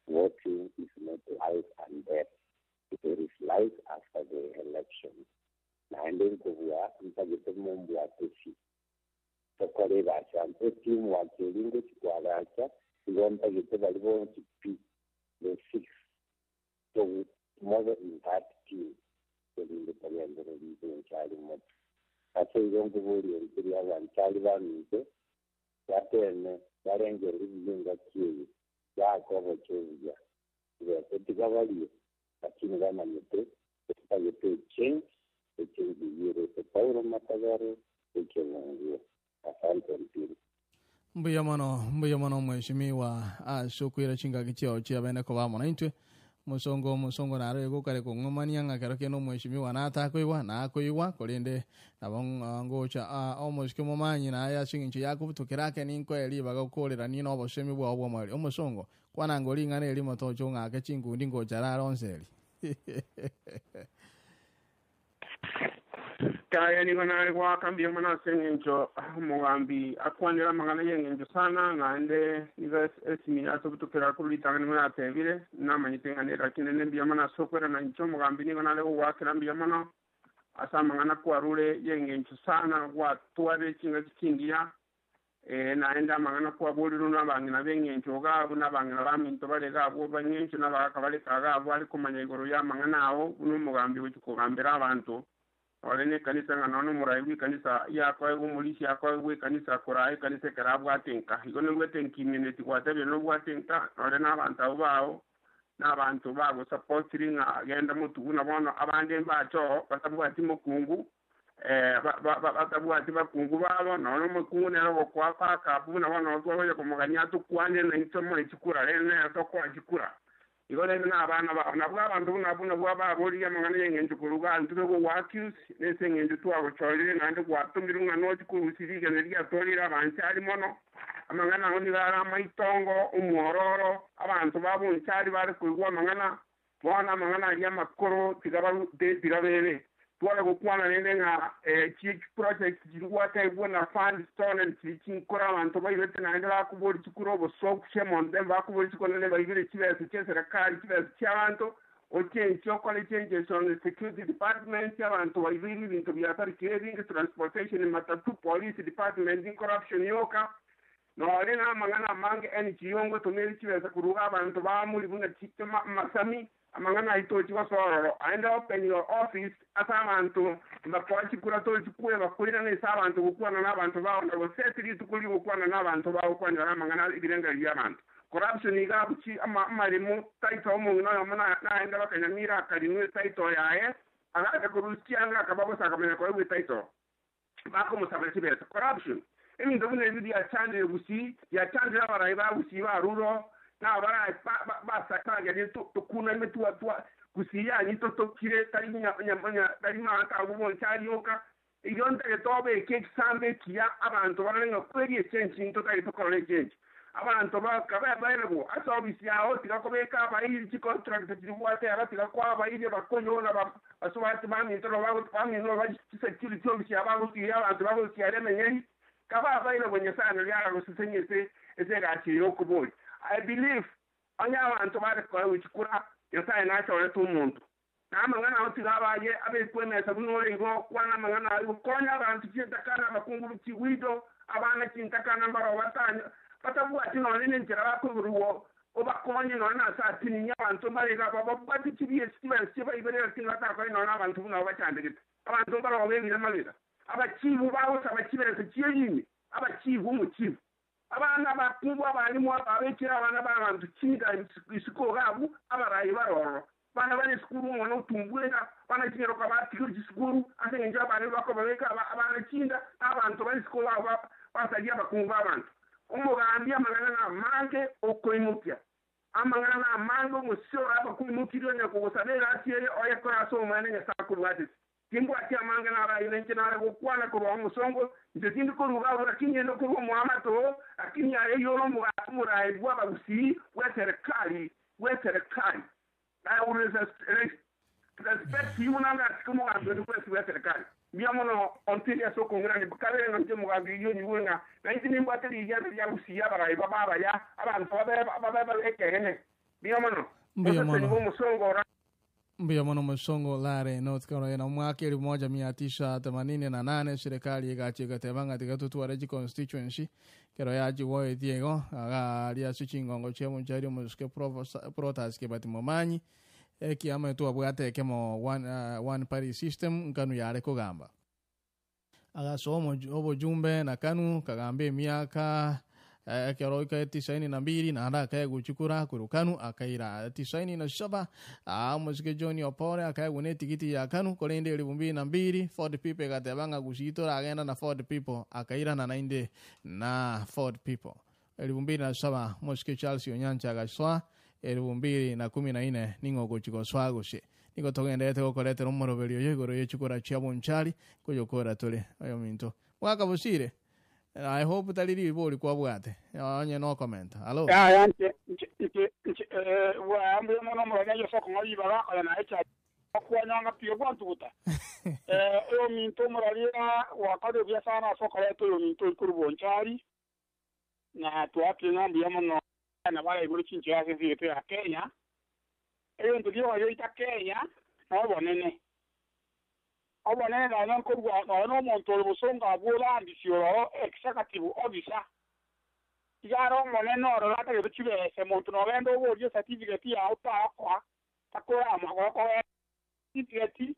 Voting is not life and death. There is life after the election. Naende nkobua ntagete mombwate si. Tokore bacha mpe team wakelingo chikwagacha igo ntagete bari bonsi pi the six. So tomorrow in that team erinde tagendererize nchari moto. Ase igo nkoboria nkeri abanchari baminto bateme barengere ebiyinga kieye bakoba chobuya. Bese tigabarie lakini bamanyete tutagete change echange yirete Paulo Matagaro ekebunguo. Asante mpiri. Mbuya mono, mbuya mono mheshimiwa ase okwira chingaki chiao chiabene koba mono intwe mosongo mosongo naro egokare kong'omania ng'a kero kende omheshimiwa natakoigwa nakoigwa korende nabo ngocha omosike momanyi naye ase eng'encho yakobutukera ake ninkoe ribaga gokorerania na obosemi bwao bwa omweri omosongo kwananga ring'ana erimo tocha ong'ake chinkundi ngocha rara onse eri. Kaya nigo nare gwaka mbuya mono ase eng'encho omogambi akwanire amang'ana ya eng'encho sana, naende nigo esimi ase obotukera korwa ritang'ani buna atebire, namanyete ng'a nere lakini nende mbuya mono ase okwerana inche omogambi nigo nare gogwakera mbuya mono ase amang'ana kwarure ya eng'encho sana gwatwarire chingaki chingiya, naende amang'ana kwaborirwe na abang'ina ba eng'encho iga abwo na abang'ina baminto bare iga abwo ba eng'encho na abagaka bare iga abwo bare komanya igoro ya amang'ana ao buna omogambi ogochia kogambera abanto. Ore na ekanisa ng'a nonya omorai bwa ekanisa yakoegwa omorisia akoegwa ekanisa koraa ekanisa ekero abwate enka. Igo norwete enkimineti gwatebire nobwate enka nore na abanto abwo bao na abanto bagosapotiri ng'a genda motugu na bono abande mbache oo batabwati mokungu, batabwati bakungu babo nonya omokungu nere ogokoa backup buna bono twagocha komogania atokwane naintwe moe chikura rende nere tokoa chikura. Igo rende na abana bao nabwo abanto buna abwo nabwo ababoririe amang'ana ya eng'encho korwa iga intwe togogoaccuse nase eng'encho twagochorire naende gwatomirwe ng'a nochi korusia rigena riatwarire abanchari mono. Amang'ana ao nigo are amaitongo, omwororo, abanto ba bonchari bare koigwa amang'ana, bono amang'ana aria amakoro tiga baru tiga bebe. Tware gokwana rende ng'a chiproject chiria gwatebiwa na fund stolen chiria chinkoro abanto bairete naende bakoboria chikura obosoku chiamonto bakoboria chikura naende baibire chibesa chia serikali chibesa chia abanto ochenche okore changes on the security department abanto baibire ebinto biatarikire ebinge transportation matatu police department corruption yoka nore na amang'ana amange NGO ngotumire chibesa korwa abanto bamuri buna masami amang'ana aito ochi gosororo aende open your office ase abanto bakoa chikura tochikwe bakoirana ase abanto gokwana na abanto bao na goseti rituko rigokwana na abanto bao kwanyora amang'ana ebirengererio bia abanto. Corruption iga abuchi amaremo title omong'ina oyomo naende bakanyamira akarinwa etitle yaye agacha korusia anga akabagosa akamanya koegwa etitle bakomosaba chibesa corruption. Ebinto buna ebi biachandire gusii biachandire abarai ba gusii baruro na abarai basagerie tokuname twa gusii yanyi totokire tari tari maata abwo bonsi arioka igo ntagete obeke ekisambe ekiya abanto barore ng'a kweri echenchi ntotari tokorora echenchi abanto bakabaerebwo ase ofisi yao tiga kobeka abairi chicontract chiri gwateba tiga kwa abairi bakonyona basubati baminto bamino chisecurity ofisi yabo bagotiria abanto bagosiara emenyeri kaba abaire nyasaye nario ase ase egasi yokobori. I believe onye abanto bare koewa chikura nyasaye nachorete omonto na amang'ana ao tiga abaye abekwe emesa buna ore igo kwana amang'ana ayo konya abantu chintakana abakungu chiwido abana chintakana mbaro batanya batabwati nonye na enchera bakoborwa obakonye nonye na ase atininya abanto barega babwati chibiesi chibesa chibaibere lakini batakonye nonye abantu buna abo bachandegete abanto mbaro bebire mabega abachibu bagosaba chibesa chieyimi abachibu omochibu abana bakungu abarimu ababekire abana ba bantu chinga isiko gabu abarayi baroro bana bari esukuru omwana otumbwera bana chinyeroka batigire chisukuru ase eng'encho abana bakobabeka abana chinda abantu bari isiko babo basaria abakungu ba abantu. Omogambi amang'ana na amange okoimukia amang'ana na amange omosio abakoimukire onya kogosaba egasi eye oyekora ase omwana nyasaye akobwatete timbwati amange naraire inche nare gokwana korwa omosongo inche tindi koruga abwo lakini ende korwa omoamato lakini aye yore omorai bwa abagusii bwa serikali bwa serikali. I will respect you nanga asike omogambi onde bwensi bwa serikali mbuya mono ontiri ase okong'irani kabere ng'a inche omogambi oywo onyigwe ng'a nainche nimbwate rigiana ria gusii abarai babe abaya abanto babe ekegene mbuya mono. Mbuya mono. Oseseni omosongo ora Mbuya mono Musongo Lare North Carolina. Mwaka 1988 serikali igachi igateba ng'a tiga totware chiconstituency kero yachigoetie igo agaria ase chingongo chia omonchari omosike Protas Kibati Momanyi ekiama twabwate ekemo one party system nkanu yare kogamba agasoa obojumbe na kanu kagamba emiaka ekero ika 92 naende akaegwa chikura korwa kanu akaira 97 omosike John Opore akaegwa na etigiti ya kanu korende 2002 Ford People egateba ng'a gusii toragenda na Ford People akairana naende na Ford People 2007 omosike Charles Onyancha agasoa 2014 ning'o ogochi gosoa gose nigo togenderete gokoretera omoroberi oyo igoro ya chikura chia bonchari koyokora tore oyo minto mwaka bosire. I hope tari ribori kwabwate onye no comment hello. Ya nche nche nche nche wa mbuya mono omorania yose okong'a ribaga oyo naye cha kwanyanga piga gwantuguta. Oyo minto omuraria gwakorire buya sana ase okoreta oyo minto ori korwa Bonchari, na twakire ng'a mbuya mono na baraigure chinchera ase ense yaito ya Kenya. Egento gioka gioita Kenya na obonene. Obonene nonya nkorwa nonya na omonto ore bosongo abwo orandisi ororo executive officer. Iga are omonene ororo atagete chibese monto nogenda oborie certificate yao tagokoa takorama gokogenda certificate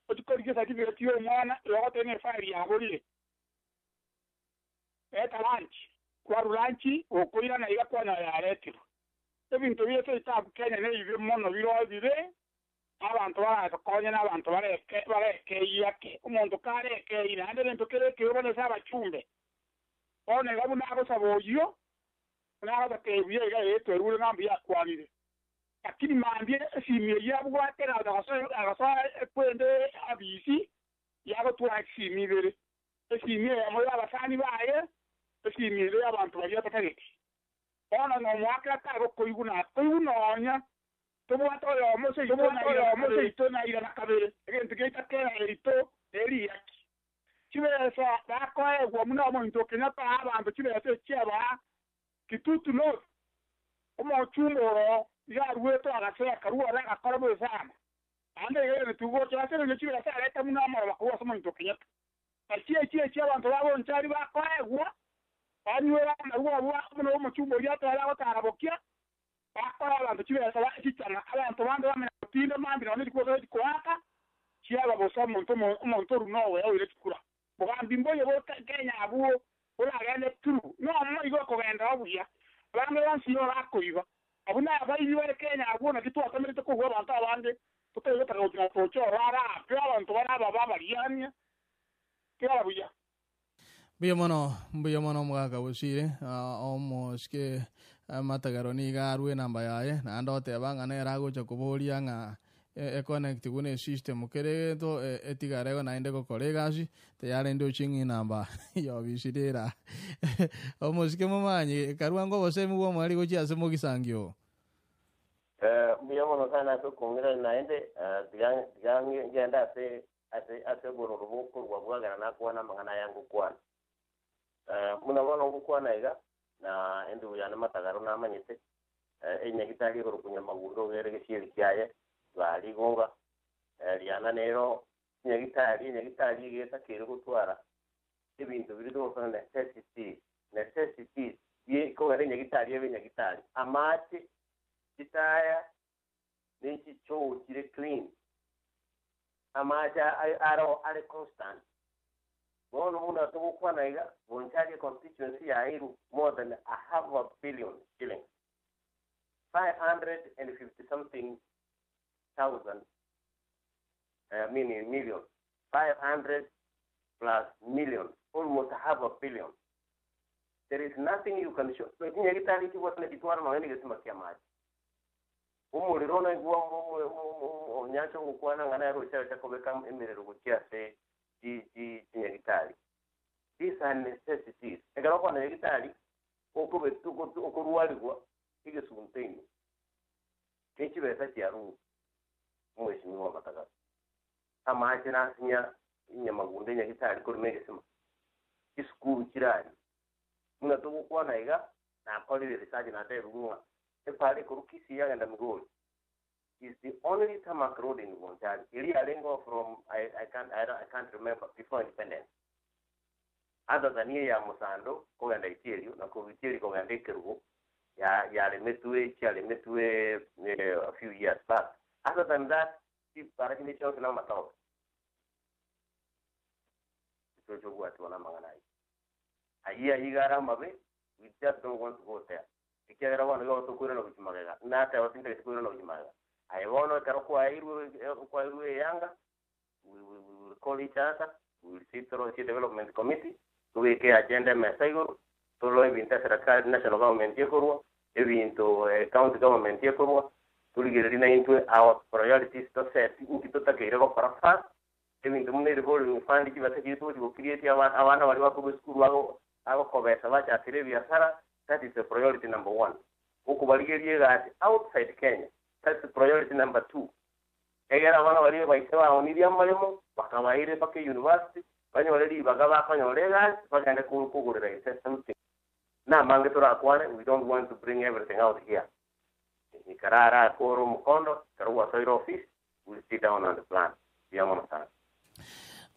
ochie korigia certificate ya omwana egogotebia ng'a efile yaborire. Reta lunch, kwarwa lunch gokoirana iga kwanyora yaretirwe. Ebinto bire seito abwo Kenya nebibe mono bire ebibe, abanto baratokonye na abanto bareke barekei ake. Omonto karekei naende egento kere ekebe bono ase abachumbe. Bono iga buna agosaba oyio, buna agototebia buya iga ee twerure ng'a mbuya akwanire. Lakini mambia esimi eyio abwate agasoa ekwende abisi, yagotwara chisimi ibere, esimi eyemo y'abasani baye, esimi ende y'abanto baria atatageti. Bono nomoakera tagokoigwa nakoigwa nonya tobwate oyomo seito naira na kabere, egento giaita kera yaito neriyaki. Chibesa bakoegwa buna omonto o Kenyatta aa abanto chibesa echi chiabaa Kitutu North, omochumba oro iga aruetwe agasea akarua ore agakora bobe sana. Naende iga egento tigocha ase engencho chibesa areta buna amoroba korwa ase omonto o Kenyatta. Nachio echio echio abanto ba Bonchari bakoegwa, banywere amarwa abwo buna omochumba oria atware agotara bokia, bakora abanto chibesa ba chichana, abanto bande bamanya gotinda mambia nonya rikuba rigochi koaka, chiaba bosa omonto omonto orure nogoya oire chikura. Bogambi mboiyo bo Kenya abwo boragende turu, nomo igo okogenda buya, abande bonsi nigo bakoiba. Abwo nabaibi bare Kenya abwo naki twatomerete kobua abanto abange totari gotaka gochia na tocha oro arape abanto bare ababe abariania. Tigara buya. Mbuya mono, mbuya mono omogaka Bosire, omosike Matagaro nigo arwe enamba yaye, naende oteba ng'a nere agocha koboria ng'a econnect buna esystem kere egento etigare igo naende gokora egasi, tayarende ochie ng'a enamba ya obisi rera. Omosike momanyi, karua ango obosemi bwa omweri gochia ase mogisangio oo. Mbuya mono sana ase okong'irania naende, tiga tiga ngende ase ase ase obororo bokorwa bwagera nakwana amang'ana aya ngokwana. Buna bono ngokwana iga, na endugu yane Matagaro namanyete, enyagitari ekorokwa Nyamagundo iga ere gesieri kiaye, iga rigonga, riana nero enyagitari, enyagitari iga etakeire gotwara ebinto biria togokwana necessities, necessities, bie kogera enyagitari ebe enyagitari, amache, chitaya, ne chichoo chire clean, amache aro are constant. Bono buna togokwana iga, Bonchari constituency yairwe more than a half a billion shillings, 550 something thousand, I mean million, 500 plus million, almost half a billion. There is nothing you can show. Chinyagitari chibwate nachitwara nonya na egesima kia amache. Omorero naigwa onyancha ogokwana ng'a nere ochacha kobeka emerero gochia ase chinyagitari. These are necessities. Ekero okona nyagitari, okobe okorwarigwa egesunte ime, ne chibesa chiarure omweshimiwa Matagaro. Amache nasinya Nyamagundo enyagitari korima egesima, chisukuru chirari. Buna togokwana iga, nakorire research natebiwa ng'a epara ekorwa Kisii yagenda Migori is the only tarmac road in Bonchari. Eria yarengeo from I, I, can't, I, I can't remember before independence. Other than eye ya Musando kogenda Itierio na korwa Itierio kogenda Ekerubo ya yaremetwe chiaremetwe a few years back. Other than that, chipara chinde chionsi na amatoke. Toche kobwatiwa namang'ana ayio. Ayio ayio iga are amabe, we just don't want to go there. Ekiagera bono igo tokoirana gochia magega. Nateba tintageti koirana gochia magega. Aye bono ekero kwaeirwe kwaeirwe eyanga, we, we, we will call each other, we will sit torosie development committee, tobeke agenda emesa igoro, torore ebinto eserekari national government ekorwa, ebinto county government ekorwa, torigererie naintwe our priorities toset inki totakeire gokora first, ebinto buna revolving fund chibesa chiria togochi go create abana baria bakorwa esukuru bagokobesa bachakire ebiasara, that is the priority number one. Okobarigeria egasi outside Kenya, that's priority number two. Egera abana baria baise baonirie amaremo, bakabaire mpaka university, banyore ribaga bakonyora egasi, bagende kogorera ise something. Namange torakwane, we don't want to bring everything out here. Ikarara akoro omokondo, ekero gwasoire office, we'll sit down and plan. Mbuya mono sana.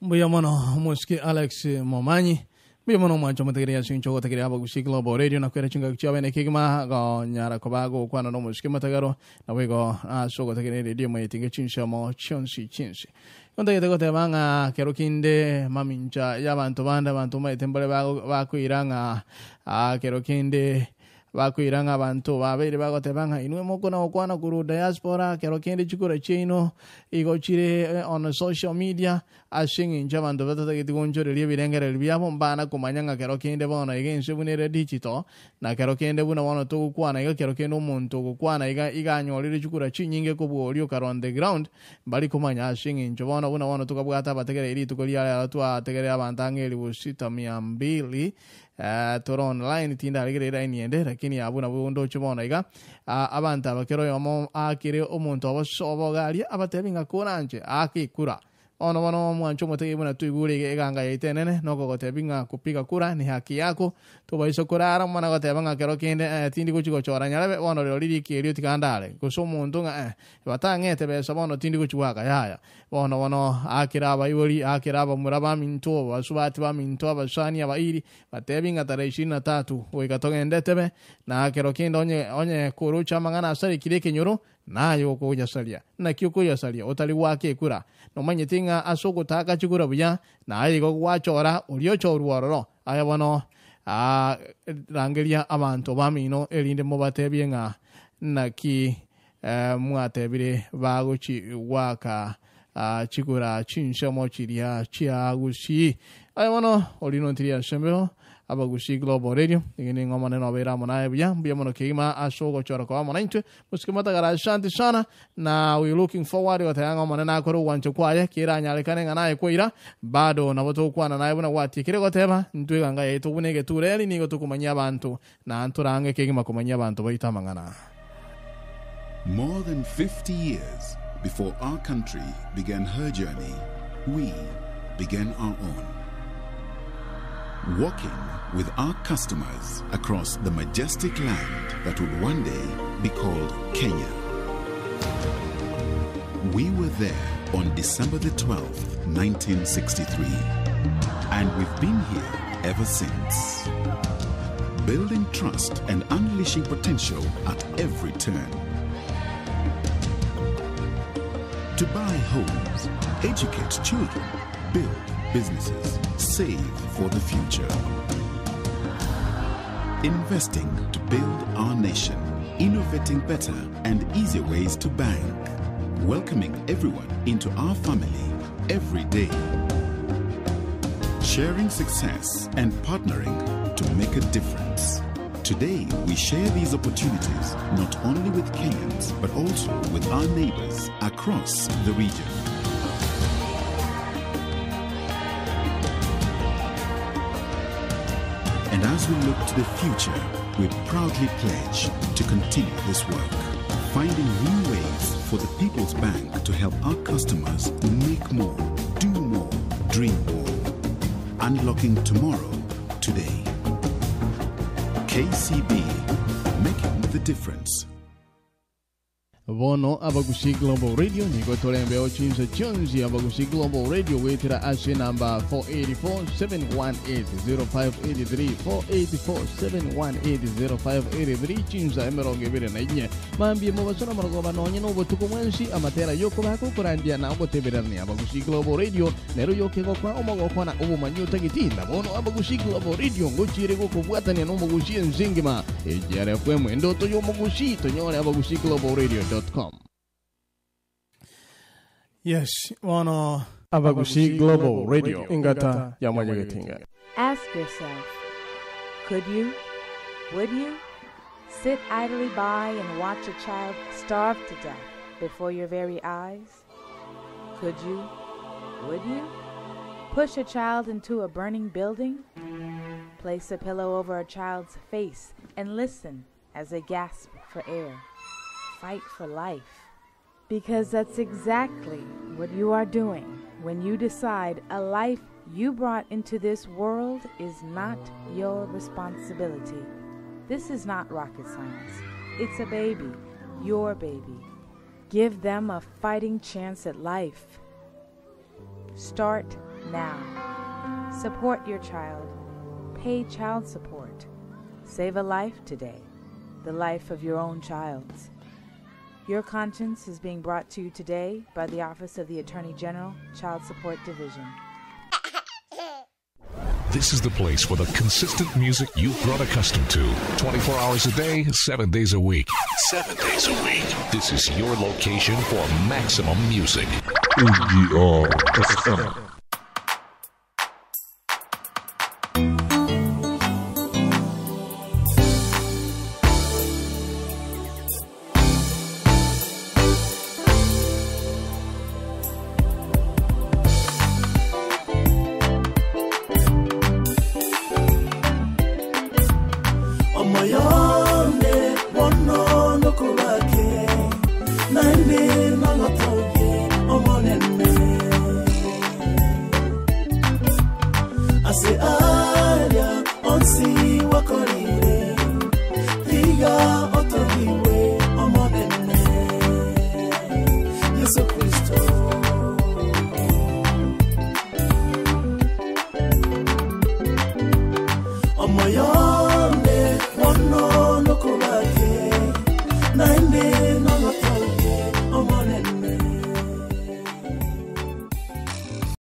Mbuya mono omosike Alex Momanyi. Mbuya mono omwancho omotegereria ase inche ogotegereria Abagusii Global Radio na kwera chingaki chia bene kegima gonyara koba gokwana na omosike Matagaro naboigo ase ogotegereria radio moyetinge chinsemo chionsi chinsi. Igo ntagete goteba ng'a kero kinde mamincha y'abanto bande abanto omanyete mbare bakoira ng'a ah, kero kende Bakoira ng'a abanto babeire bagoteba ng'a inwe mokona gokwana korwa diaspora kero kende chikura chiaino igo chire on social media ase eng'encho abanto batatageti gonchoreria ebirengererio biabo mbana komanya ng'a kero kende bono iga ense buna ere digital na kero kende buna bono togokwana iga kero kende omonto ogokwana iga iga anyorire chikura chinyinge kobua oria okare on the ground mbari komanya ase eng'encho bono buna bono tokabwata abategereri rituko ria rero twategerera abanto ang'e elifu sita mia mbili Eh, tore online tindaregereria line ende lakini abwo nabwo ndoche bono iga. Ah, abanto aba kera oyomo aakere omonto obo sobo iga aria abatebi ng'a koranche aake ekura. Bono bono omwanche omotebie buna toigure iga eganga yaito enene nokogotebi ng'a kupiga kura ni haki yako. Tobaisa korara omana goteba ng'a kero kende eh, tindi gochi gochora nyarebe bono rirorio riki erio tiga ndare. Gose omonto ng'a eh, batang'ete besa bono tindi gochi goaka yaya. Bono bono aakera abaibori, aakera abamura baminto, abasubati baminto, abasani, abairi, batebi ng'a tarehe ishirini na tatu goika togende etebe, na ekero kende onye onye koroche amang'ana asarekire ekenyoro, naye okoyasaria. Naki okoyasaria otari goaka ekura? Nomanyeti ng'a ase ogotaaka chikura buya, naye igo gwachora oria ochorwa ororo. Aye bono aa rangeria abanto bamino erinde mobatebie ng'a naki Mwatebire bagochi goaka chikura chinsemo chiria chia Gusii. Aye bono ori nontiri ase embeo Abagusii Global Radio. Nigo ning'o Omonene obeire amo naye buya. Mbuya mono kegima ase ogochora koba amo naintwe. Mosike Matagara asante sana na we looking forward goteba ng'a Omonene akore ogwancha kwaye keranyarekane ng'a naye kwaira bado nabo togokwana naye buna gwatiekire goteba ntwe eganga yaito buna egetureri nigo tokomanyia abanto na ntorange kegima komanyia abanto baito amang'ana. More than 50 years before our country began her journey, we began our own. Walking with our customers across the majestic land that would one day be called Kenya. We were there on December the 12th, 1963, and we've been here ever since. Building trust and unleashing potential at every turn. To buy homes, educate children, build businesses, save for the future. Investing to build our nation, innovating better and easier ways to bank, welcoming everyone into our family every day. Sharing success and partnering to make a difference. Today, we share these opportunities not only with Kenyans, but also with our neighbors across the region. And as we look to the future, we proudly pledge to continue this work, finding new ways for the People's Bank to help our customers make more, do more, dream more. Unlocking tomorrow, today. KCB, making the difference. Bono Abagusii Global Radio nigo torembeo chinsa chionsi Abagusii Global Radio goetera ase namba 484 718 0583 484 718 0583 chinsa emerongo ebere na inye mambia mobaso na marogoba nonye na obotuko bwensi amatera yokobaka okorandia na ogotebererania Abagusii Global Radio nero yokegokwa omogoko na obomanyi otageti na bono Abagusii Global Radio ngochiire gokobwatania na omogusi ense engima AGR FM endoto y'omogusi tonyore abagusiiglobalradio.com. Yes, bono Abagusii Global Radio engata ya mwanyagetinga. Ask yourself, could you, would you, sit idly by and watch a child starve to death before your very eyes? Could you, would you, push a child into a burning building? Place a pillow over a child's face and listen as they gasp for air. Fight for life. Because that's exactly what you are doing when you decide a life you brought into this world is not your responsibility. This is not rocket science. It's a baby, your baby. Give them a fighting chance at life. Start now. Support your child. Pay child support. Save a life today, the life of your own child's. Your conscience is being brought to you today by the Office of the Attorney General, Child Support Division. This is the place for the consistent music you've grown accustomed to. 24 hours a day, 7 days a week. 7 days a week. This is your location for maximum music. AGR FM. Omoyone bono nokobake naende nogotogie omonene ase aria onsi wakorire tiga otogiwe omonene Yesu.